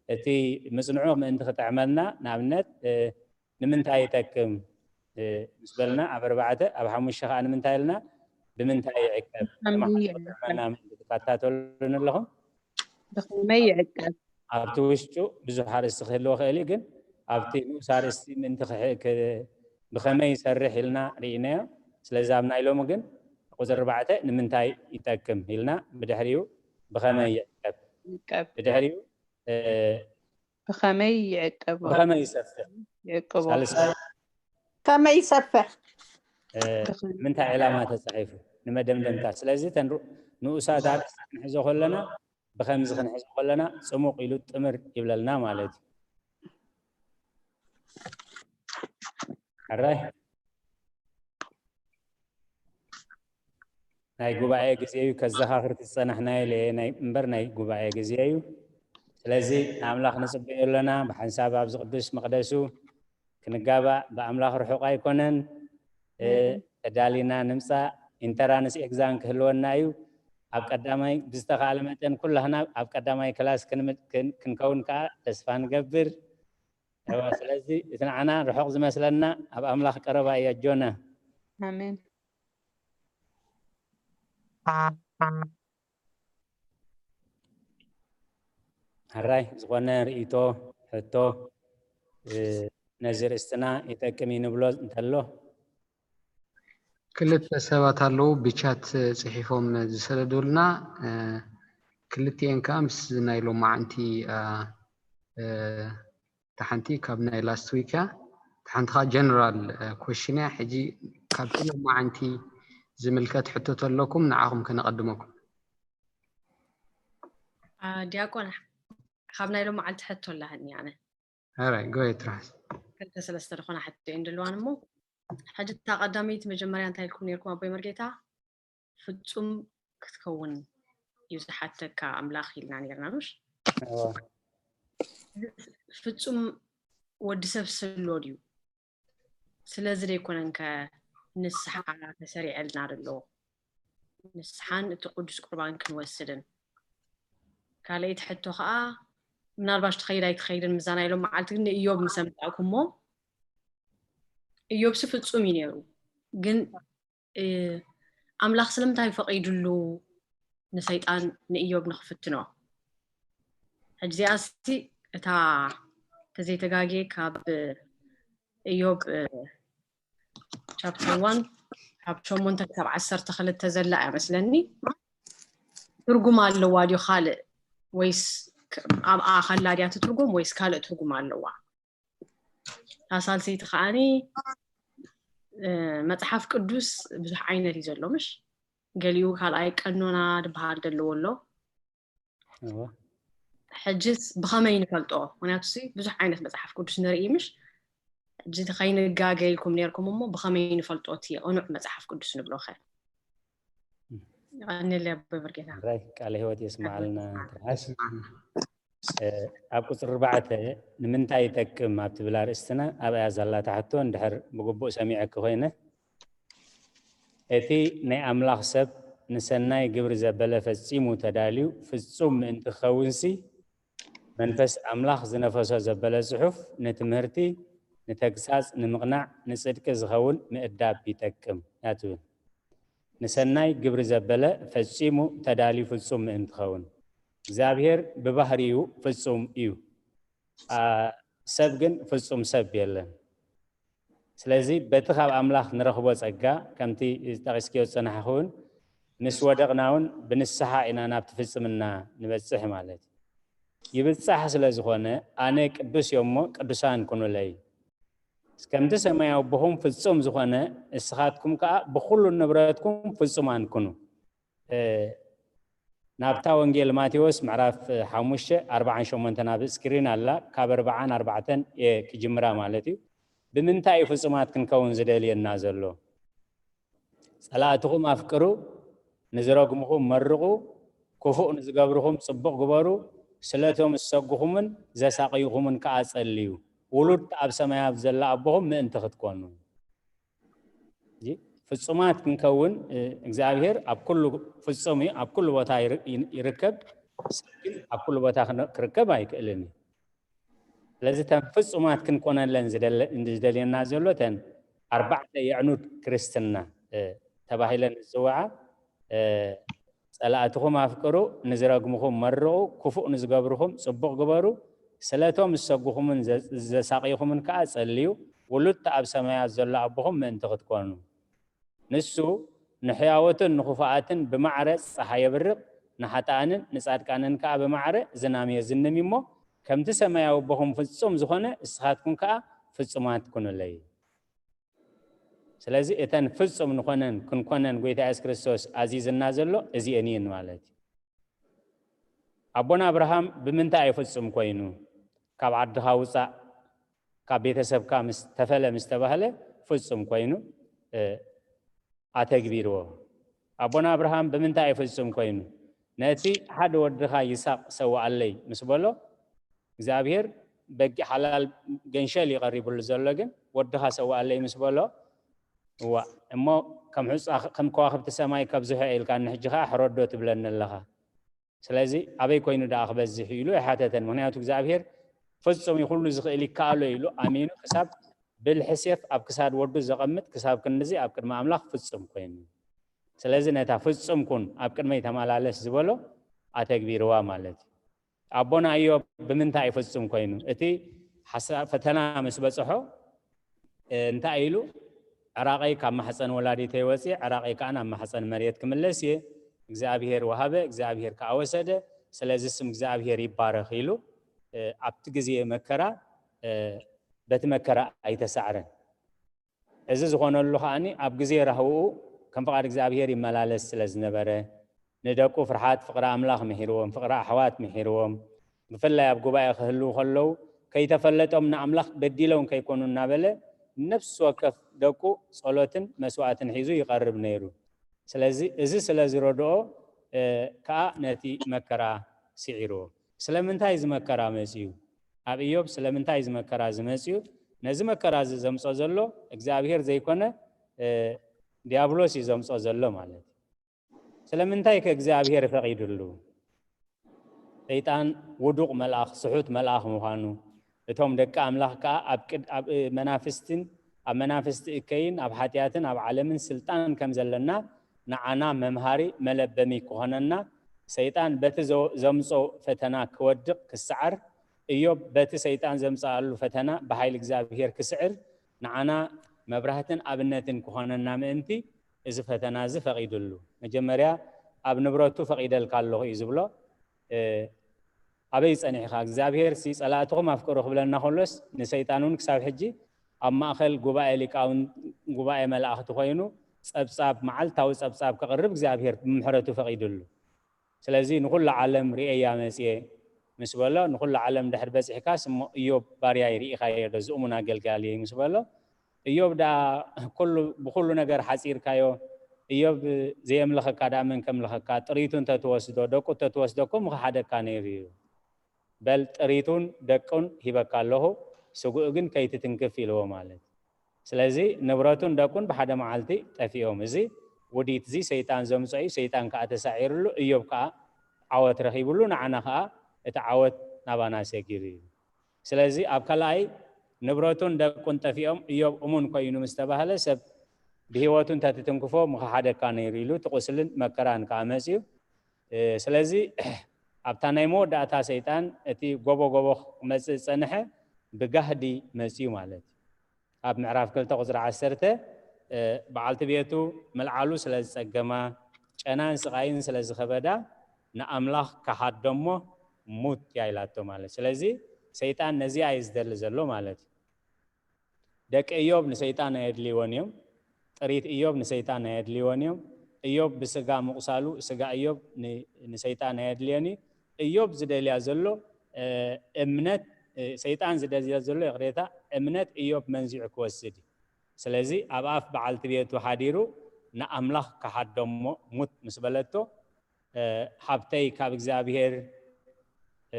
እቲ ምጽንዑ ምእንቲ ክጥዕመልና፣ ንኣብነት፣ እ፣ ንምንታይ ይጠቅም፣ እ፣ ምስ በልና ኣብ ኣርባዕተ፣ ኣብ ሓሙሽተ ከኣ ንምንታይ ኢልና፣ ብምንታይ ይዕቀብ? ብኸመይ ብማዕረ ይዕቀብ? ጥዕና ምእንቲ ትከታተሉን ኣለኹም። ብኸመይ ይዕቀብ? ኣብቲ ውሽጡ ብዙሕ ኣርእስቲ ክህልዎ ክእል እዩ፣ ግን ኣብቲ ንኡስ ኣርእስቲ ምእንቲ ክሕ-፣ ክ-፣ ብኸመይ ይሰርሕ ኢልና ርኢናዮ። ስለዚ ኣብ ናይ ሎሚ ግን ቁጽሪ ኣርባዕተ ንምንታይ ይጠቅም ኢልና፣ ብድሕሪኡ ብኸመይ ይዕቀብ፣ ይዕቀብ? ብድሕሪኡ፣ እ፣ ብኸመይ ይዕቀቦ? ብኸመይ ይሰፍሕ፣ ይዕቅቦ? ሳልሳይ፣ ከመይ ይሰፍሕ? እ፣ ምንታይ ዕላማ ተጻሒፉ ንመደምደምታ። ስለዚ እተን ሩ-፣ ንኡሳት ኣርእስቲ ክንሕዞ ከለና፣ ብኸምዚ ክንሕዞ ከለና ጽሙቕ ኢሉ ጥምር ይብለልና ማለት እዩ። ሕራይ ናይ ጉባኤ ግዜ እዩ፣ ከዘኻኽር ዝጸናሕናዮ ለየ ናይ፣ እምበር ናይ ጉባኤ ግዜ እዩ። ስለዚ ንኣምላኽ ንጽበዮ ኣለና፣ ብሓንሳብ ኣብዚ ቅዱስ መቕደሱ ክንጋባእ ብኣምላኽ ርሑቕ ኣይኮነን። እ፣ ተዳሊና ንምጻእ፣ ኢንተራንስ ኤግዛም ክህልወና እዩ። ኣብ ቀዳማይ ብዝተኻእለ መጠን ኩላህና ኣብ ቀዳማይ ክላስ ክንም-፣ ክን-፣ ክንከውን ከኣ ተስፋ ንገብር። እዋ፣ ስለዚ እቲ ንዓና ርሑቕ ዝመስለና ኣብ ኣምላኽ ቀረባ እዩ። ኣጆና። ኣሜን። ሕራይ ዝኾነ ርእይቶ፣ ሕቶ፣ እ፣ ነዚ ርእስትና ይጠቅም እዩ ንብሎ እንተሎ? ክልተ ሰባት ኣለዉ ብቻት ጽሒፎም ዝሰደዱልና። እ፣ ክልቲኤን ከኣ ምስ ናይ ሎማዓንቲ፣ እ፣ እ፣ እታ ሓንቲ ካብ ናይ ላስት ዊክ እያ። እታ ሓንቲ ከኣ ጀነራል፣ እ፣ ኮሽን እያ። ሕጂ ካብቲ ሎማዓንቲ ዝምልከት ሕቶ ተለኩም ንዓኹም ከነቐድመኩም። አ፣ ዲያቆን፣ ካብ ናይ ሎማዓንቲ ሕቶ ኣላህኒ ኣነ። ኣራይ፣ go ahead ትራስ። ክልተ ሰለስተ ዝኾና ሕቶ እየን ዘለዋን እሞ፣ ሕጂ እታ ቀዳመይቲ መጀመርያ እንታይ ኢልኩም ነርኩም ኣቦይ መርጌታ? ፍጹም ክትከውን እዩ ዝሓተካ ኣምላኽ ኢልና ነርና፣ ምሽ? እዋ። ፍጹም ወዲ ሰብ ስሎ ድዩ? ስለዚ ደይኮነን ከ ንስሓ ተሰሪዐልና ዘሎ? ንስሓን እቲ ቅዱስ ቁርባን ክንወስድን። ካልኣይቲ ሕቶ ከኣ፣ ምናልባሽ ትኸይድ ኣይትኸይድን፣ ምዛ ናይ ሎም መዓልቲ ግን ንእዮብ ምስ ኣምጻእኩሞ፣ እዮብሲ ፍጹም እዩ ነይሩ። ግን፣ እ፣ ኣምላኽ ስለምንታይ ፈቒዱሉ ንሰይጣን ንእዮብ ንኽፍትኖ? ሕጂ እዚኣሲ እታ ተዘይተጋግየ ካብ እዮብ፣ እ፣ ቻፕተር ዋን ካብ ሸሞንተ ክሳብ ዓሰርተ ክልተ ዘላ እያ መስለኒ። ትርጉም ኣለዋ ድዩ ካልእ? ወይስ ክ-፣ ኣብኣ ከላ ድያ ትትርጎም ወይስ ካልእ ትርጉም ኣለዋ? እታ ሳልሰይቲ ከዓኒ፣ እ፣ መጽሓፍ ቅዱስ ብዙሕ ዓይነት እዩ ዘሎ፣ ምሽ? ገሊኡ ካልኣይ ቀኖና ዝበሃል ዘለዎ ኣሎ። እዋ። ሕጅስ ብኸመይ ንፈልጦ? ምክንያቱ ሲ ብዙሕ ዓይነት መጽሓፍ ቅዱስ ንርኢ፣ ምሽ? ሕጂ ከይንጋገ ኢልኩም ነርኩም እሞ ብኸመይ ንፈልጦ እቲ ቅኑዕ መጽሓፍ ቅዱስ ንብሎ ኸ? ይቐንየለይ ኣቦይ መርጌታ። ሕራይ፣ ቃለ ህይወት የስምዓልና ትርሓስ። እ፣ ኣብ ቁጽሪ ኣርባዕተ ንምንታይ ይጠቅም ኣብ ትብል ኣርእስትና ኣብኣ ዘላ ትሕቶ እንድሕር ብግቡእ ሰሚዐኪ ኮይነ፣ እቲ ናይ ኣምላኽ ሰብ ንሰናይ ግብሪ ዘበለ ፈጺሙ ተዳልዩ ፍጹም ምእንቲ ክኸውንሲ መንፈስ ኣምላኽ ዝነፈሶ ዘበለ ጽሑፍ ንትምህርቲ፣ ንተግሳጽ፣ ንምቕናዕ፣ ንጽድቂ ዝኸውን ምእዳብ ይጠቅም እያ ትብል። ንሰናይ ግብሪ ዘበለ ፈጺሙ ተዳልዩ ፍጹም ምእንቲ ኸውን። እግዚኣብሔር ብባህሪኡ ፍጹም እዩ። ኣ፣ ሰብ ግን ፍጹም ሰብ የለን። ስለዚ በቲ ካብ ኣምላኽ ንረኽቦ ጸጋ፣ ከምቲ ጠቒስክዮ ዝጸናሕኺ እውን፣ ምስ ወደቕና እውን ብንስሓ ኢና ናብቲ ፍጽምና ንበጽሕ ማለት እዩ። ይብጻሕ ስለ ዝኾነ ኣነ ቅዱስ እየ እሞ ቅዱሳን ኩኑለይ። ከምቲ ሰማያዊ ኣቦኹም ፍጹም ዝኾነ ንስኻትኩም ከኣ ብኹሉ ንብረትኩም ፍጹማን ኩኑ። እ፣ ናብታ ወንጌል ማቴዎስ ምዕራፍ ሓሙሽተ ኣርባዓን ሸሞንተን ኣብ ስክሪን ኣላ። ካብ ኣርባዓን ኣርባዕተን እየ ክጅምራ ማለት እዩ። ብምንታይ እዩ ፍጹማት ክንከውን ዝደልየና ዘሎ? ጸላእትኹም ኣፍቅሩ፣ ንዝረግምኹም መርቑ፣ ክፉእ ንዝገብርኹም ጽቡቕ ግበሩ፣ ስለቶም ዝሰጉኹምን ዘሳቕይኹምን ከኣ ጸልዩ፣ ውሉድ ኣብ ሰማያት ዘላ ኣቦኹም ምእንቲ ክትኮኑ። እዚ ፍጹማት ክንከውን፣ እ፣ እግዚኣብሔር ኣብ ኩሉ ፍጹም እዩ፣ ኣብ ኩሉ ቦታ ይር-፣ ይን-፣ ይርከብ፣ ሰብ ግን ኣብ ኩሉ ቦታ ክን-፣ ክርከብ ኣይክእልን እዩ። ስለዚ እተን ፍጹማት ክንኮነለን ዝደለ-፣ ዝደልየና ዘሎ እተን ኣርባዕተ የዕኑድ ክርስትና፣ እ፣ ተባሂለን ዝጽውዓ፣ እ፣ ጸላእትኹም ኣፍቅሩ፣ ንዝረግምኹም መርቑ፣ ክፉእ ንዝገብርኹም ጽቡቕ ግበሩ፣ ስለቶም ዝሰጉኹምን ዘ-፣ ዘሳቕይኹምን ከኣ ጸልዩ፣ ውሉድ ኣብ ሰማያት ዘሎ ኣቦኹም ምእንቲ ክትኮኑ። ንሱ ንሕያዎትን ንኽፉኣትን ብማዕረ ጸሓይ የብርቕ፣ ንሓጥኣንን ንጻድቃንን ከኣ ብማዕረ ዝናም የዝንም እሞ፣ ከምቲ ሰማያዊ ኣቦኹም ፍጹም ዝኾነ፣ ንስኻትኩም ከኣ ፍጹማት ኩኑለይ። ስለዚ እተን ፍጹም ንኾነን ክንኮነን ጎይታ የሱስ ክርስቶስ ኣዚዝና ዘሎ እዚኤን እየን ማለት እዩ። ኣቦና ኣብርሃም ብምንታይ እዩ ፍጹም ኮይኑ? ካብ ዓድኻ ውጻእ፣ ካብ ቤተሰብካ ምስ ተፈለ ምስ ተባህለ ፍጹም ኮይኑ፣ እ፣ ኣተግቢርዎ። ኣቦና ኣብርሃም ብምንታይ እዩ ፍጹም ኮይኑ? ነቲ ሓደ ወድኻ ይስሐቅ ሰውኣለይ ምስ በሎ፣ እግዚኣብሔር በጊዕ ሓላል ገንሸል እዩ ቀሪብሉ ዘሎ፣ ግን ወድኻ ሰውኣለይ ምስ በሎ፣ እዋ፣ እሞ ከም ሑጻ፣ ከም ከዋኽብቲ ሰማይ ከብዝሖ እየ ኢልካኒ፣ ሕጂ ኸኣ ሕረዶ ትብለኒ ኣለኻ። ስለዚ ኣበይ ኮይኑ ደኣ ክበዝሕ እዩ ኢሉ ኣይሓተተን። ምኽንያቱ እግዚኣብሔር ፍጹም እዩ፣ ኩሉ ዝኽእል ይከኣሎ ኢሉ ኣሚኑ ክሳብ ብልሒ ሴፍ ኣብ ክሳድ ወዱ ዘቐምጥ ክሳብ ክንድዚ ኣብ ቅድሚ ኣምላኽ ፍጹም ኮይኑ። ስለዚ ነታ ፍጹም ኩን ኣብ ቅድመይ ተመላለስ ዝበሎ ኣተግቢርዋ ማለት እዩ። ኣቦና እዮብ ብምንታይ እዩ ፍጹም ኮይኑ? እቲ ሓሳ-፣ ፈተና ምስ በጽሖ፣ እ፣ እንታይ ኢሉ? "ዕራቐይ ካብ ማሕፀን ወላዲተይ ወፅየ፣ ዕራቐይ ከዓ ናብ ማሕፀን መሬት ክምለስ እየ። እግዚኣብሔር ወሃበ፣ እግዚኣብሔር ከዓ ወሰደ፣ ስለዚ ስም እግዚኣብሔር ይባረኽ" ኢሉ፣ እ፣ ኣብቲ ግዜ መከራ፣ እ፣ በቲ መከራ ኣይተሳዕረን። እዚ ዝኾነሉ ከኣኒ ኣብ ግዜ ራህውኡ ከም ፍቓድ እግዚኣብሔር ይመላለስ ስለ ዝነበረ፣ ንደቁ ፍርሓት ፍቕሪ ኣምላኽ ምሒርዎም፣ ፍቕሪ ኣሕዋት ምሒርዎም፣ ብፍላይ ኣብ ጉባኤ ክህልዉ ከለዉ ከይተፈለጦም ንኣምላኽ በዲሎም ከይኮኑ እናበለ ነፍሲ ወከፍ ደቁ ጸሎትን መስዋዕትን ሒዙ ይቐርብ ነይሩ። ስለዚ እዚ ስለ ዝረድኦ፣ እ፣ ከኣ ነቲ መከራ ስዒርዎ። ስለምንታይ እዚ መከራ መጺኡ? ኣብ እዮብ ስለምንታይ እዚ መከራ እዚ መጺኡ? ነዚ መከራ እዚ ዘምጾ ዘሎ እግዚኣብሔር ዘይኮነ፣ እ፣ ዲያብሎስ እዩ ዘምጾ ዘሎ ማለት እዩ። ስለምንታይ ከ እግዚኣብሔር ፈቒድሉ? ሰይጣን ውዱቕ መልኣኽ፣ ስሑት መልኣኽ ምዃኑ፣ እቶም ደቂ ኣምላኽ ከኣ ኣብ ቅድ-፣ ኣብ መናፍስትን ኣብ መናፍስቲ እከይን ኣብ ሓጢኣትን ኣብ ዓለምን ስልጣን ከም ዘለና ንዓና መምሃሪ መለበሚ ክኾነና፣ ሰይጣን በቲ ዘ-፣ ዘምጾ ፈተና ክወድቕ ክሰዓር፣ እዮብ በቲ ሰይጣን ዘምጽኣሉ ፈተና ብሓይሊ እግዚኣብሔር ክስዕር፣ ንዓና መብራህትን ኣብነትን ክኾነና ምእንቲ እዚ ፈተና እዚ ፈቒዱሉ። መጀመርያ ኣብ ንብረቱ ፈቒደልካ ኣለኹ እዩ ዝብሎ። እ፣ ኣበይ ጸኒሕካ? እግዚኣብሔር ሲ "ጸላእትኹም ኣፍቅሩ" ክብለና ከሎስ፣ ንሰይጣን እውን ክሳብ ሕጂ ኣብ ማእከል ጉባኤ ሊቃውንት፣ ጉባኤ መላእኽቲ ኮይኑ ጸብጻብ፣ መዓልታዊ ጸብጻብ ከቕርብ እግዚኣብሔር ብምሕረቱ ፈቒዱሉ። ስለዚ "ንኹላ ዓለም ርእየያ መጽየ" ምስ በሎ፣ "ንኹላ ዓለም ድሕር በጺሕካስ እሞ እዮብ ባርያይ ርኢኻዮ ዶ? ዝእሙን ኣገልጋሊ" ምስ በሎ፣ እዮብ ደኣ ኩሉ፣ ብኹሉ ነገር ሓጺርካዮ፣ እዮብ ዘየምለኸካ ደኣ መን ከምለኸካ? ጥሪቱ እንተትወስዶ፣ ደቁ እንተትወስዶ እኮ ምኸሓደካ ነይሩ እዩ። በል ጥሪቱን ደቁን ሂበካ ኣለኹ፣ ስጉኡ ግን ከይትትንክፍ ኢልዎ ማለት። ስለዚ ንብረቱን ደቁን ብሓደ መዓልቲ ጠፊኦም። እዚ ውዲት እዚ ሰይጣን ዘምጾ እዩ። ሰይጣን ከኣ ተሳዒርሉ፣ እዮብ ከኣ ዓወት ረኺብሉ፣ ንዓና ከኣ እቲ ዓወት ናባና ሰጊሩ እዩ። ስለዚ ኣብ ካልኣይ ንብረቱን ደቁን ጠፊኦም እዮብ እሙን ኮይኑ ምስ ተባህለ፣ ሰብ ብህይወቱ እንተትትንክፎ ምኸሓደካ ነይሩ ኢሉ እቲ ቁስልን መከራን ከኣ መጽዩ። እ፣ ስለዚ ኣብታ ናይ መወዳእታ ሰይጣን እቲ ጎቦ ጎቦ ክመጽእ ዝጸንሐ ብጋህዲ መጽዩ ማለት እዩ። ኣብ ምዕራፍ ክልተ ቁጽሪ ዓሰርተ፣ እ፣ በዓልቲ ቤቱ ምልዓሉ ስለ ዝጸገማ፣ ጨናን ስቓይን ስለ ዝኸበዳ፣ ንኣምላኽ ከሓዶ እሞ ሙት እያ ኢላቶ ማለት። ስለዚ ሰይጣን ነዚኣ እዩ ዝደሊ ዘሎ ማለት እዩ። ደቂ እዮብ ንሰይጣን ኣየድልይዎን እዮም። ጥሪት እዮብ ንሰይጣን ኣየድልይዎን እዮም። እዮብ ብስጋ ምቑሳሉ፣ ስጋ እዮብ ን-፣ ንሰይጣን ኣየድልዮን እዩ። እዮብ ዝደልያ ዘሎ፣ እ፣ እምነት፣ እ፣ ሰይጣን ዝደልያ ዘሎ፣ ይቕሬታ፣ እምነት እዮብ መንዚዑ ክወስድ እዩ። ስለዚ ኣብ ኣፍ በዓልቲ ቤቱ ሓዲሩ ንኣምላኽ ከሓዶ እሞ ሙት ምስ በለቶ፣ እ፣ "ሃብተይ ካብ እግዚኣብሔር፣ እ፣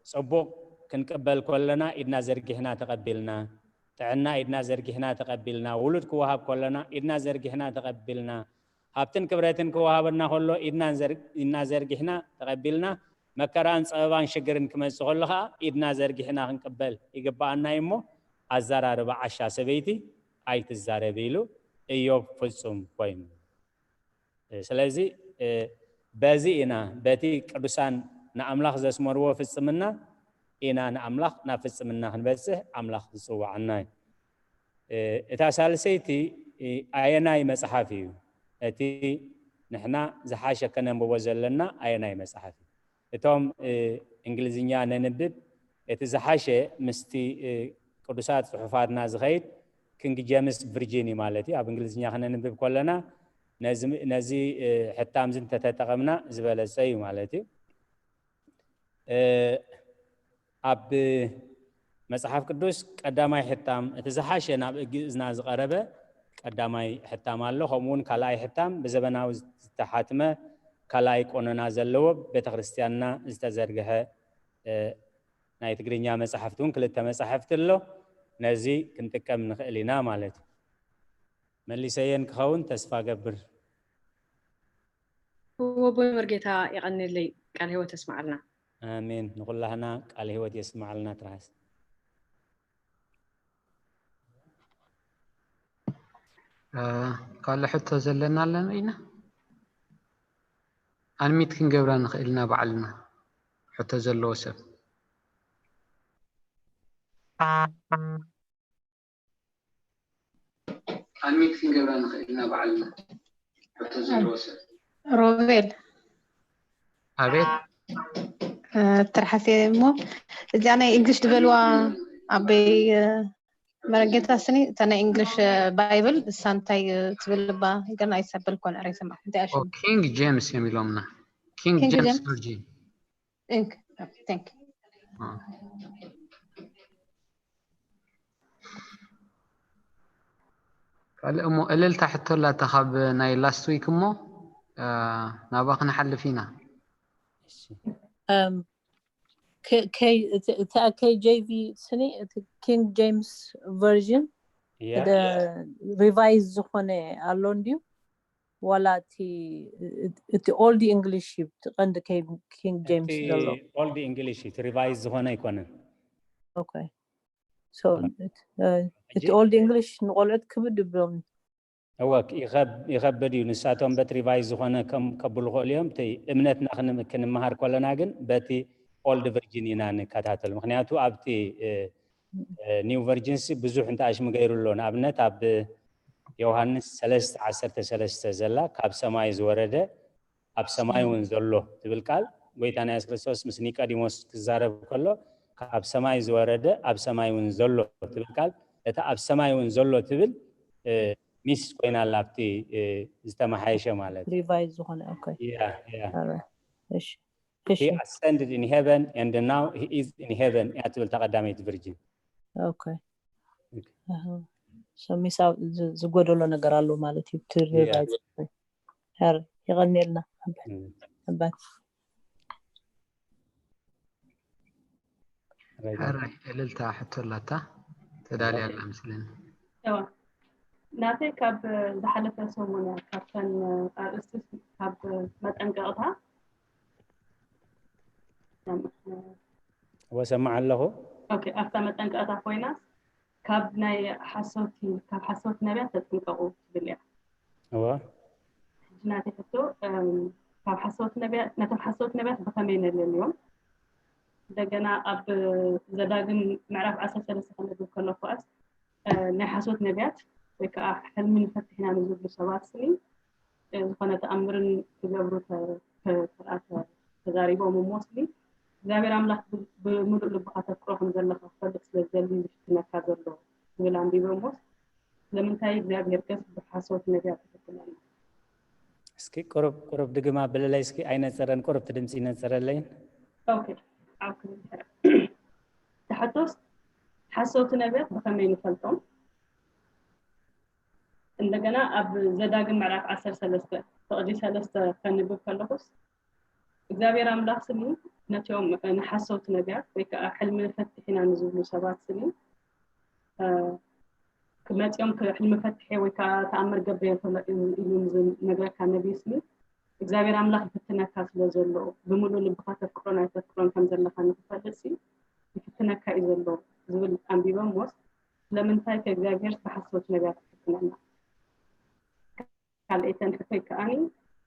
ጽቡቕ ክንቅበል ከለና ኢድና ዘርጊሕና ተቐቢልና፣ ጥዕና ኢድና ዘርጊሕና ተቐቢልና፣ ውሉድ ክወሃብ ከለና ኢድና ዘርጊሕና ተቐቢልና፣ ሃብትን ክብረትን ክወሃበና ከሎ ኢድና ዘር-፣ ኢድና ዘርጊሕና ተቐቢልና፣ መከራን ጸበባን ሽግርን ክመጽእ ከሎ ኸኣ ኢድና ዘርጊሕና ክንቅበል ይግብኣና እዩ እሞ፣ ኣዘራርባ ዓሻ ሰበይቲ ኣይትዛረብ" ኢሉ እዮብ ፍጹም ኮይኑ። ስለዚ፣ እ፣ በዚ ኢና፣ በቲ ቅዱሳን ንኣምላኽ ዘስመርዎ ፍጽምና ኢና ንኣምላኽ ናብ ፍጽምና ክንበጽሕ ኣምላኽ ዝጽውዓና እዩ። እ፣ እታ ሳልሰይቲ፣ እ፣ ኣየናይ መጽሓፍ እዩ? እቲ ንሕና ዝሓሸ ከነንብቦ ዘለና ኣየናይ መጽሓፍ እዩ? እቶም፣ እ፣ እንግሊዝኛ ነንብብ፣ እቲ ዝሓሸ ምስቲ፣ እ፣ ቅዱሳት ጽሑፋትና ዝኸይድ ኪንግ ጀምስ ቨርዥን እዩ ማለት እዩ። ኣብ እንግሊዝኛ ክነንብብ ከለና ነዚ፣ ነዚ፣ እ፣ ሕታም እዚ እንተተጠቐምና ዝበለጸ እዩ ማለት እዩ። እ፣ ኣብ መጽሓፍ ቅዱስ ቀዳማይ ሕታም፣ እቲ ዝሓሸ ናብ ግእዝና ዝቐረበ ቀዳማይ ሕታም ኣሎ። ከምኡ እውን ካልኣይ ሕታም ብዘበናዊ ዝተሓትመ ካልኣይ ቆነና ዘለዎ ቤተክርስትያንና ዝተዘርግሐ፣ እ፣ ናይ ትግርኛ መጻሕፍቲ እውን ክልተ መጻሕፍቲ ኣሎ። ነዚ ክንጥቀም ንኽእል ኢና ማለት እዩ። መሊሰየን ክኸውን ተስፋ ገብር። ወቦይ መርጌታ የቐንየለይ፣ ቃል ህይወት ተስማዓልና። ኣሜን። ንኹላህና ቃለ ህይወት የስምዓልና ትርሃስ። ካልእ ሕቶ ዘለና ኣለና ኢና? ኣንሚት ክንገብራ ንኽእል ኢና ባዕልና፣ ሕቶ ዘለዎ ሰብ። ኣንሚት ክንገብራ ንኽእል ኢና ባዕልና፣ ሕቶ ዘለዎ ሰብ። ሮቤል፣ ኣቤት። ትርሓስ እሞ እዚኣ ናይ እንግሊሽ ዝበልዋ ኣበይ መረጌታ ስኒ፣ እታ ናይ እንግሊሽ ባይብል እሳ እንታይ ትብል እባ? ግን ኣይሰበልኮን፣ ኧረ ይሰማዕ እንታይ ኣሽ ኪንግ ጄምስ እዮም ኢሎምና። ኪንግ ኪንግ ጄምስ ጄምስ። ቨርጂን። Thank you. ካልእ እሞ እልልታ ሕቶ ኣላታ ካብ ናይ ላስት ዊክ እሞ፣ እ፣ ናባ ክንሓልፍ ኢና። እሺ። እም፣ ከ- ከ- እቲ- እታ ኬይ ጄይ ቪ ስኒ፣ እቲ ኪንግ ጄምስ ቨርዥን ያ ሪቫይዝ ዝኾነ ኣሎ እንድዩ? ዋላ እቲ እቲ ኦልድ ኢንግሊሽ እዩ፣ እቲ ቀንዲ ኪንግ ጄምስ እቲ ዘሎ? ኦልድ ኢንግሊሽ እቲ ሪቫይዝ ዝኾነ ኣይኮነን። ኦኬ። ሶ እቲ ኦልድ ኢንግሊሽ ንቆልዑት ክብድ ይብሎም። እወ ይኸብ- ይኸብድ እዩ። ንሳቶም በቲ ሪቫይዝ ዝኾነ ከም ከብሉ ክእሉ እዮም። እቲ እምነትና ክን- ክንመሃር ከለና ግን በቲ ኦልድ ቨርጂን ኢና ንከታተል። ምክንያቱ ኣብቲ እ፣ እ፣ ኒው ቨርጂንስ ብዙሕ እንተኣሽሙ ገይሩ ኣሎ። ንኣብነት ኣብ ዮሃንስ ሰለስተ ዓሰርተ ሰለስተ ዘላ ካብ ሰማይ ዝወረደ ኣብ ሰማይ እውን ዘሎ ትብል ቃል፣ ጎይታና የሱስ ክርስቶስ ምስ ኒቆዲሞስ ክዛረብ ከሎ ካብ ሰማይ ዝወረደ ኣብ ሰማይ እውን ዘሎ ትብል ቃል፣ እታ ኣብ ሰማይ እውን ዘሎ ትብል እ፣ ሚስ ኮይና ኣላ ኣብቲ እ፣ ዝተመሓየሸ ማለት እዩ። ሪቫይዝ ዝኾነ። ኦኬ። ያ ያ ኦልራይት። እሺ። እሺ። He ascended in heaven and now he is in heaven እያ ትብል እታ ቀዳመይቲ ቨርጂን። ኦኬ። ኣሃ። ሶ ሚስ ኣው- ዝ- ዝጎደሎ ነገር ኣሎ ማለት እዩ። እቲ ያ ሪቫይዝ። ሄር፣ የቐንየልና። እም። ኣባት። ራይት። ሕራይ እልልታ ሕቶ ኣላታ ተዳልያ ኣላ መስለኒ። እዋ፣ ናተይ ካብ ዝሓለፈ ሰሙን እያ፣ ካብተን ኣርእስቲ ካብ መጠንቀቕታ እወ ሰማዕ ኣለኹ። ኦኬ፣ ኣብታ መጠንቀቕታ ኮይና ካብ ናይ ሓሶት ካብ ሓሶት ነቢያት ተጠንቀቑ ትብል እያ። እወ ሕጂ ናተይ ሕቶ እም፣ ካብ ሓሶት ነቢያት ነቶም ሓሶት ነቢያት ብኸመይ ነለልዮም? እንደገና ኣብ ዘዳግም ምዕራፍ ዓሰርተ ሰለስተ ከነብብ ከለኹ ከኣስ እ፣ ናይ ሓሶት ነቢያት ወይ ከዓ ሕልሚ ንፈትሕ ኢና ንዝብሉ ሰባት ስኒ እ፣ ዝኾነ ተኣምርን ክገብሩ ተ- ተ- ተኣ- ተ- ተዛሪቦም እሞ ስኒ እግዚኣብሔር ኣምላኽ ብ- ብምሉእ ልብኻ ተፍቅሮ ከም ዘለኻ ክፈልጥ ስለ ዝደሊ ዝፍትነካ ዘሎ ዝብል ኣንቢበ እሞ ስለምንታይ እግዚኣብሔር ከስ ብሓሶት ነቢያት ይፍትነና? እስኪ ቁሩብ ቁሩብ ድግም ኣብለለይ እስኪ ኣይነፀረን ቁሩብ እቲ ድምፂ ይነፀረለይን። ኦኬ፣ ዓውክ ንድሕር። ትሕቶስ ሓሰውቲ ነቢያት ብኸመይ ንፈልጦም? እንደገና ኣብ ዘዳግም ምዕራፍ ዓሰርተ ሰለስተ ፍቕዲ ሰለስተ ከንብብ ከለኹስ እግዚኣብሔር ኣምላኽ ስኒ ነቲኦም ንሓሰውቲ ነቢያት ወይ ከዓ ሕልሚ ፈትሕ ኢና ንዝብሉ ሰባት ስኒ እ፣ ክመፂኦም ክ- ሕልሚ ፈትሐ ወይ ከዓ ተኣምር ገብረ ተሎ ኢሉ ዝነግረካ ነቢይ ስኒ እግዚኣብሔር ኣምላኽ ይፍትነካ ስለ ዘሎ ብምሉእ ልብኻ ተፍቅሮን ኣይተፍቅሮን ከም ዘለኻ ንክፈልጥ ሲ ይፍትነካ እዩ ዘሎ ዝብል ኣንቢበ እሞስ ስለምንታይ ከእግዚኣብሔር ብሓሰውቲ ነቢያት ይፍትነና? ካልኣይተን ሕቶይ ከኣኒ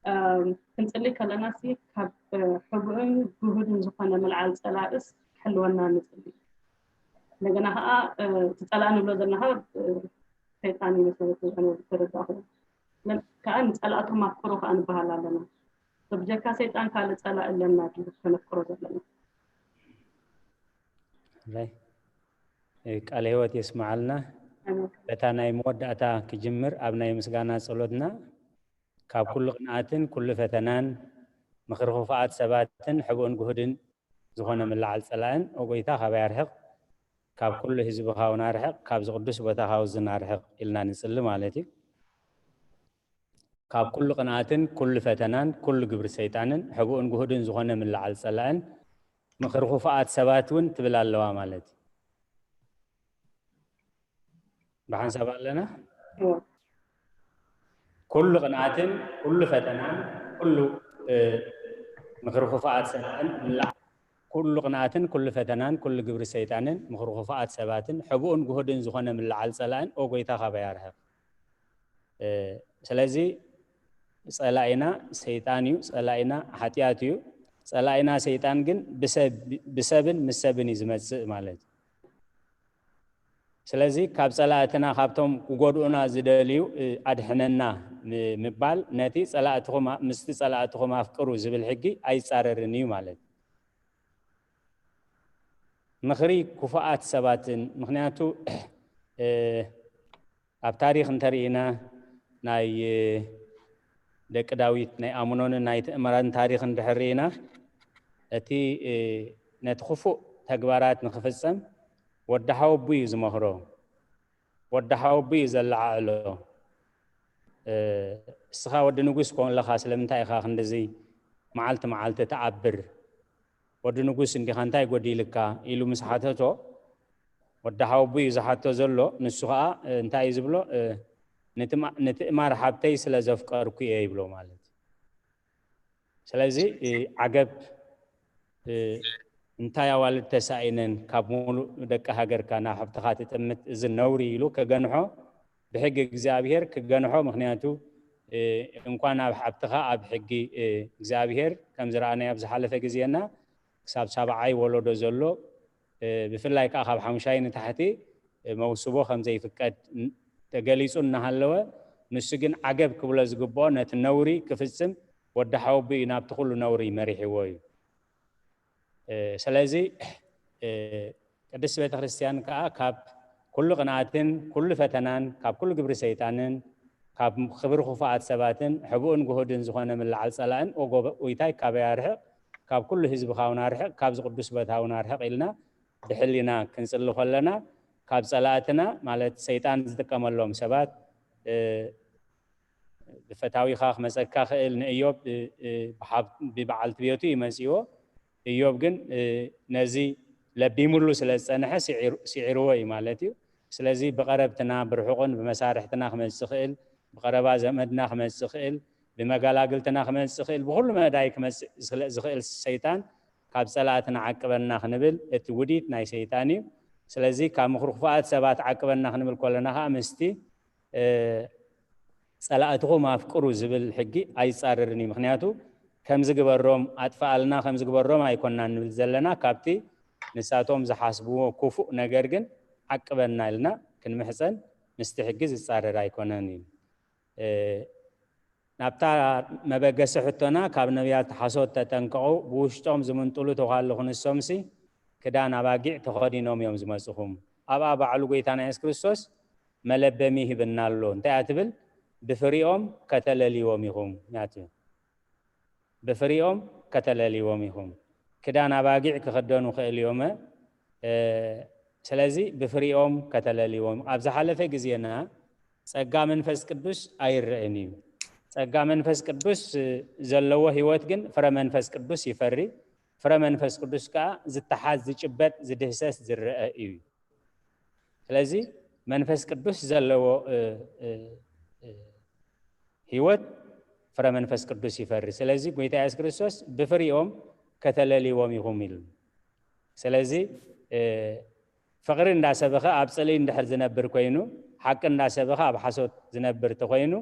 እም፣ ክንፅሊ ከለና ሲ ካብ እ፣ ሕቡእን ግሁድን ዝኾነ ምልዓል ፀላእስ ክሕልወና ንፅሊ። እንደገና ከዓ እ፣ እቲ ፀላእ ንብሎ ዘለና ከዓ እ፣ ሰይጣን ይመስለኒ ተረዳኹ። ለም- ከዓ ንፀላእቶም ኣፍቅሩ ከዓ ንበሃል ኣለና። ብጀካ ሰይጣን ካልእ ፀላእ ኣለና ድዩ ከነፍቅሮ ዘለና? ራይ ቃለ ህይወት የስምዓልና። ኣሜን። በታ ናይ መወዳእታ ክጅምር ኣብ ናይ ምስጋና ጸሎትና ካብ ኩሉ ቅንኣትን ኩሉ ፈተናን ምኽሪ ክፉኣት ሰባትን ሕቡእን ግሁድን ዝኾነ ምልዓል ጸላእን ኦ ጎይታ ካባይ ኣርሕቕ፣ ካብ ኩሉ ህዝብኻ እውን ኣርሕቕ፣ ካብዚ ቅዱስ ቦታኻ እውን ኣርሕቕ ኢልና ንጽሊ ማለት እዩ። ካብ ኩሉ ቅንኣትን ኩሉ ፈተናን ኩሉ ግብሪ ሰይጣንን ሕቡእን ግሁድን ዝኾነ ምልዓል ጸላእን ምኽሪ ክፉኣት ሰባት እውን ትብል ኣለዋ ማለት እዩ። ብሓንሳብ ኣለና። ኩሉ ቅንኣትን ኩሉ ፈተናን ኩሉ እ፣ ምኽሪ ክፉኣት ሰብኣን ምልዓል ኩሉ ቅንኣትን ኩሉ ፈተናን ኩሉ ግብሪ ሰይጣንን ምኽሪ ክፉኣት ሰባትን ሕቡእን ግሁድን ዝኾነ ምልዓል ጸላእን ኦ ጎይታ ካባይ ኣርሕቕ። ስለዚ ጸላኢና ሰይጣን እዩ፣ ጸላኢና ሓጢኣት እዩ። ጸላኢና ሰይጣን ግን ብሰብን ምስ ሰብን እዩ ዝመጽእ ማለት እዩ። ስለዚ ካብ ጸላእትና ካብቶም ክጎድኡና ዝደልዩ ኣድሕነና ምባል ነቲ ጸላእትኹም ምስቲ ጸላእትኹም ኣፍቅሩ ዝብል ሕጊ ኣይጻረርን እዩ ማለት እዩ። ምኽሪ ክፉኣት ሰባትን ምክንያቱ ኣብ ታሪኽ እንተርኢና ናይ ደቂ ዳዊት ናይ ኣምኖንን ናይ ትእምራን ታሪኽ እንድሕር ርኢና እቲ ነቲ ክፉእ ተግባራት ንክፍጸም ወዲ ሓወቡ እዩ ዝመኽሮ። ወዲ ሓወቡ እዩ ዘለዓዕሎ። እስኻ ወዲ ንጉስ ኮን ኣለኻ ስለምንታይ ኢኻ ክንድዚ መዓልቲ መዓልቲ ትዓብር? ወዲ ንጉስ እንዲኻ እንታይ ጎዲልካ? ኢሉ ምስ ሓተቶ ወዲ ሓወቡ እዩ ዝሓቶ ዘሎ። ንሱ ኸዓ እንታይ እዩ ዝብሎ? ንትእማር ሓብተይ ስለ ዘፍቀርኩ እየ ይብሎ ማለት እዩ። ስለዚ ዓገብ እንታይ ኣዋልድ ተሳኢነን ካብ ሙሉእ ደቂ ሃገርካ ናብ ሓብትኻ ትጥምት፣ እዚ ነውሪ ኢሉ ክገንሖ ብሕጊ እግዚኣብሔር ክገንሖ። ምክንያቱ እንኳን ኣብ ሓብትኻ ኣብ ሕጊ እግዚኣብሔር ከም ዝረኣናዮ ኣብ ዝሓለፈ ግዜና ክሳብ ሳብዓይ ወለዶ ዘሎ ብፍላይ ከዓ ካብ ሓሙሻይ ንታሕቲ መውስቦ ከም ዘይፍቀድ ተገሊፁ እናሃለወ ንሱ ግን ዓገብ ክብሎ ዝግብኦ ነቲ ነውሪ ክፍፅም ወዲ ሓወቡ እዩ ናብቲ ኩሉ ነውሪ መሪሕዎ እዩ። ስለዚ ቅድስት ቤተክርስትያን ከዓ ካብ ኩሉ ቅንኣትን ኩሉ ፈተናን ካብ ኩሉ ግብሪ ሰይጣንን ካብ ክብሪ ክፉኣት ሰባትን ሕቡእን ግሁድን ዝኾነ ምልዓል ጸላእን ኦጎይታይ ካበይ ኣርሕቕ፣ ካብ ኩሉ ህዝብኻ እውን ኣርሕቕ፣ ካብዚ ቅዱስ ቦታ እውን ኣርሕቕ ኢልና ብሕሊና ክንጽሊ ከለና ካብ ጸላእትና ማለት ሰይጣን ዝጥቀመሎም ሰባት ብፈታዊኻ ክመፀካ ክእል ንእዮብ ብበዓልቲ ቤቱ ይመፅዎ። እዮብ ግን ነዚ ለቢሙሉ ስለ ዝፀንሐ ስዒርዎ እዩ ማለት እዩ። ስለዚ ብቐረብትና ብርሑቕን ብመሳርሕትና ክመፅእ ክእል፣ ብቐረባ ዘመድና ክመፅእ ክእል፣ ብመጋላግልትና ክመፅእ ክእል፣ ብኩሉ መዳይ ክመፅእ ዝኽእል ሰይጣን ካብ ፀላእትና ዓቅበና ክንብል እቲ ውዲት ናይ ሰይጣን እዩ። ስለዚ ካብ ምኽሪ ክፉኣት ሰባት ዓቅበና ክንብል ከለና ከዓ ምስቲ ጸላእትኹም ኣፍቅሩ ዝብል ሕጊ ኣይጻረርን እዩ። ምክንያቱ ከምዚ ግበሮም ኣጥፍኣልና ከምዚ ግበሮም ኣይኮናን ንብል ዘለና፣ ካብቲ ንሳቶም ዝሓስብዎ ክፉእ ነገር ግን ዓቅበና ኢልና ክንምሕጸን ምስቲ ሕጊ ዝጻረር ኣይኮነን እዩ። ናብታ መበገሲ ሕቶና ካብ ነቢያት ሓሶት ተጠንቀቑ፣ ብውሽጦም ዝምንጥሉ ተኳሉ ክንሶምሲ ክዳን ኣባጊዕ ተኸዲኖም እዮም ዝመጽኹም። ኣብኣ ባዕሉ ጎይታና የሱስ ክርስቶስ መለበሚ ይህብና ኣሎ። እንታይ እያ ትብል? ብፍሪኦም ከተለልዎም ኢኹም እያ ትብል። ብፍሪኦም ከተለልዎም ኢኹም። ክዳን ኣባጊዕ ክኽደኑ ክእል እዮመ። ስለዚ ብፍሪኦም ከተለልዎም። ኣብ ዝሓለፈ ግዜና ጸጋ መንፈስ ቅዱስ ኣይረእን እዩ። ጸጋ መንፈስ ቅዱስ ዘለዎ ህይወት ግን ፍረ መንፈስ ቅዱስ ይፈሪ። ፍረ መንፈስ ቅዱስ ከኣ ዝተሓዝ ዝጭበጥ ዝድህሰስ ዝረአ እዩ። ስለዚ መንፈስ ቅዱስ ዘለዎ ህይወት ፍረ መንፈስ ቅዱስ ይፈሪ። ስለዚ ጎይታ የሱስ ክርስቶስ ብፍሪኦም ከተለልዎም ኢኹም ኢሉ። ስለዚ ፍቕሪ እንዳሰበኸ ኣብ ጽልኢ እንድሕር ዝነብር ኮይኑ፣ ሓቂ እንዳሰበኸ ኣብ ሓሶት ዝነብር ተኮይኑ፣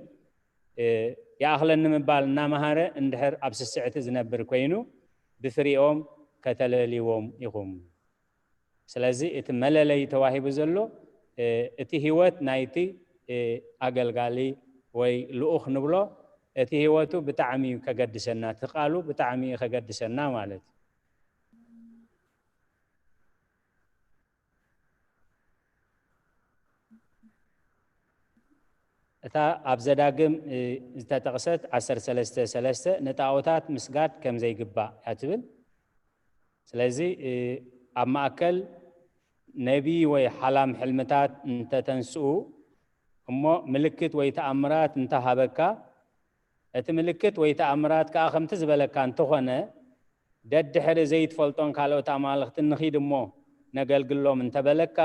ይኣኽለኒ ምባል እናመሃረ እንድሕር ኣብ ስስዕቲ ዝነብር ኮይኑ፣ ብፍሪኦም ከተለልዎም ኢኹም። ስለዚ እቲ መለለይ ተዋሂቡ ዘሎ እቲ ህይወት ናይቲ ኣገልጋሊ ወይ ልኡኽ ንብሎ፣ እቲ ህይወቱ ብጣዕሚ እዩ ከገድሰና፣ እቲ ቃሉ ብጣዕሚ እዩ ከገድሰና ማለት እዩ። እታ ኣብ ዘዳግም ዝተጠቕሰት ዓሰርተ ሰለስተ ሰለስተ ንጣዖታት ምስጋድ ከም ዘይግባእ እያ ትብል። ስለዚ ኣብ ማእከል ነቢይ ወይ ሓላም ሕልምታት እንተተንስኡ እሞ ምልክት ወይ ተኣምራት እንተሃበካ፣ እቲ ምልክት ወይ ተኣምራት ከኣ ከምቲ ዝበለካ እንተኾነ፣ ደድሕሪ ዘይትፈልጦን ካልኦት ኣማልኽትን ንኺድ እሞ ነገልግሎም እንተበለካ፣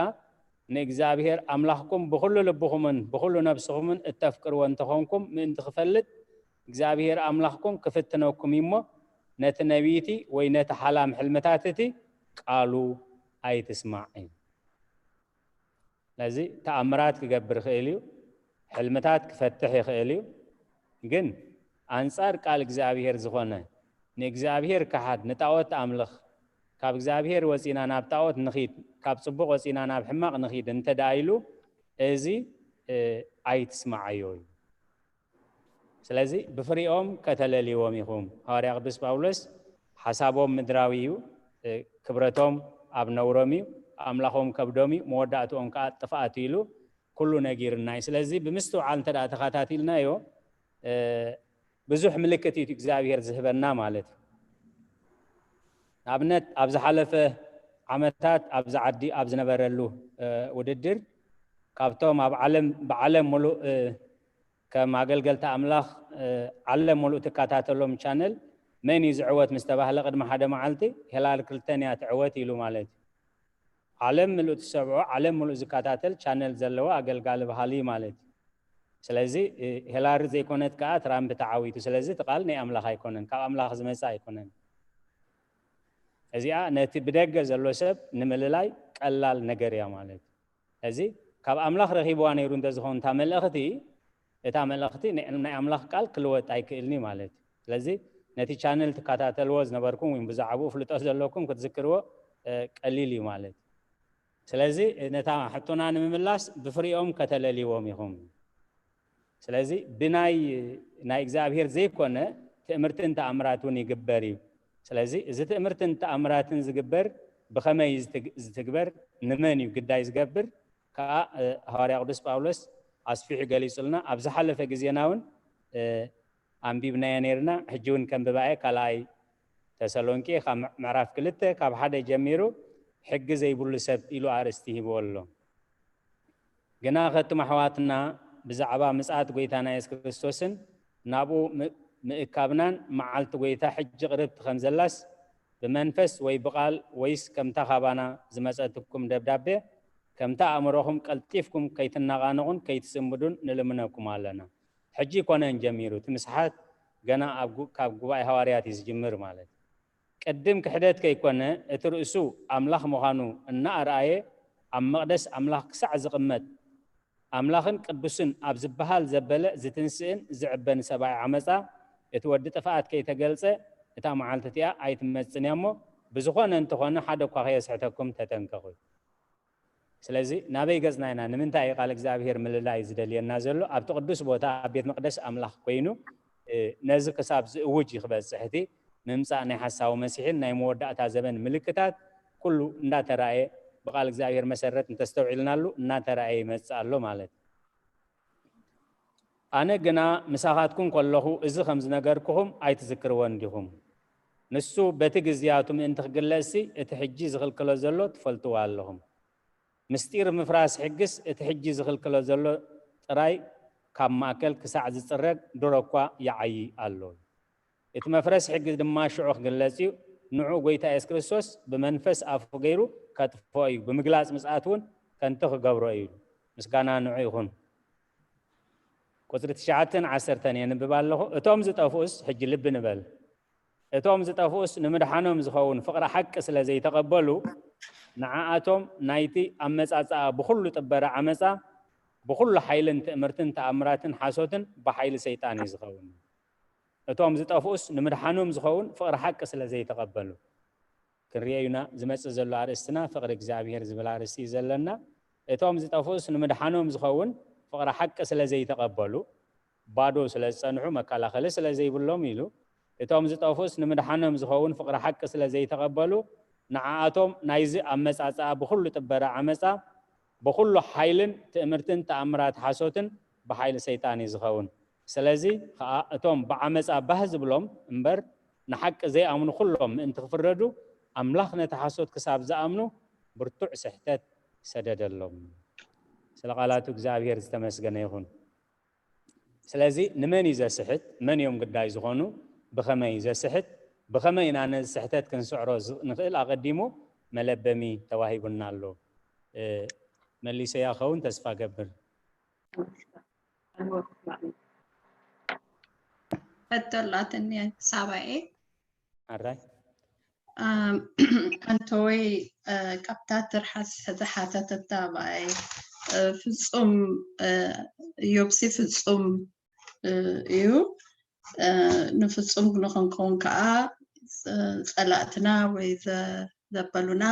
ንእግዚኣብሔር ኣምላኽኩም ብኹሉ ልብኹምን ብኹሉ ነብስኹምን እተፍቅርዎ እንተኾንኩም ምእንቲ ክፈልጥ፣ እግዚኣብሔር ኣምላኽኩም ክፍትነኩም እዩ እሞ፣ ነቲ ነቢይቲ ወይ ነቲ ሓላም ሕልምታት እቲ ቃሉ ኣይትስማዕ እዩ። ስለዚ ተኣምራት ክገብር ይኽእል እዩ፣ ሕልምታት ክፈትሕ ይኽእል እዩ። ግን ኣንጻር ቃል እግዚኣብሔር ዝኾነ፣ ንእግዚኣብሔር ክሓድ፣ ንጣዖት ኣምልኽ፣ ካብ እግዚኣብሔር ወፂና ናብ ጣዖት ንኺድ፣ ካብ ፅቡቕ ወፂና ናብ ሕማቕ ንኺድ እንተ ደኣ ኢሉ፣ እዚ እ፣ ኣይትስማዓዮ እዩ። ስለዚ ብፍሪኦም ከተለልይዎም ኢኹም። ሃዋርያ ቅዱስ ጳውሎስ ሓሳቦም ምድራዊ እዩ፣ እ፣ ክብረቶም ኣብ ነውሮም እዩ፣ ኣምላኾም ከብዶም እዩ፣ መወዳእትኦም ከዓ ጥፍኣት እዩ ኢሉ ኩሉ ነጊርና እዩ። ስለዚ ብምስትውዓል እንተ ደኣ ተኸታቲልናዮ፣ እ፣ ብዙሕ ምልክት እዩ እግዚኣብሔር ዝህበና ማለት እዩ። ንኣብነት ኣብ ዝሓለፈ ዓመታት ኣብዚ ዓዲ ኣብ ዝነበረሉ፣ እ፣ ውድድር ካብቶም ኣብ ዓለም ብዓለም ሙሉእ፣ እ፣ ከም ኣገልገልቲ ኣምላኽ፣ እ፣ ዓለም ሙሉእ ትከታተሎም ቻነል መን እዩ ዝዕወት ምስ ተባህለ ቅድሚ ሓደ መዓልቲ ሄላሪ ክልተን እያ ትዕወት ኢሉ ማለት እዩ። ዓለም ምሉእ ትሰብዖ፣ ዓለም ምሉእ ዝከታተል ቻነል ዘለዎ ኣገልጋሊ ባህሊ ማለት እዩ። ስለዚ፣ እ፣ ሄላሪ ዘይኮነት ከኣ ትራምፕ ተዓዊቱ። ስለዚ እቲ ቃል ናይ ኣምላኽ ኣይኮነን፣ ካብ ኣምላኽ ዝመጽእ ኣይኮነን። እዚኣ ነቲ ብደገ ዘሎ ሰብ ንምልላይ ቀላል ነገር እያ ማለት እዩ። እዚ ካብ ኣምላኽ ረኺብዋ ነይሩ እንተዝኸውን እታ መልእኽቲ፣ እታ መልእኽቲ ናይ፣ ናይ ኣምላኽ ቃል ክልወጥ ኣይክእልኒ ማለት እዩ። ስለዚ ነቲ ቻነል ትከታተልዎ ዝነበርኩም ወይ ብዛዕባኡ ፍልጠት ዘለኩም ክትዝክርዎ፣ እ፣ ቀሊል እዩ ማለት እዩ። ስለዚ ነታ ሕቶና ንምምላስ ብፍሪኦም ከተለልይዎም ኢኹም። ስለዚ ብናይ፣ ናይ እግዚኣብሔር ዘይኮነ ትእምርትን ተኣምራት እውን ይግበር እዩ። ስለዚ እዚ ትእምርትን ተኣምራትን ዝግበር ብኸመይ ዝትግ-፣ ዝትግበር፣ ንመን እዩ ግዳይ ዝገብር ከኣ፣ እ፣ ሃዋርያ ቅዱስ ጳውሎስ ኣስፊሑ ገሊጹልና። ኣብ ዝሓለፈ ግዜና እውን፣ እ፣ ኣንቢብናዮ ነይርና። ሕጂ እውን ከንብባየ ካልኣይ ተሰሎንቄ ካብ ምዕ-፣ ምዕራፍ ክልተ ካብ ሓደ ጀሚሩ ሕጊ ዘይብሉ ሰብ ኢሉ ኣርእስቲ ሂብዎ ኣሎ። ግና ከቱም ኣሕዋትና ብዛዕባ ምጽኣት ጐይታና የሱስ ክርስቶስን ናብኡ ም-፣ ምእካብናን መዓልቲ ጐይታ ሕጂ ቅርብቲ ከም ዘላስ ብመንፈስ ወይ ብቓል ወይስ ከምታ ካባና ዝመጸትኩም ደብዳቤ ከምታ ኣእምሮኹም ቀልጢፍኩም ከይትነቓነቑን ከይትስምዱን ንልምነኩም ኣለና። ሕጂ ኣይኮነን ጀሚሩ፣ እቲ ምስሓት ገና ኣብ ጉ-፣ ካብ ጉባኤ ሃዋርያት እዩ ዝጅምር ማለት እዩ። ቅድም ክሕደት ከይኮነ እቲ ርእሱ ኣምላኽ ምዃኑ እናኣርኣየ ኣብ መቕደስ ኣምላኽ ክሳዕ ዝቕመጥ ኣምላኽን ቅዱስን ኣብ ዝበሃል ዘበለ ዝትንስእን ዝዕበን ሰብኣዊ ዓመፃ እቲ ወዲ ጥፍኣት ከይተገልፀ እታ መዓልቲ እቲኣ ኣይትመፅን እያ እሞ ብዝኾነ እንተኾነ ሓደ እኳ ከየስሕተኩም ተጠንቀቑ። ስለዚ ናበይ ገጽና ኢና? ንምንታይ እዩ ቃል እግዚኣብሔር ምልላይ ዝደልየና ዘሎ? ኣብቲ ቅዱስ ቦታ ኣብ ቤት መቕደስ ኣምላኽ ኮይኑ፣ እ፣ ነዚ ክሳብ ዝእውጅ እዩ ክበጽሕ። እቲ ምምጻእ ናይ ሓሳዊ መሲሕን ናይ መወዳእታ ዘበን ምልክታት ኩሉ እንዳተራእየ፣ ብቃል እግዚኣብሔር መሰረት እንተስተውዒልናሉ እናተራእየ ይመጽእ ኣሎ ማለት እዩ። ኣነ ግና ምሳኻትኩም ከለኹ እዚ ከም ዝነገርኩኹም ኣይትዝክርዎን ዲኹም? ንሱ በቲ ግዜያቱ ምእንቲ ክግለጽሲ እቲ ሕጂ ዝኽልክሎ ዘሎ ትፈልጥዎ ኣለኹም። ምስጢር ምፍራስ ሕግስ እቲ ሕጂ ዝኽልክሎ ዘሎ ጥራይ ካብ ማእከል ክሳዕ ዝጽረግ ድሮ እኳ ይዓዪ ኣሎ። እቲ መፍረስ ሕጊ ድማ ሽዑ ክግለጽ እዩ። ንዑ ጐይታ የሱስ ክርስቶስ ብመንፈስ ኣፉ ገይሩ ከጥፍኦ እዩ፣ ብምግላጽ ምጽኣት እውን ከንቱ ክገብሮ እዩ። ምስጋና ንዑ ይኹን። ቁጽሪ ትሽዓተን ዓሰርተን የንብብ ኣለኹ። እቶም ዝጠፍኡስ፣ ሕጂ ልቢ ንበል። እቶም ዝጠፍኡስ ንምድሓኖም ዝኸውን ፍቕሪ ሓቂ ስለ ዘይተቐበሉ፣ ንዓኣቶም ናይቲ ኣመጻጽኣ ብኹሉ ጥበረ ዓመጻ፣ ብኹሉ ሓይልን ትእምርትን ተኣምራትን ሓሶትን ብሓይሊ ሰይጣን እዩ ዝኸውን። እቶም ዝጠፍኡስ ንምድሓኖም ዝኸውን ፍቕሪ ሓቂ ስለ ዘይተቐበሉ። ክንርእዮ ኢና። ዝመጽእ ዘሎ ኣርእስትና ፍቕሪ እግዚኣብሔር ዝብል ኣርእስቲ እዩ ዘለና። እቶም ዝጠፍኡስ ንምድሓኖም ዝኸውን ፍቕሪ ሓቂ ስለ ዘይተቐበሉ፣ ባዶ ስለ ዝጸንሑ፣ መከላኸሊ ስለ ዘይብሎም ኢሉ። እቶም ዝጠፍኡስ ንምድሓኖም ዝኸውን ፍቕሪ ሓቂ ስለ ዘይተቐበሉ፣ ንዓኣቶም ናይዚ ኣመጻጽኣ ብኹሉ ጥበረ ዓመጻ፣ ብኹሉ ሓይልን ትእምርትን ተኣምራት ሓሶትን ብሓይሊ ሰይጣን እዩ ዝኸውን። ስለዚ ኸኣ እቶም ብዓመጻ ባህ ዝብሎም እምበር ንሓቂ ዘይኣምኑ ኩሎም ምእንቲ ክፍረዱ፣ ኣምላኽ ነቲ ሓሶት ክሳብ ዝኣምኑ ብርቱዕ ስሕተት ሰደደሎም። ስለ ቃላቱ እግዚኣብሔር ዝተመስገነ ይኹን። ስለዚ ንመን እዩ ዘስሕት? መን እዮም ግዳይ ዝኾኑ? ብኸመይ እዩ ዘስሕት? ብኸመይ ኢና ነዚ ስሕተት ክንስዕሮ ዝ-፣ ንኽእል? ኣቐዲሙ መለበሚ ተዋሂቡና ኣሎ። እ፣ መሊሰያ ኸውን ተስፋ ገብር። ሕቶ ኣላትኒ ሳባኤ። ኣራይ ኣንተወይ ካብታ ትርሓስ ዝሓተተታ ብኣይ ፍፁም እዮብሲ ፍፁም እዩ። ንፍፁም ንክንከውን ከዓ ፀላእትና ወይ ዘበሉና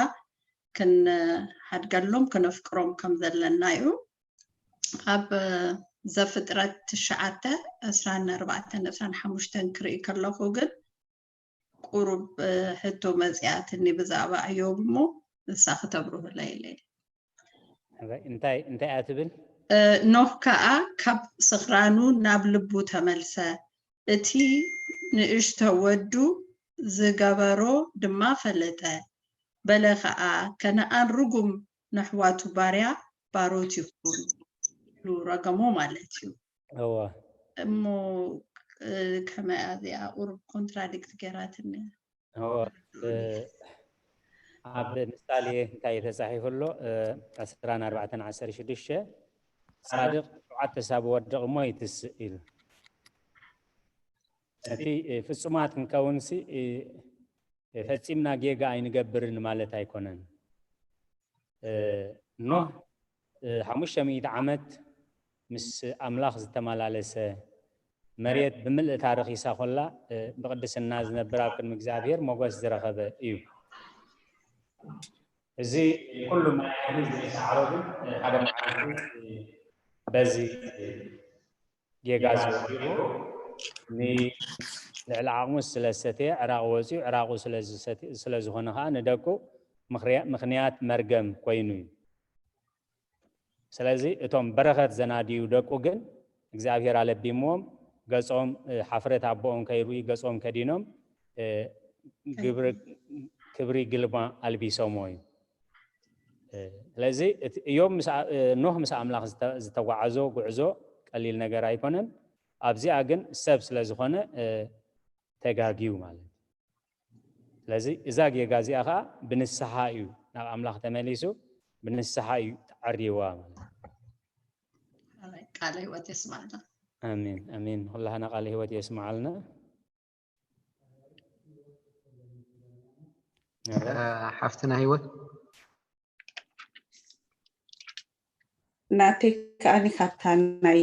ክንሓድገሎም ክነፍቅሮም ከም ዘለና እዩ። ኣብ ዘፍጥረት ትሽዓተ ዕስራን ኣርባዕተን ዕስራን ሓሙሽተን ክርኢ ከለኹ ግን ቁሩብ ሕቶ መፅያትኒ ብዛዕባ እዮብ እሞ ንሳ ክተብርሁለይ ኢለ። እንታይ እንታይ እያ ትብል? ኖህ ከዓ ካብ ስኽራኑ ናብ ልቡ ተመልሰ፣ እቲ ንእሽቶ ወዱ ዝገበሮ ድማ ፈለጠ። በለ ከዓ፣ ከነኣን ርጉም ነሕዋቱ ባርያ ባሮት ይኹን ኢሉ ረገሞ ማለት እዩ። እወ እሞ ከመይ እዚኣ ቁሩብ ኮንትራዲክት ገይራትኒ። እወ ኣብ ምሳሌ እንታይ ተፃሒፉ ኣሎ? ዕስራን ኣርባዕተን ዓሰርተ ሽዱሽተ ፃድቕ ሸውዓተ ሳብ ወድቕ እሞ ይትስእ ኢሉ። እቲ ፍፁማት ክንከውንሲ ፈፂምና ጌጋ ኣይንገብርን ማለት ኣይኮነን። ኖህ ሓሙሽተ ሚእቲ ዓመት ምስ ኣምላኽ ዝተመላለሰ፣ መሬት ብምልእታ ረኺሳ ኮላ ብቕድስና ዝነብር ኣብ ቅድሚ እግዚኣብሔር ሞገስ ዝረኸበ እዩ። እዚ ኩሉ ማይ ዓዲ ዘይሰዓሮ ግን ሓደ መዓልቲ በዚ ጌጋ ዝወዲቑ ንልዕሊ ዓቕሙ ስለ ዝሰተየ ዕራቕ ወፂኡ፣ ዕራቑ ስለ ዝኾነ ከዓ ንደቁ ምኽንያት መርገም ኮይኑ እዩ። ስለዚ እቶም በረኸት ዘናድዩ ደቁ ግን እግዚኣብሔር ኣለቢምዎም፣ ገጾም ሓፍረት ኣቦኦም ከይርኢ ገጾም ከዲኖም ክብሪ ግልማ ኣልቢሶሞ እዩ። ስለዚ እዮብ ኖህ ምስ ኣምላኽ ዝተጓዓዞ ጉዕዞ ቀሊል ነገር ኣይኮነን። ኣብዚኣ ግን ሰብ ስለ ዝኾነ ተጋግዩ ማለት እዩ። ስለዚ እዛ ጌጋ እዚኣ ከዓ ብንስሓ እዩ ናብ ኣምላኽ ተመሊሱ፣ ብንስሓ እዩ ተዓርይዋ ማለት እዩ። ቃለ ህይወት የስማዕና። ኣሜን ኣሜን። ኩላህና ቃለ ህይወት የስማዓልና። ሓፍትና ህይወት ናተይ ከኣኒ ካብታ ናይ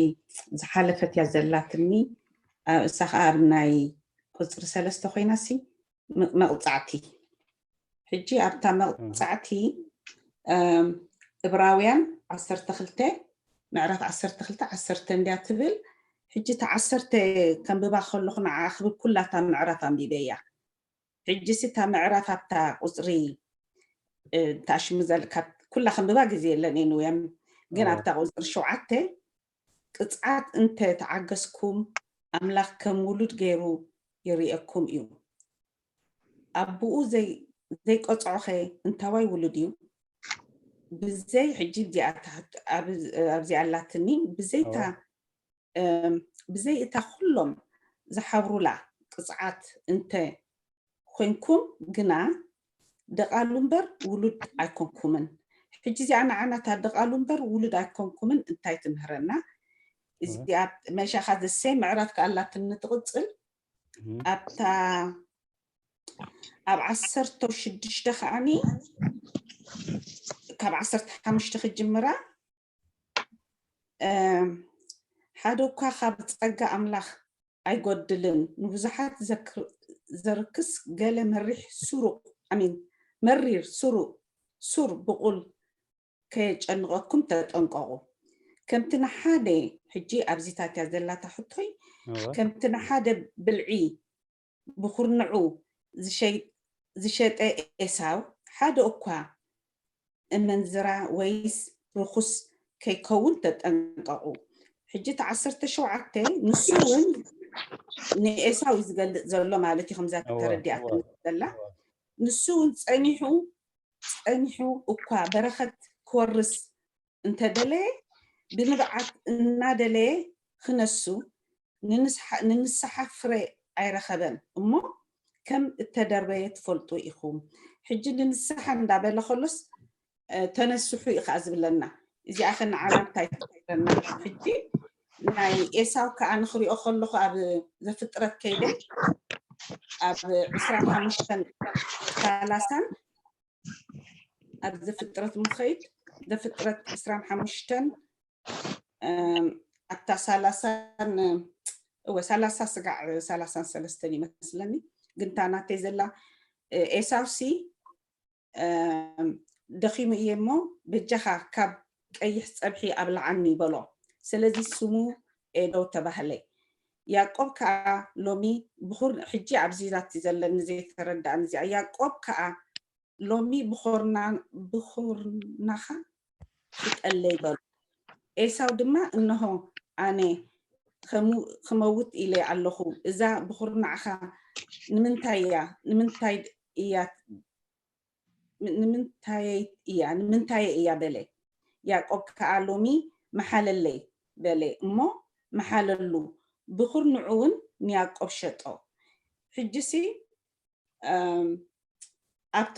ዝሓለፈት እያ ዘላትኒ። እሳ ከዓ ኣብ ናይ ቁፅሪ ሰለስተ ኮይና ሲ መቕፃዕቲ ሕጂ ኣብታ መቕፃዕቲ እብራውያን ዓሰርተ ክልተ ምዕራፍ ዓሰርተ ክልተ ዓሰርተ እንድያ ትብል። ሕጂ እታ ዓሰርተ ከንብባ ከለኹ ንዓ ክብል ኩላታ ምዕራፍ ኣንቢበያ። ሕጂ ሲ እታ ምዕራፍ ኣብታ ቁፅሪ እታ ሽሙ ዘልካ ኩላ ከንብባ ግዜ የለን። ኤንወይ ግን ኣብታ ቁፅሪ ሸውዓተ ቅፅዓት እንተ ተዓገስኩም ኣምላኽ ከም ውሉድ ገይሩ ይርእየኩም እዩ። ኣቦኡ ዘይቀጽዖኸ እንታዋይ ውሉድ እዩ? ብዘይ ሕጂ እዚኣ ኣብዚኣ ኣላትኒ ብዘይታ ብዘይ እታ ኩሎም ዝሓብሩላ ቅጽዓት እንተ ኮይንኩም ግና ደቓሉ እምበር ውሉድ ኣይኮንኩምን። ሕጂ እዚኣ ንዓና እታ ደቓሉ እምበር ውሉድ ኣይኮንኩምን እንታይ ትምህረና? እዚኣ መሻኻ ዘሰይ ምዕራፍ ከኣላትኒ ትቕጽል ኣብታ ኣብ ዓሰርተ ሽዱሽተ ከዓኒ ካብ ዓሰርተ ሓሙሽተ ክጅምራ ሓደ እኳ ካብ ጸጋ ኣምላኽ ኣይጎድልን፣ ንብዙሓት ዘርክስ ገለ መሪሕ ስሩቕ ኣሚን መሪር ስሩቕ ሱር ብቑል ከየጨንቐኩም ተጠንቀቑ። ከምቲ ንሓደ ሕጂ ኣብዚታት እያ ዘላታ ሕቶይ ከምቲ ንሓደ ብልዒ ብኹርንዑ ዝሸጠ ኤሳው ሓደ እኳ እመንዝራ ወይስ ርኹስ ከይከውን ተጠንቀቑ። ሕጂ እቲ ዓሰርተ ሸውዓተ ንሱ እውን ንኤሳው እዩ ዝገልፅ ዘሎ ማለት እዩ። ከምዛ ተረዲኣትኒ ዘላ ንሱ እውን ፀኒሑ ፀኒሑ እኳ በረኸት ክወርስ እንተደለየ ብንብዓት እናደለየ ክነሱ ንንስሓ ፍረ ኣይረኸበን እሞ ከም እተደርበየ ትፈልጡ ኢኹም። ሕጂ ንንስሓ እንዳበለ ከሎስ ተነስሑ እዩ ከዓ ዝብለና። እዚኣ ከ ንዓና እንታይ ትነግረና? ሕጂ ናይ ኤሳው ከዓ ንክሪኦ ከለኹ ኣብ ዘፍጥረት ከይደ ኣብ ዕስራን ሓሙሽተን ሰላሳን ኣብ ዘፍጥረት ምኸይድ ዘፍጥረት ዕስራን ሓሙሽተን ኣታ ሰላሳን እወ ሰላሳ ስጋዕ ሰላሳን ሰለስተን ይመስለኒ። ግንታ ናተይ ዘላ ኤሳውሲ ደኺሙ እየ እሞ በጃኻ ካብ ቀይሕ ፀብሒ ኣብልዓኒ በሎ። ስለዚ ስሙ ኤዶው ተባህለ። ያዕቆብ ከዓ ሎሚ ብኹር ሕጂ ኣብዚ ዛቲ ዘለኒ ዘይተረዳእኒ እዚኣ ያዕቆብ ከዓ ሎሚ ብኹርናኻ ሽጠለይ በሎ። ኤሳው ድማ እንሆ ኣነ ክመውት ኢለ ኣለኹ፣ እዛ ብኹርናዕኻ ንምንታይ እያ ንምንታይ እያ ንምንታይ እያ ንምንታይ እያ በለ። ያዕቆብ ከዓ ሎሚ መሓለለይ በለ እሞ መሓለሉ። ብኹርንዑ እውን ንያዕቆብ ሸጦ። ሕጂሲ ኣብቲ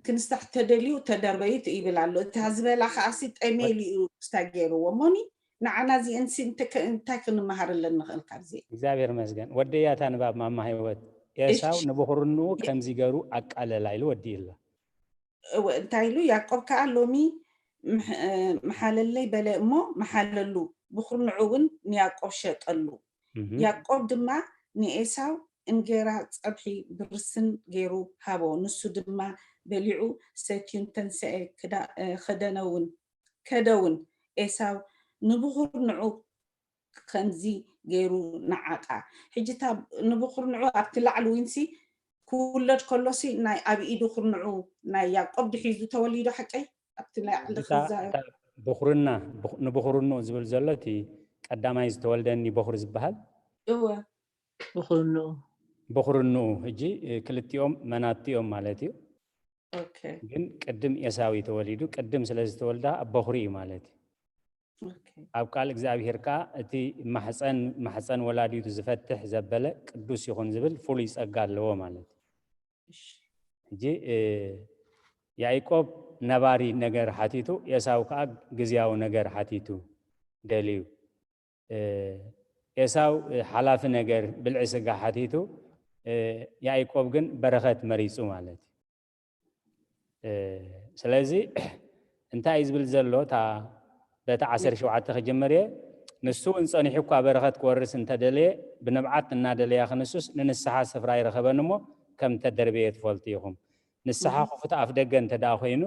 ክንሳሕ ተደልዩ ተደርበዩ ይብል ኣሎ። እታ ዝበላ ከዓሲ ጠሜሉ እዩ ስታ ገይርዎ እሞኒ ንዓና እዚአንሲ እንታይ ክንመሃረለን ንኽእል ካብዚ? እግዚኣብሔር መስገን ወደያታ ንባብ ማማ ህይወት ኤሳው ንብኹርንኡ ከምዚ ገሩ ኣቃለላ ኢሉ ወዲእላ። እንታይ ኢሉ ያዕቆብ ከዓ ሎሚ መሓለለይ በለ እሞ መሓለሉ፣ ብኹርንዑ እውን ንያዕቆብ ሸጠሉ። ያዕቆብ ድማ ንኤሳው እንጌራ ጸብሒ ብርስን ገይሩ ሃቦ። ንሱ ድማ በሊዑ ሰትዩን ተንስኤ፣ ከደነውን ከደውን። ኤሳው ንብኹርንዑ ከምዚ ገይሩ ነዓቃ። ሕጂ እታ ንብኹርንዑ ኣብቲ ላዕሊ ዊንሲ ክውለድ ከሎሲ ናይ ኣብ ኢዱ ኩርንዑ ናይ ያዕቆብ ድሒዙ ተወሊዱ ሓቀይ ኣብቲ ላዕሊ ክዛረብ ብኹርና ንብኹርንኡ ዝብል ዘሎ እቲ ቀዳማይ ዝተወልደኒ በኹር ዝበሃል እወ ብኹርንኡ ብኹርንኡ ሕጂ ክልቲኦም መናትኦም ማለት እዩ። ኦኬ ግን ቅድም ኤሳው እዩ ተወሊዱ። ቅድም ስለ ዝተወልዳ በኹሪ እዩ ማለት እዩ። ኦኬ ኣብ ቃል እግዚኣብሔር ከዓ እቲ ማሕፀን ማሕፀን ወላዲቱ ዝፈትሕ ዘበለ ቅዱስ ይኹን ዝብል ፍሉይ ፀጋ ኣለዎ ማለት እዩ። እሺ ሕጂ ያዕቆብ ነባሪ ነገር ሓቲቱ፣ ኤሳው ከዓ ግዝያዊ ነገር ሓቲቱ ደልዩ። ኤሳው ሓላፊ ነገር ብልዒ ስጋ ሓቲቱ፣ ያዕቆብ ግን በረኸት መሪፁ ማለት እዩ። ስለዚ እንታይ እዩ ዝብል ዘሎ? እታ በቲ ዓሰርተ ሸውዓተ ክጅምር እየ። ንሱ እውን ጸኒሑ እኳ በረኸት ክወርስ እንተደለየ፣ ብንብዓት እናደለያ ክንሱስ ንንስሓ ስፍራ ይረኸበን እሞ ከም እተደርበየ ትፈልጡ ኢኹም። ንስሓ ክፉት ኣፍ ደገ እንተ ደኣ ኮይኑ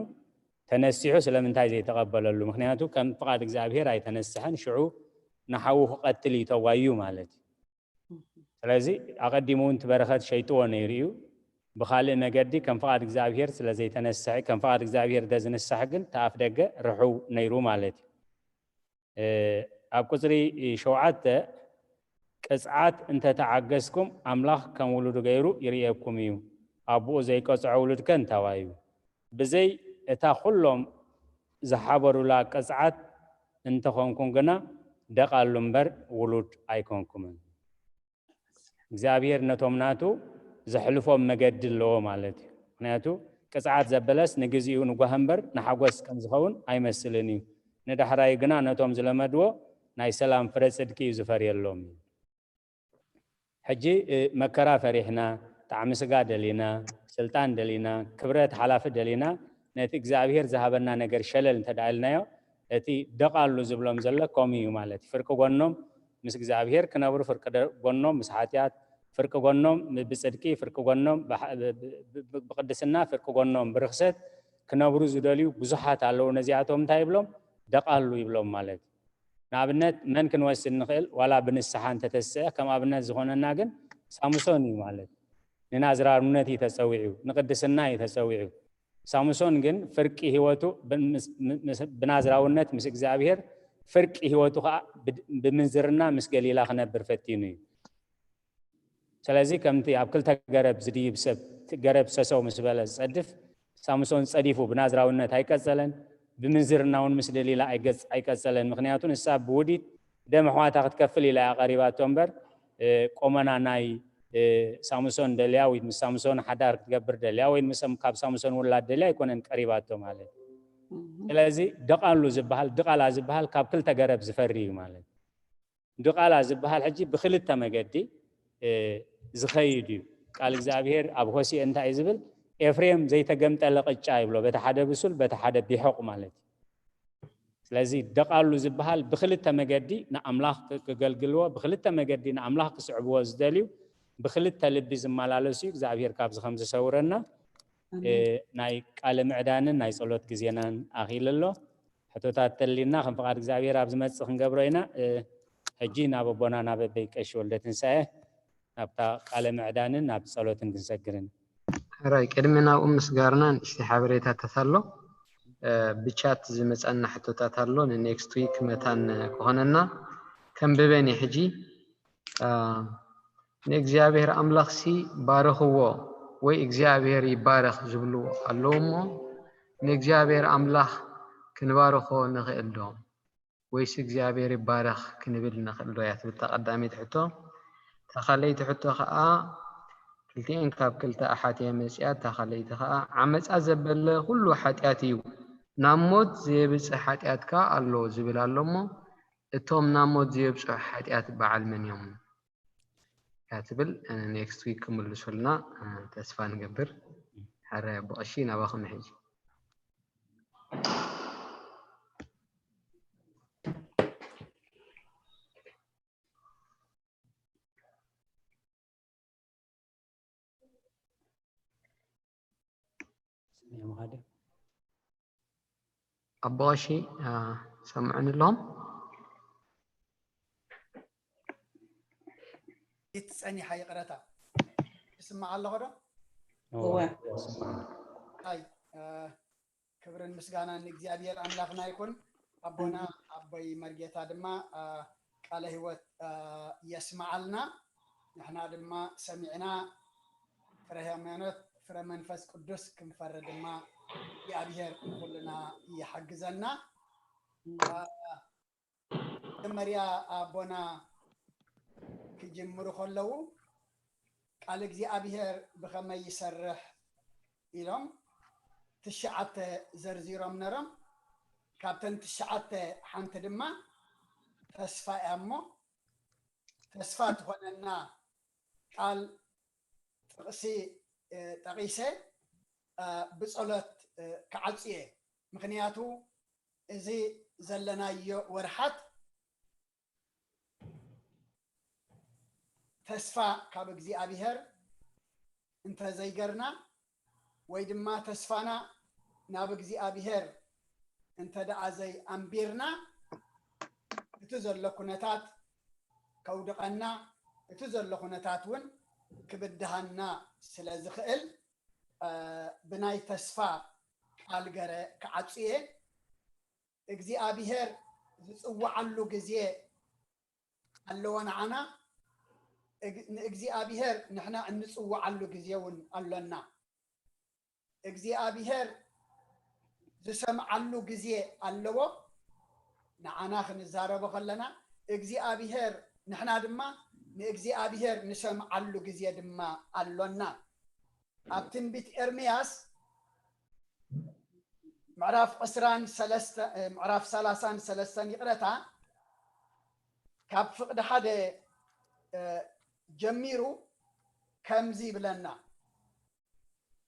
ተነሲሑ ስለምንታይ ዘይተቐበለሉ? ምክንያቱ ከም ፍቓድ እግዚኣብሔር ኣይተነስሐን፣ ሽዑ ንሓዉ ክቐትል እዩ ተዋዩ ማለት እዩ። ስለዚ ኣቐዲሙ እውን እቲ በረኸት ሸይጥዎ ነይሩ እዩ። ብኻልእ መገዲ ከም ፍቓድ እግዚኣብሔር ስለ ዘይተነስሐ፣ ከም ፍቓድ እግዚኣብሔር እንተዝንሳሕ ግን እቲ ኣፍ ደገ ርሑው ነይሩ ማለት እዩ። ኣብ ቁፅሪ ሸውዓተ ቅፅዓት እንተተዓገስኩም ኣምላኽ ከም ውሉዱ ገይሩ ይርእየኩም እዩ፣ ኣቦኡ ዘይቀፅዖ ውሉድከ እንታዋይ እዩ? ብዘይ እታ ኩሎም ዝሓበሩላ ቅፅዓት እንተኾንኩም ግና ደቓሉ እምበር ውሉድ ኣይኮንኩምን። እግዚኣብሔር ነቶም ናቱ ዘሕልፎም መገዲ ኣለዎ ማለት እዩ። ምክንያቱ ቅፅዓት ዘበለስ ንግዚኡ ንጓህ እምበር ንሓጎስ ከም ዝኸውን ኣይመስልን እዩ። ንዳሕራዩ ግና ነቶም ዝለመድዎ ናይ ሰላም ፍረ ፅድቂ እዩ ዝፈርየሎም እዩ። ሕጂ መከራ ፈሪሕና፣ ጣዕሚ ስጋ ደሊና፣ ስልጣን ደሊና፣ ክብረት ሓላፊ ደሊና፣ ነቲ እግዚኣብሔር ዝሃበና ነገር ሸለል እንተደኣ ኢልናዮ፣ እቲ ደቓሉ ዝብሎም ዘሎ ከምኡ እዩ ማለት እዩ። ፍርቂ ጎኖም ምስ እግዚኣብሔር ክነብሩ፣ ፍርቂ ጎኖም ምስ ሓጢኣት፣ ፍርቂ ጎኖም ብፅድቂ፣ ፍርቂ ጎኖም ብቅድስና፣ ፍርቂ ጎኖም ብርክሰት ክነብሩ ዝደልዩ ብዙሓት ኣለዉ። ነዚኣቶም እንታይ ይብሎም? ደቓሉ ይብሎም ማለት እዩ። ንኣብነት መን ክንወስድ ንኽእል? ዋላ ብንስሓ እንተተስአ ከም ኣብነት ዝኾነና ግን ሳምሶን እዩ ማለት እዩ። ንናዝራውነት እዩ ተጸዊዑ፣ ንቅድስና እዩ ተጸዊዑ። ሳምሶን ግን ፍርቂ ህይወቱ ብናዝራውነት ምስ እግዚኣብሔር፣ ፍርቂ ህይወቱ ከዓ ብምንዝርና ምስ ገሊላ ክነብር ፈቲኑ እዩ። ስለዚ ከምቲ ኣብ ክልተ ገረብ ዝድይብ ሰብ ገረብ ሰሰው ምስ በለ ዝጸድፍ ሳምሶን ጸዲፉ ብናዝራውነት ኣይቀጸለን፣ ብምንዝርና እውን ምስ ደሊላ ኣይቀጸለን። ምክንያቱ ንሳ ብውዲት ደም ኣሕዋታ ክትከፍል ኢላ እያ ቀሪባቶ እምበር ቆመና ናይ ሳምሶን ደልያ ወይ ምስ ሳምሶን ሓዳር ክትገብር ደልያ ወይ ምስ ካብ ሳምሶን ውላድ ደልያ ኣይኮነን ቀሪባቶ ማለት። ስለዚ ደቓሉ ዝበሃል ድቓላ ዝበሃል ካብ ክልተ ገረብ ዝፈሪ እዩ ማለት። ድቓላ ዝበሃል ሕጂ ብክልተ መገዲ ዝኸይድ እዩ። ቃል እግዚኣብሔር ኣብ ሆሴዕ እንታይ እዩ ዝብል? ኤፍሬም ዘይተገምጠለ ቅጫ ይብሎ፣ በቲ ሓደ ብሱል በቲ ሓደ ቢሑቕ ማለት እዩ። ስለዚ ደቓሉ ዝበሃል ብክልተ መገዲ ንኣምላኽ ክ- ክገልግልዎ፣ ብክልተ መገዲ ንኣምላኽ ክስዕብዎ ዝደልዩ፣ ብክልተ ልቢ ዝመላለሱ እዩ። እግዚኣብሔር ካብዚ ከም ዝሰውረና። እ፣ ናይ ቃለ ምዕዳንን ናይ ጸሎት ግዜናን ኣኺሉ ኣሎ። ሕቶታት ተሊና ከም ፍቓድ እግዚኣብሔር ኣብ ዝመጽእ ክንገብሮ ኢና። እ፣ ሕጂ ናብ ኣቦና ናብ ኣበይ ቀሺ ወልደ ትንሳኤ ናብታ ቃለ ምዕዳንን ናብ ጸሎትን ክንሰግርን። ሕራይ፣ ቅድሚ ናብኡ ምስጋርና ንእሽተይ ሓበሬታታት ኣሎ። እ፣ ብቻት ዝመጸና ሕቶታት ኣሎ፣ ንኔክስት ዊክ መታን ክኾነና ከንብበን እየ ሕጂ። እ፣ ንእግዚኣብሔር ኣምላኽሲ ባርኽዎ ወይ እግዚኣብሔር ይባረኽ ዝብሉ ኣለዉ እሞ፣ ንእግዚኣብሔር ኣምላኽ ክንባርኾ ንኽእል ዶ? ወይስ እግዚኣብሔር ይባረኽ ክንብል ንኽእል ዶ እያ ትብል እታ ቀዳመይቲ ሕቶ። እታ ካልኣይቲ ሕቶ ኸኣ፣ ክልቲኤን ካብ ክልተ ኣሓት እየ መጺኣ። እታ ካልኣይቲ ኸኣ፣ ዓመጻ ዘበለ ኩሉ ሓጢኣት እዩ፣ ናብ ሞት ዘየብጽሕ ሓጢኣት ከኣ ኣሎ ዝብል ኣሎ እሞ፣ እቶም ናብ ሞት ዘየብጽሑ ሓጢኣት በዓል መን እዮም? እያ ትብል። ኔክስት ዊክ ክምልሱልና፣ እ፣ ተስፋ ንገብር። ሕራይ ኣቦ ቀሺ፣ ናባኹም ሕጂ። ኣቦ ቀሺ፣ እ፣ ሰምዑኒ ኣለኹም? ኢት ጸኒሓ፣ ይቕረታ። ይስማዕ ኣለኹ ዶ? እወ። ኣይ፣ እ፣ ክብርን ምስጋናን ንእግዚኣብሔር ኣምላኽና ይኹን። ኣቦና ኣቦይ መርጌታ ድማ፣ እ፣ ቃለ ህይወት፣ እ፣ የስምዓልና። ንሕና ድማ ሰሚዕና ፍረ ሃይማኖት፣ ፍረ መንፈስ ቅዱስ ክንፈሪ ድማ እግዚኣብሔር ንኹልና ይሓግዘና። እ፣ መጀመርያ ኣቦና ክጅምሩ ከለዉ ቃል እግዚኣብሔር ብኸመይ ይሰርሕ ኢሎም ትሽዓተ ዘርዚሮም ነሮም። ካብተን ትሽዓተ ሓንቲ ድማ ተስፋ እያ እሞ ተስፋ ትኾነና ቃል ጥቕሲ፣ እ፣ ጠቒሰ፣ እ፣ ብጸሎት፣ እ፣ ክዓጹ እየ። ምኽንያቱ እዚ ዘለናዮ ወርሓት ተስፋ ካብ እግዚኣብሔር እንተዘይገርና ወይ ድማ ተስፋና ናብ እግዚኣብሔር እንተ ደኣ ዘይኣንቢርና እቲ ዘሎ ኩነታት ከውድቐና፣ እቲ ዘሎ ኩነታት እውን ክብድሃና ስለ ዝኽእል፣ እ፣ ብናይ ተስፋ ቃል ገረ ክዓጹ እየ። እግዚኣብሔር ዝጽውዓሉ ግዜ ኣለዎ ንዓና። እግ-፣ ንእግዚኣብሔር ንሕና እንጽውዓሉ ግዜ እውን ኣሎና። እግዚኣብሔር ዝሰምዓሉ ግዜ ኣለዎ። ንዓና ክንዛረቦ ከለና እግዚኣብሔር፣ ንሕና ድማ ንእግዚኣብሔር ንሰምዓሉ ግዜ ድማ ኣሎና። ኣብ ትንቢት ኤርምያስ ምዕራፍ ዕስራን ሰለስተ፣ ምዕራፍ ሰላሳን ሰለስተን፣ ይቕረታ፣ ካብ ፍቕዲ ሓደ፣ እ፣ ጀሚሩ ከምዚ ይብለና።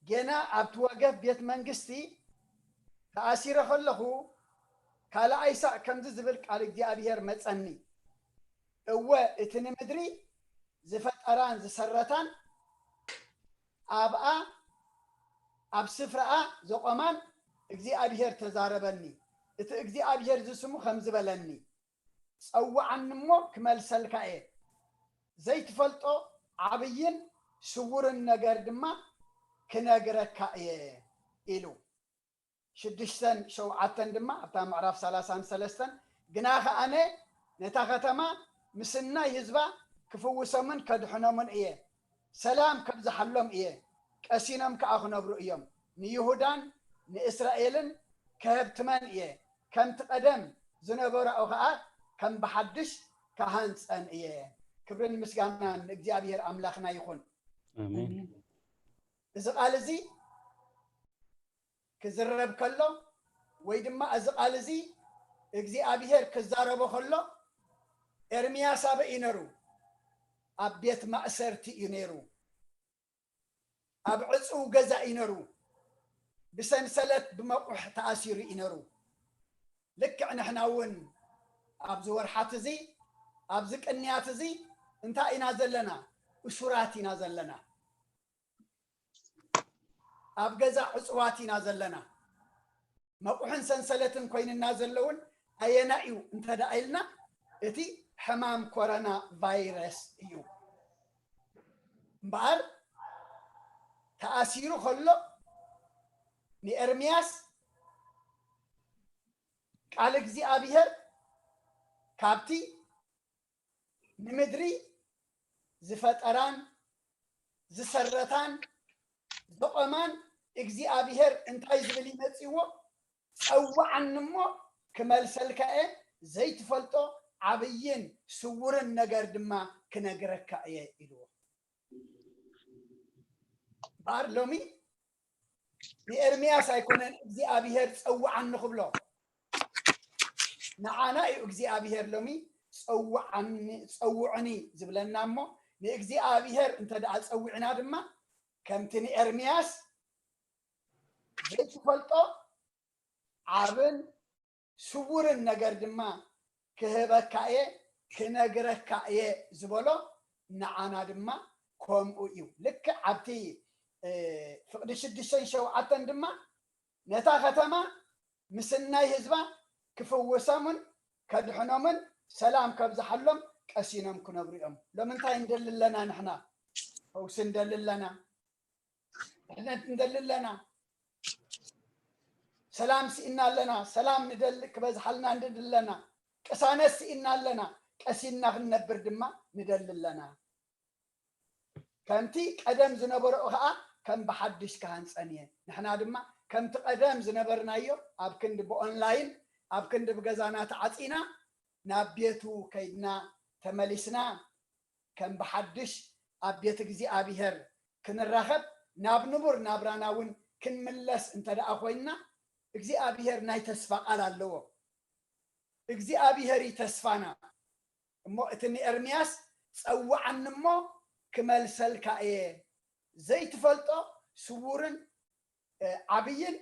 ጌና ኣብቲ ወገፍ ቤት መንግስቲ ተኣሲረ ከለኹ፣ ካልኣይ ሳዕ ከምዚ ዝብል ቃል እግዚኣብሔር መጸኒ። እወ፣ እቲ ንምድሪ ዝፈጠራን ዝሰረታን፣ ኣብኣ፣ ኣብ ስፍራኣ ዘቖማን እግዚኣብሔር ተዛረበኒ። እቲ እግዚኣብሔር እዚ ስሙ ከምዚ በለኒ፣ ጸውዓኒ እሞ ክመልሰልካ እየ፣ ዘይትፈልጦ ዓብይን ስውርን ነገር ድማ ክነግረካ እየ ኢሉ። ሽዱሽተን ሸውዓተን ድማ ኣብታ ምዕራፍ ሰላሳን ሰለስተን፣ ግናኸ ኣነ ነታ ከተማ ምስ ናይ ህዝባ ክፍውሶምን ከድሕኖምን እየ፣ ሰላም ከብዝሓሎም እየ፣ ቀሲኖም ከኣ ክነብሩ እዮም። ንይሁዳን ንእስራኤልን ከሀብትመን እየ፣ ከምቲ ቀደም ዝነበራኡ ኸኣ ከም ብሓድሽ ክሃንጸን እየ። ክብርን ምስጋናን ንእግዚኣብሔር ኣምላኽና ይኹን። ኣሜን። ኣሜን። እዚ ቃል እዚ ክዝረብ ከሎ ወይ ድማ እዚ ቃል እዚ እግዚኣብሔር ክዛረቦ ከሎ ኤርምያስ ኣበይ እዩ ነሩ? ኣብ ቤት ማእሰርቲ እዩ ነይሩ። ኣብ ዕጹው ገዛ እዩ ነሩ። ብሰንሰለት ብመቑሕ ተኣሲሩ እዩ ነሩ። ልክዕ ንሕና እውን ኣብዚ ወርሓት እዚ፣ ኣብዚ ቅንያት እዚ እንታይ ኢና ዘለና? እሱራት ኢና ዘለና። ኣብ ገዛ ዕጹዋት ኢና ዘለና። መቑሕን ሰንሰለትን ኮይንና ዘለውን ኣየና እዩ እንተ ደኣ ኢልና፣ እቲ ሕማም ኮሮና ቫይረስ እዩ። እምበኣር ተኣሲሩ ከሎ ንኤርምያስ ቃል እግዚኣብሔር ካብቲ ንምድሪ ዝፈጠራን ዝሰረታን ዘቖማን እግዚኣብሔር እንታይ ዝብል ይመጽእዎ? ጸውዓኒ እሞ ክመልሰልካ እየ፣ ዘይትፈልጦ ዓብይን ስውርን ነገር ድማ ክነግረካ እየ ኢልዎ። እምበኣር ሎሚ ንኤርምያስ ኣይኮነን እግዚኣብሔር ጸውዓኒ ክብሎ፣ ንዓና እዩ እግዚኣብሔር ሎሚ ጸውዓኒ፣ ጸውዑኒ ዝብለና እሞ፣ ንእግዚኣብሔር እንተ ደኣ ጸዊዕና ድማ ከምቲ ንኤርምያስ ዘይትፈልጦ ዓብን ስውርን ነገር ድማ ክህበካ እየ፣ ክነግረካ እየ ዝበሎ ንዓና ድማ ከምኡ እዩ። ልክዕ ኣብቲ ፍቕዲ ሽዱሽተን ሸውዓተን ድማ ነታ ከተማ ምስናይ ህዝባ ክፍውሶምን ከድሕኖምን ሰላም ከብዝሓሎም ቀሲኖም ክነብሩ እዮም። ሎሚ እንታይ እንደሊ ኣለና ንሕና? ፈውሲ እንደሊ ኣለና፣ ድሕነት እንደሊ ኣለና፣ ሰላም ስኢና ኣለና፣ ሰላም ንደሊ ክበዝሓልና ንደሊ ኣለና፣ ቅሳነት ስኢና ኣለና፣ ቀሲንና ክንነብር ድማ ንደሊ ኣለና። ከምቲ ቀደም ዝነበረኦ ኸኣ ከም ብሓድሽ ክሃንጸን እየ። ንሕና ድማ ከምቲ ቀደም ዝነበርናዮ ኣብ ክንዲ ብኦንላይን ኣብ ክንዲ ብገዛና ተዓጺና ናብ ቤቱ ከይድና ተመሊስና ከም ብሓድሽ ኣብ ቤት እግዚኣብሔር ክንራኸብ ናብ ንቡር ናብራና እውን ክንምለስ እንተ ደኣ ኮይንና እግዚኣብሔር ናይ ተስፋ ቃል ኣለዎ። እግዚኣብሔር እዩ ተስፋና። እሞ እቲ ንኤርምያስ ጸውዓኒ እሞ ክመልሰልካ እየ፣ ዘይትፈልጦ ስውርን ዓብይን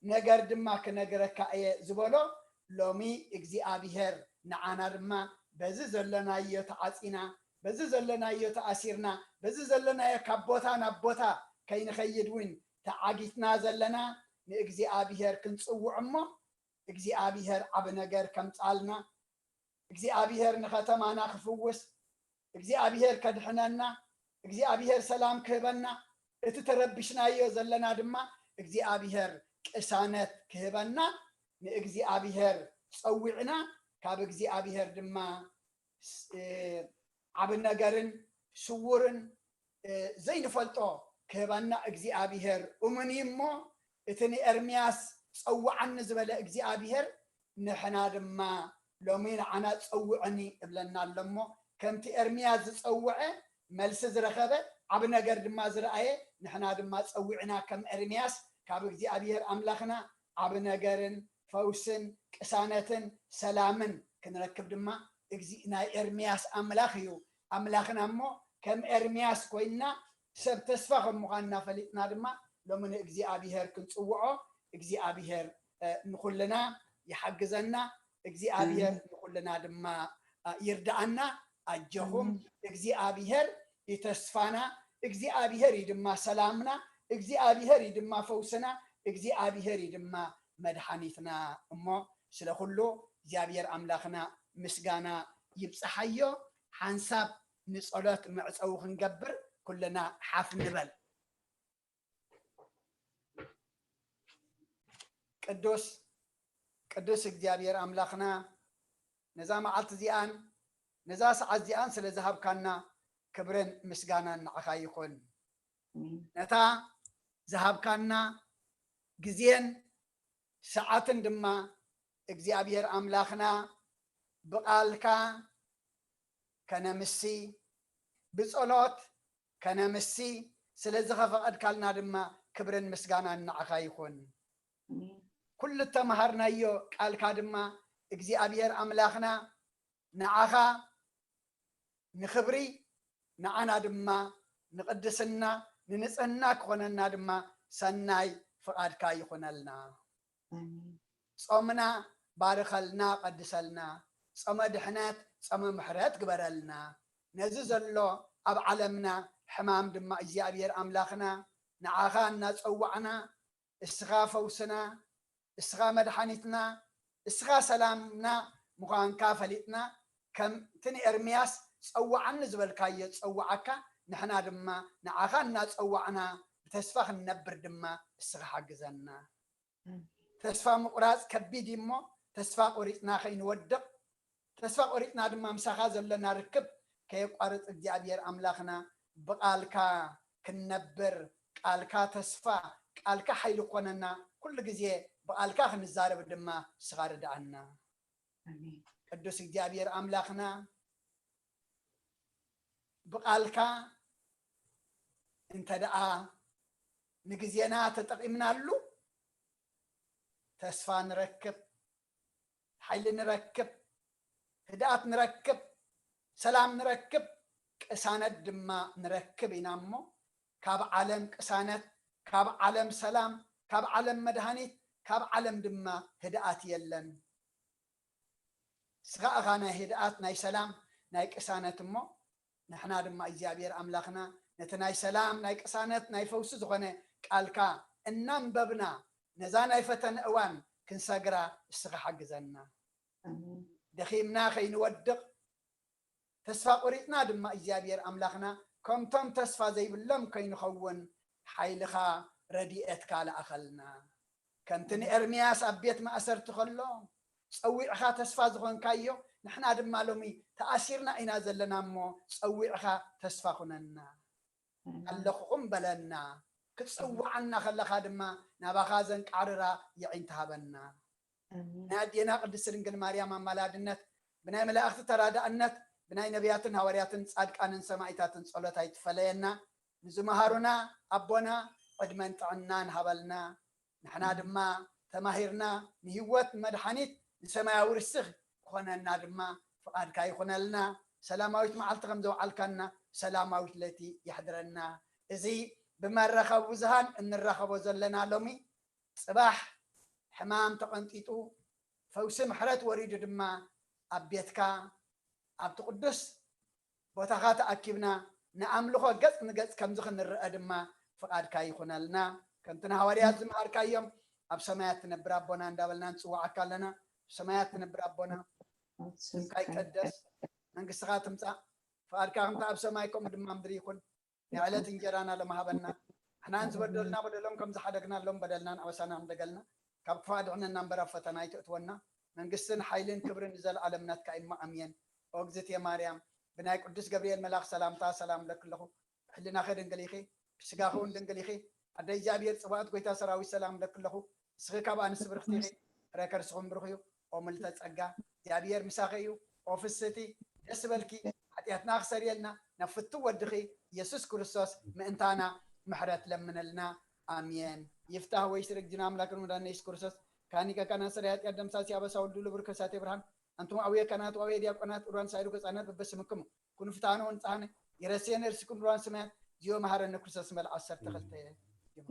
ነገር ድማ ክነግረካ እየ ዝበሎ ሎሚ እግዚኣብሔር ንዓና ድማ በዚ ዘለናዮ ተዓፂና፣ በዚ ዘለናዮ ተኣሲርና፣ በዚ ዘለናዮ ካብ ቦታ ናብ ቦታ ከይንኸይድ እውን ተዓጊትና ዘለና ንእግዚኣብሔር ክንፅውዕ እሞ እግዚኣብሔር ዓቢ ነገር ከምፃልና እግዚኣብሔር ንኸተማና ክፍውስ እግዚኣብሔር ከድሕነና እግዚኣብሔር ሰላም ክህበና እቲ ተረብሽናዮ ዘለና ድማ እግዚኣብሔር ቅሳነት ክህበና ንእግዚኣብሔር ፀዊዕና ካብ እግዚኣብሔር ድማ ዓብ ነገርን ስውርን ዘይንፈልጦ ክህበና እግዚኣብሔር እሙን እዩ እሞ እቲ ንኤርምያስ ፀውዓኒ ዝበለ እግዚኣብሔር ንሕና ድማ ሎሚ ንዓና ፀውዕኒ እብለና ኣሎ እሞ ከምቲ ኤርምያስ ዝፀውዐ መልሲ ዝረኸበ ዓብ ነገር ድማ ዝረኣየ ንሕና ድማ ፀዊዕና ከም ኤርምያስ ካብ እግዚኣብሔር ኣምላኽና ዓብ ነገርን ፈውስን ቅሳነትን ሰላምን ክንረክብ ድማ ናይ ኤርምያስ ኣምላኽ እዩ ኣምላኽና እሞ ከም ኤርምያስ ኮይንና ሰብ ተስፋ ከም ምዃንና ፈሊጥና ድማ ሎሚ ንእግዚኣብሔር ክንፅውዖ እግዚኣብሔር ንኩልና ይሓግዘና እግዚኣብሔር ንኩልና ድማ ይርዳኣና ኣጆኹም እግዚኣብሔር ይተስፋና እግዚኣብሔር እዩ ድማ ሰላምና እግዚኣብሔር እዩ ድማ ፈውስና እግዚኣብሔር እዩ ድማ መድሓኒትና እሞ ስለ ኩሉ እግዚኣብሔር ኣምላኽና ምስጋና ይብፅሓዮ ሓንሳብ ንፀሎት መዕፀዊ ክንገብር ኩልና ሓፍ ንበል ቅዱስ ቅዱስ እግዚኣብሔር ኣምላኽና ነዛ መዓልቲ እዚኣን ነዛ ሰዓት እዚኣን ስለ ዝሃብካና ክብርን ምስጋናን ንዓኻ ይኹን ነታ ዝሃብካና ግዜን ሰዓትን ድማ እግዚኣብሔር ኣምላኽና ብቓልካ ከነምሲ ብጸሎት ከነምሲ ስለዚ ከፈቐድካልና ድማ ክብርን ምስጋናን ንዓኻ ይኹን። ኩሉ እተምሃርናዮ ቃልካ ድማ እግዚኣብሔር ኣምላኽና ንዓኻ ንኽብሪ ንዓና ድማ ንቕድስና ንንጽህና ክኾነና ድማ ሰናይ ፍቓድካ ይኹነልና። ጾምና ባርኸልና፣ ቀድሰልና። ጾመ ድሕነት፣ ጾመ ምሕረት ግበረልና። ነዚ ዘሎ ኣብ ዓለምና ሕማም ድማ እግዚኣብሔር ኣምላኽና ንዓኻ እናጸዋዕና፣ እስኻ ፈውስና፣ እስኻ መድሓኒትና፣ እስኻ ሰላምና ምዃንካ ፈሊጥና፣ ከምቲ ንኤርምያስ ጸውዓኒ ዝበልካዮ ጸውዓካ፣ ንሕና ድማ ንዓኻ እናጸዋዕና ብተስፋ ክንነብር ድማ እስኻ ሓግዘና። ተስፋ ምቑራጽ ከቢድ እዩ እሞ፣ ተስፋ ቆሪጽና ከይንወድቕ፣ ተስፋ ቆሪጽና ድማ ምሳኻ ዘለና ርክብ ከየቋርጽ እግዚኣብሔር ኣምላኽና ብቓልካ ክንነብር፣ ቃልካ ተስፋ፣ ቃልካ ሓይሊ ክኾነና፣ ኩሉ ግዜ ብቓልካ ክንዛረብ ድማ ንስኻ ርድኣና። ኣሜን። ቅዱስ እግዚኣብሔር ኣምላኽና ብቓልካ እንተ ደኣ ንግዜና ተጠቒምናሉ፣ ተስፋ ንረክብ፣ ሓይሊ ንረክብ፣ ህድኣት ንረክብ፣ ሰላም ንረክብ፣ ቅሳነት ድማ ንረክብ ኢና እሞ፣ ካብ ዓለም ቅሳነት፣ ካብ ዓለም ሰላም፣ ካብ ዓለም መድሃኒት፣ ካብ ዓለም ድማ ህድኣት የለን። ንስኻ ኢኻ ናይ ህድኣት፣ ናይ ሰላም፣ ናይ ቅሳነት እሞ፣ ንሕና ድማ እግዚኣብሔር ኣምላኽና ነቲ ናይ ሰላም፣ ናይ ቅሳነት፣ ናይ ፈውሲ ዝኾነ ቃልካ እናንበብና ነዛ ናይ ፈተነ እዋን ክንሰግራ እስኻ ሓግዘና። ኣሜን። ደኺምና ከይንወድቕ፣ ተስፋ ቆሪጽና ድማ እግዚኣብሔር ኣምላኽና ከምቶም ተስፋ ዘይብሎም ከይንኸውን ሓይልኻ ረድኤትካ ለኣኸልና። ከምቲ ንኤርምያስ ኣብ ቤት ማእሰርቲ ከሎ ጸዊዕኻ ተስፋ ዝኾንካዮ፣ ንሕና ድማ ሎሚ ተኣሲርና ኢና ዘለና እሞ ጸዊዕኻ ተስፋ ኩነና። ኣሜን። ኣለኹኹም በለና። ክትጽውዓና ከለኻ ድማ ናባኻ ዘንቃዕርራ የዒንት ሃበና። ኣሜን። ናይ ኣዴና ቅድስቲ ድንግል ማርያም ኣማላድነት፣ ብናይ መላእኽቲ ተራዳእነት፣ ብናይ ነቢያትን ሃዋርያትን ጻድቃንን ሰማዕታትን ጸሎት ኣይትፈለየና። ንዝመሃሩና ኣቦና ዕድመን ጥዕናን ሃበልና። ንሕና ድማ ተማሂርና ንህይወት መድሓኒት ንሰማያዊ ርስኽ ክኾነና ድማ ፍቓድካ ይኹነልና። ሰላማዊት መዓልቲ ከም ዘውዓልካና ሰላማዊት ለይቲ የሕድረና። እዚ ብመራኸቢ ብዙሃን እንራኸቦ ዘለና ሎሚ፣ ጽባሕ ሕማም ተቐንጢጡ፣ ፈውሲ ምሕረት ወሪዱ ድማ ኣብ ቤትካ፣ ኣብቲ ቅዱስ ቦታኻ ተኣኪብና ንኣምልኾ ገጽ ንገጽ ከምዚ ክንረአ ድማ ፍቓድካ ይኹነልና። ከምቲ ንሃዋርያት ዝመሃርካዮም፣ ኣብ ሰማያት ትነብር ኣቦና እንዳበልና ንጽውዓካ ኣለና። ኣብ ሰማያት ትነብር ኣቦና፣ ስምካ ይቀደስ፣ መንግስትኻ ትምጻእ፣ ፍቓድካ ከምቲ ኣብ ሰማይ ከምኡ ድማ ምድሪ ይኹን። ናይ ዕለት እንጀራና ሎም ሃበና። ንሕናን ዝበደሉና በደሎም ከም ዝሓደግናሎም በደልናን ኣበሳናን ንደገልና። ካብ ክፉእ ኣድሕነና እምበር ኣብ ፈተና ኣይተእትወና። መንግስትን ሓይልን ክብርን ንዘለኣለም ናትካ እዩ እሞ ኣሜን። ኦ እግዝእትየ ማርያም፣ ብናይ ቅዱስ ገብርኤል መልኣኽ ሰላምታ ሰላም እብለኪ ኣለኹ። ብሕልናኺ ድንግል ኢኺ፣ ብስጋኺ እውን ድንግል ኢኺ። ኣደ እግዚኣብሔር ጽባኦት ጐይታ ሰራዊት ሰላም እብለኪ ኣለኹ። ንስኺ ካብ ኣንስቲ ብርኽቲ ኢኺ፣ ፍረ ከርስኹም ብሩኽ እዩ። ኦ ምልዕተ ጸጋ፣ እግዚኣብሔር ምሳኺ እዩ። ኦ ፍስህቲ፣ ደስ በልኪ፣ ሓጢኣትና ክሰርየልና ናብ ፍቱው ወድኺ ኢየሱስ ክርስቶስ ምእንታና ምሕረት ለምነልና። ኣሜን። ይፍታህ ወይ ስርግ ጅና ኣምላክን መድኃኒነ ኢየሱስ ክርስቶስ ካህን ሊቀ ካህናት ሰራይ ኃጢአት ደምሳሲ አበሳ ወልዱ ልቡር ከሳቴ ብርሃን አንቱም አቡየ ካህናት ወአቡየ ዲያቆናት ኡራን ሳይሩ ከጻነት በበስምክሙ ኩኑ ፍትሐነ ወንጽሐነ ይረሴነ እርሲኩም ኡራን ሰማያት ዚዮ መሐረነ ክርስቶስ መልዓ ዓሰርተ ክልተ ዚዮ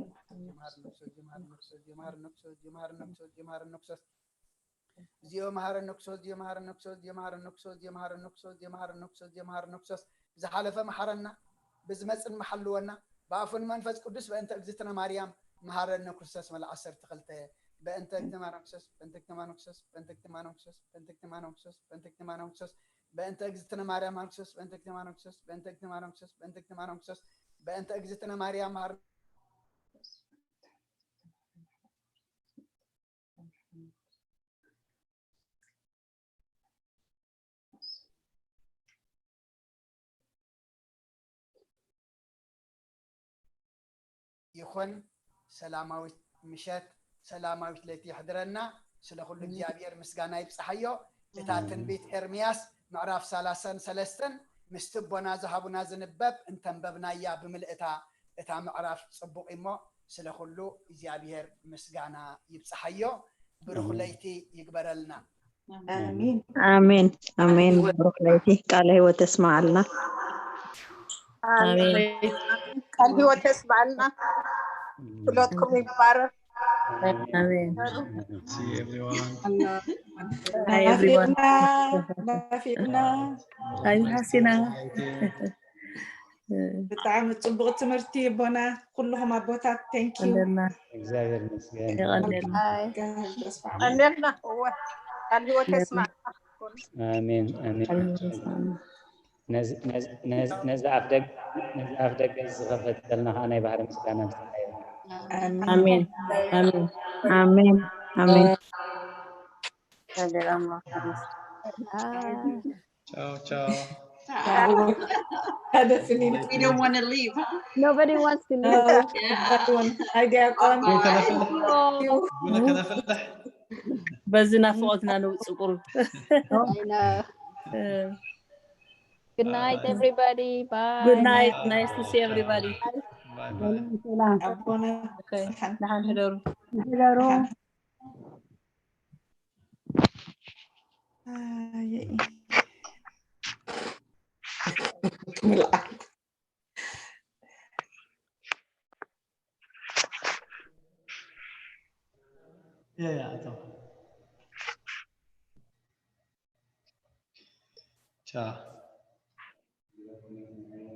መሐረነ ክርስቶስ ዚዮ መሐረነ ክርስቶስ ዚዮ መሐረነ ክርስቶስ ዚዮ መሐረነ ክርስቶስ ዚዮ መሐረነ ክርስቶስ ዚዮ መሐረነ ክርስቶስ ዚዮ መሐረነ ክርስቶስ ብዝሓለፈ መሐረና ብዝመጽን መሐልወና ብኣፉን መንፈስ ቅዱስ በእንተ እግዝእትነ ማርያም መሐረነ ክርስቶስ መልዓ ዓሰርተ ክልተ በእንተ እግዝእትነ ማርያም ክርስቶስ በእንተ እግዝእትነ ማርያም ክርስቶስ በእንተ እግዝእትነ ማርያም ክርስቶስ በእንተ እግዝእትነ ማርያም ክርስቶስ በእንተ እግዝእትነ ማርያም መሐረነ ክርስቶስ በእንተ እግዝእትነ ማርያም ክርስቶስ በእንተ እግዝእትነ ማርያም ክርስቶስ በእንተ እግዝእትነ ማርያም መሐረነ ይኹን። ሰላማዊት ምሸት፣ ሰላማዊት ለይቲ ይሕድረና። ስለ ኩሉ እግዚኣብሔር ምስጋና ይብጽሓዮ። እታ ትንቢት ኤርምያስ ምዕራፍ ሰላሳን ሰለስተን ምስቲ ኣቦና ዝሃቡና ዝንበብ እንተንበብናያ ብምልእታ እታ ምዕራፍ ጽቡቕ እሞ ስለ ኩሉ እግዚኣብሔር ምስጋና ይብጽሓዮ። ብሩኽ ለይቲ ይግበረልና። ኣሜን። ኣሜን ኣሜን። ብሩኽ ለይቲ ቃለ ህይወት ተስማዓልና። ኣሜን። ቃል ህይወት የስማዕልና። ጸሎትኩም ይባረክ። ኣሜን። See everyone. Hi everyone. ናፊቕና። Hi ሓሲና። ብጣዕሚ ጽቡቕ ትምህርቲ ኣቦና። ኩልኹም ኣቦታት thank you። ኣለና። እግዚኣብሔር ይመስገን። የቐንየልና። ጋር ተስፋ ቀንየልና። እወ፣ ቃል ህይወት የስማዕና። ኣሜን ኣሜን። ነዚ- ነዚ- ነዚ- ነዚ ኣፍ ደገ ነዚ ኣፍ ደገ ዝኸፈተልና ከዓ ናይ ባህሪ ምስጋና ምስጋና ይኹን። ኣሜን ኣሜን ኣሜን ኣሜን። Ciao, ciao. ሓደ ስኒት We don't want to leave, huh? Nobody wants to leave. That one. Hi ዲያቆን። ቡን ከነፍልሕ? Thank you all. ቡን ከነፍልሕ? በዚ ናፍቆትና ንውፅእ ቁሩብ። I know. Good night, everybody. Bye. Good night. Nice to see everybody. Bye bye. ኣቦና Okay. ደሓን ሕደሩ። ሕደሩ። ኣየይ። Yeah, yeah, I know. Ciao.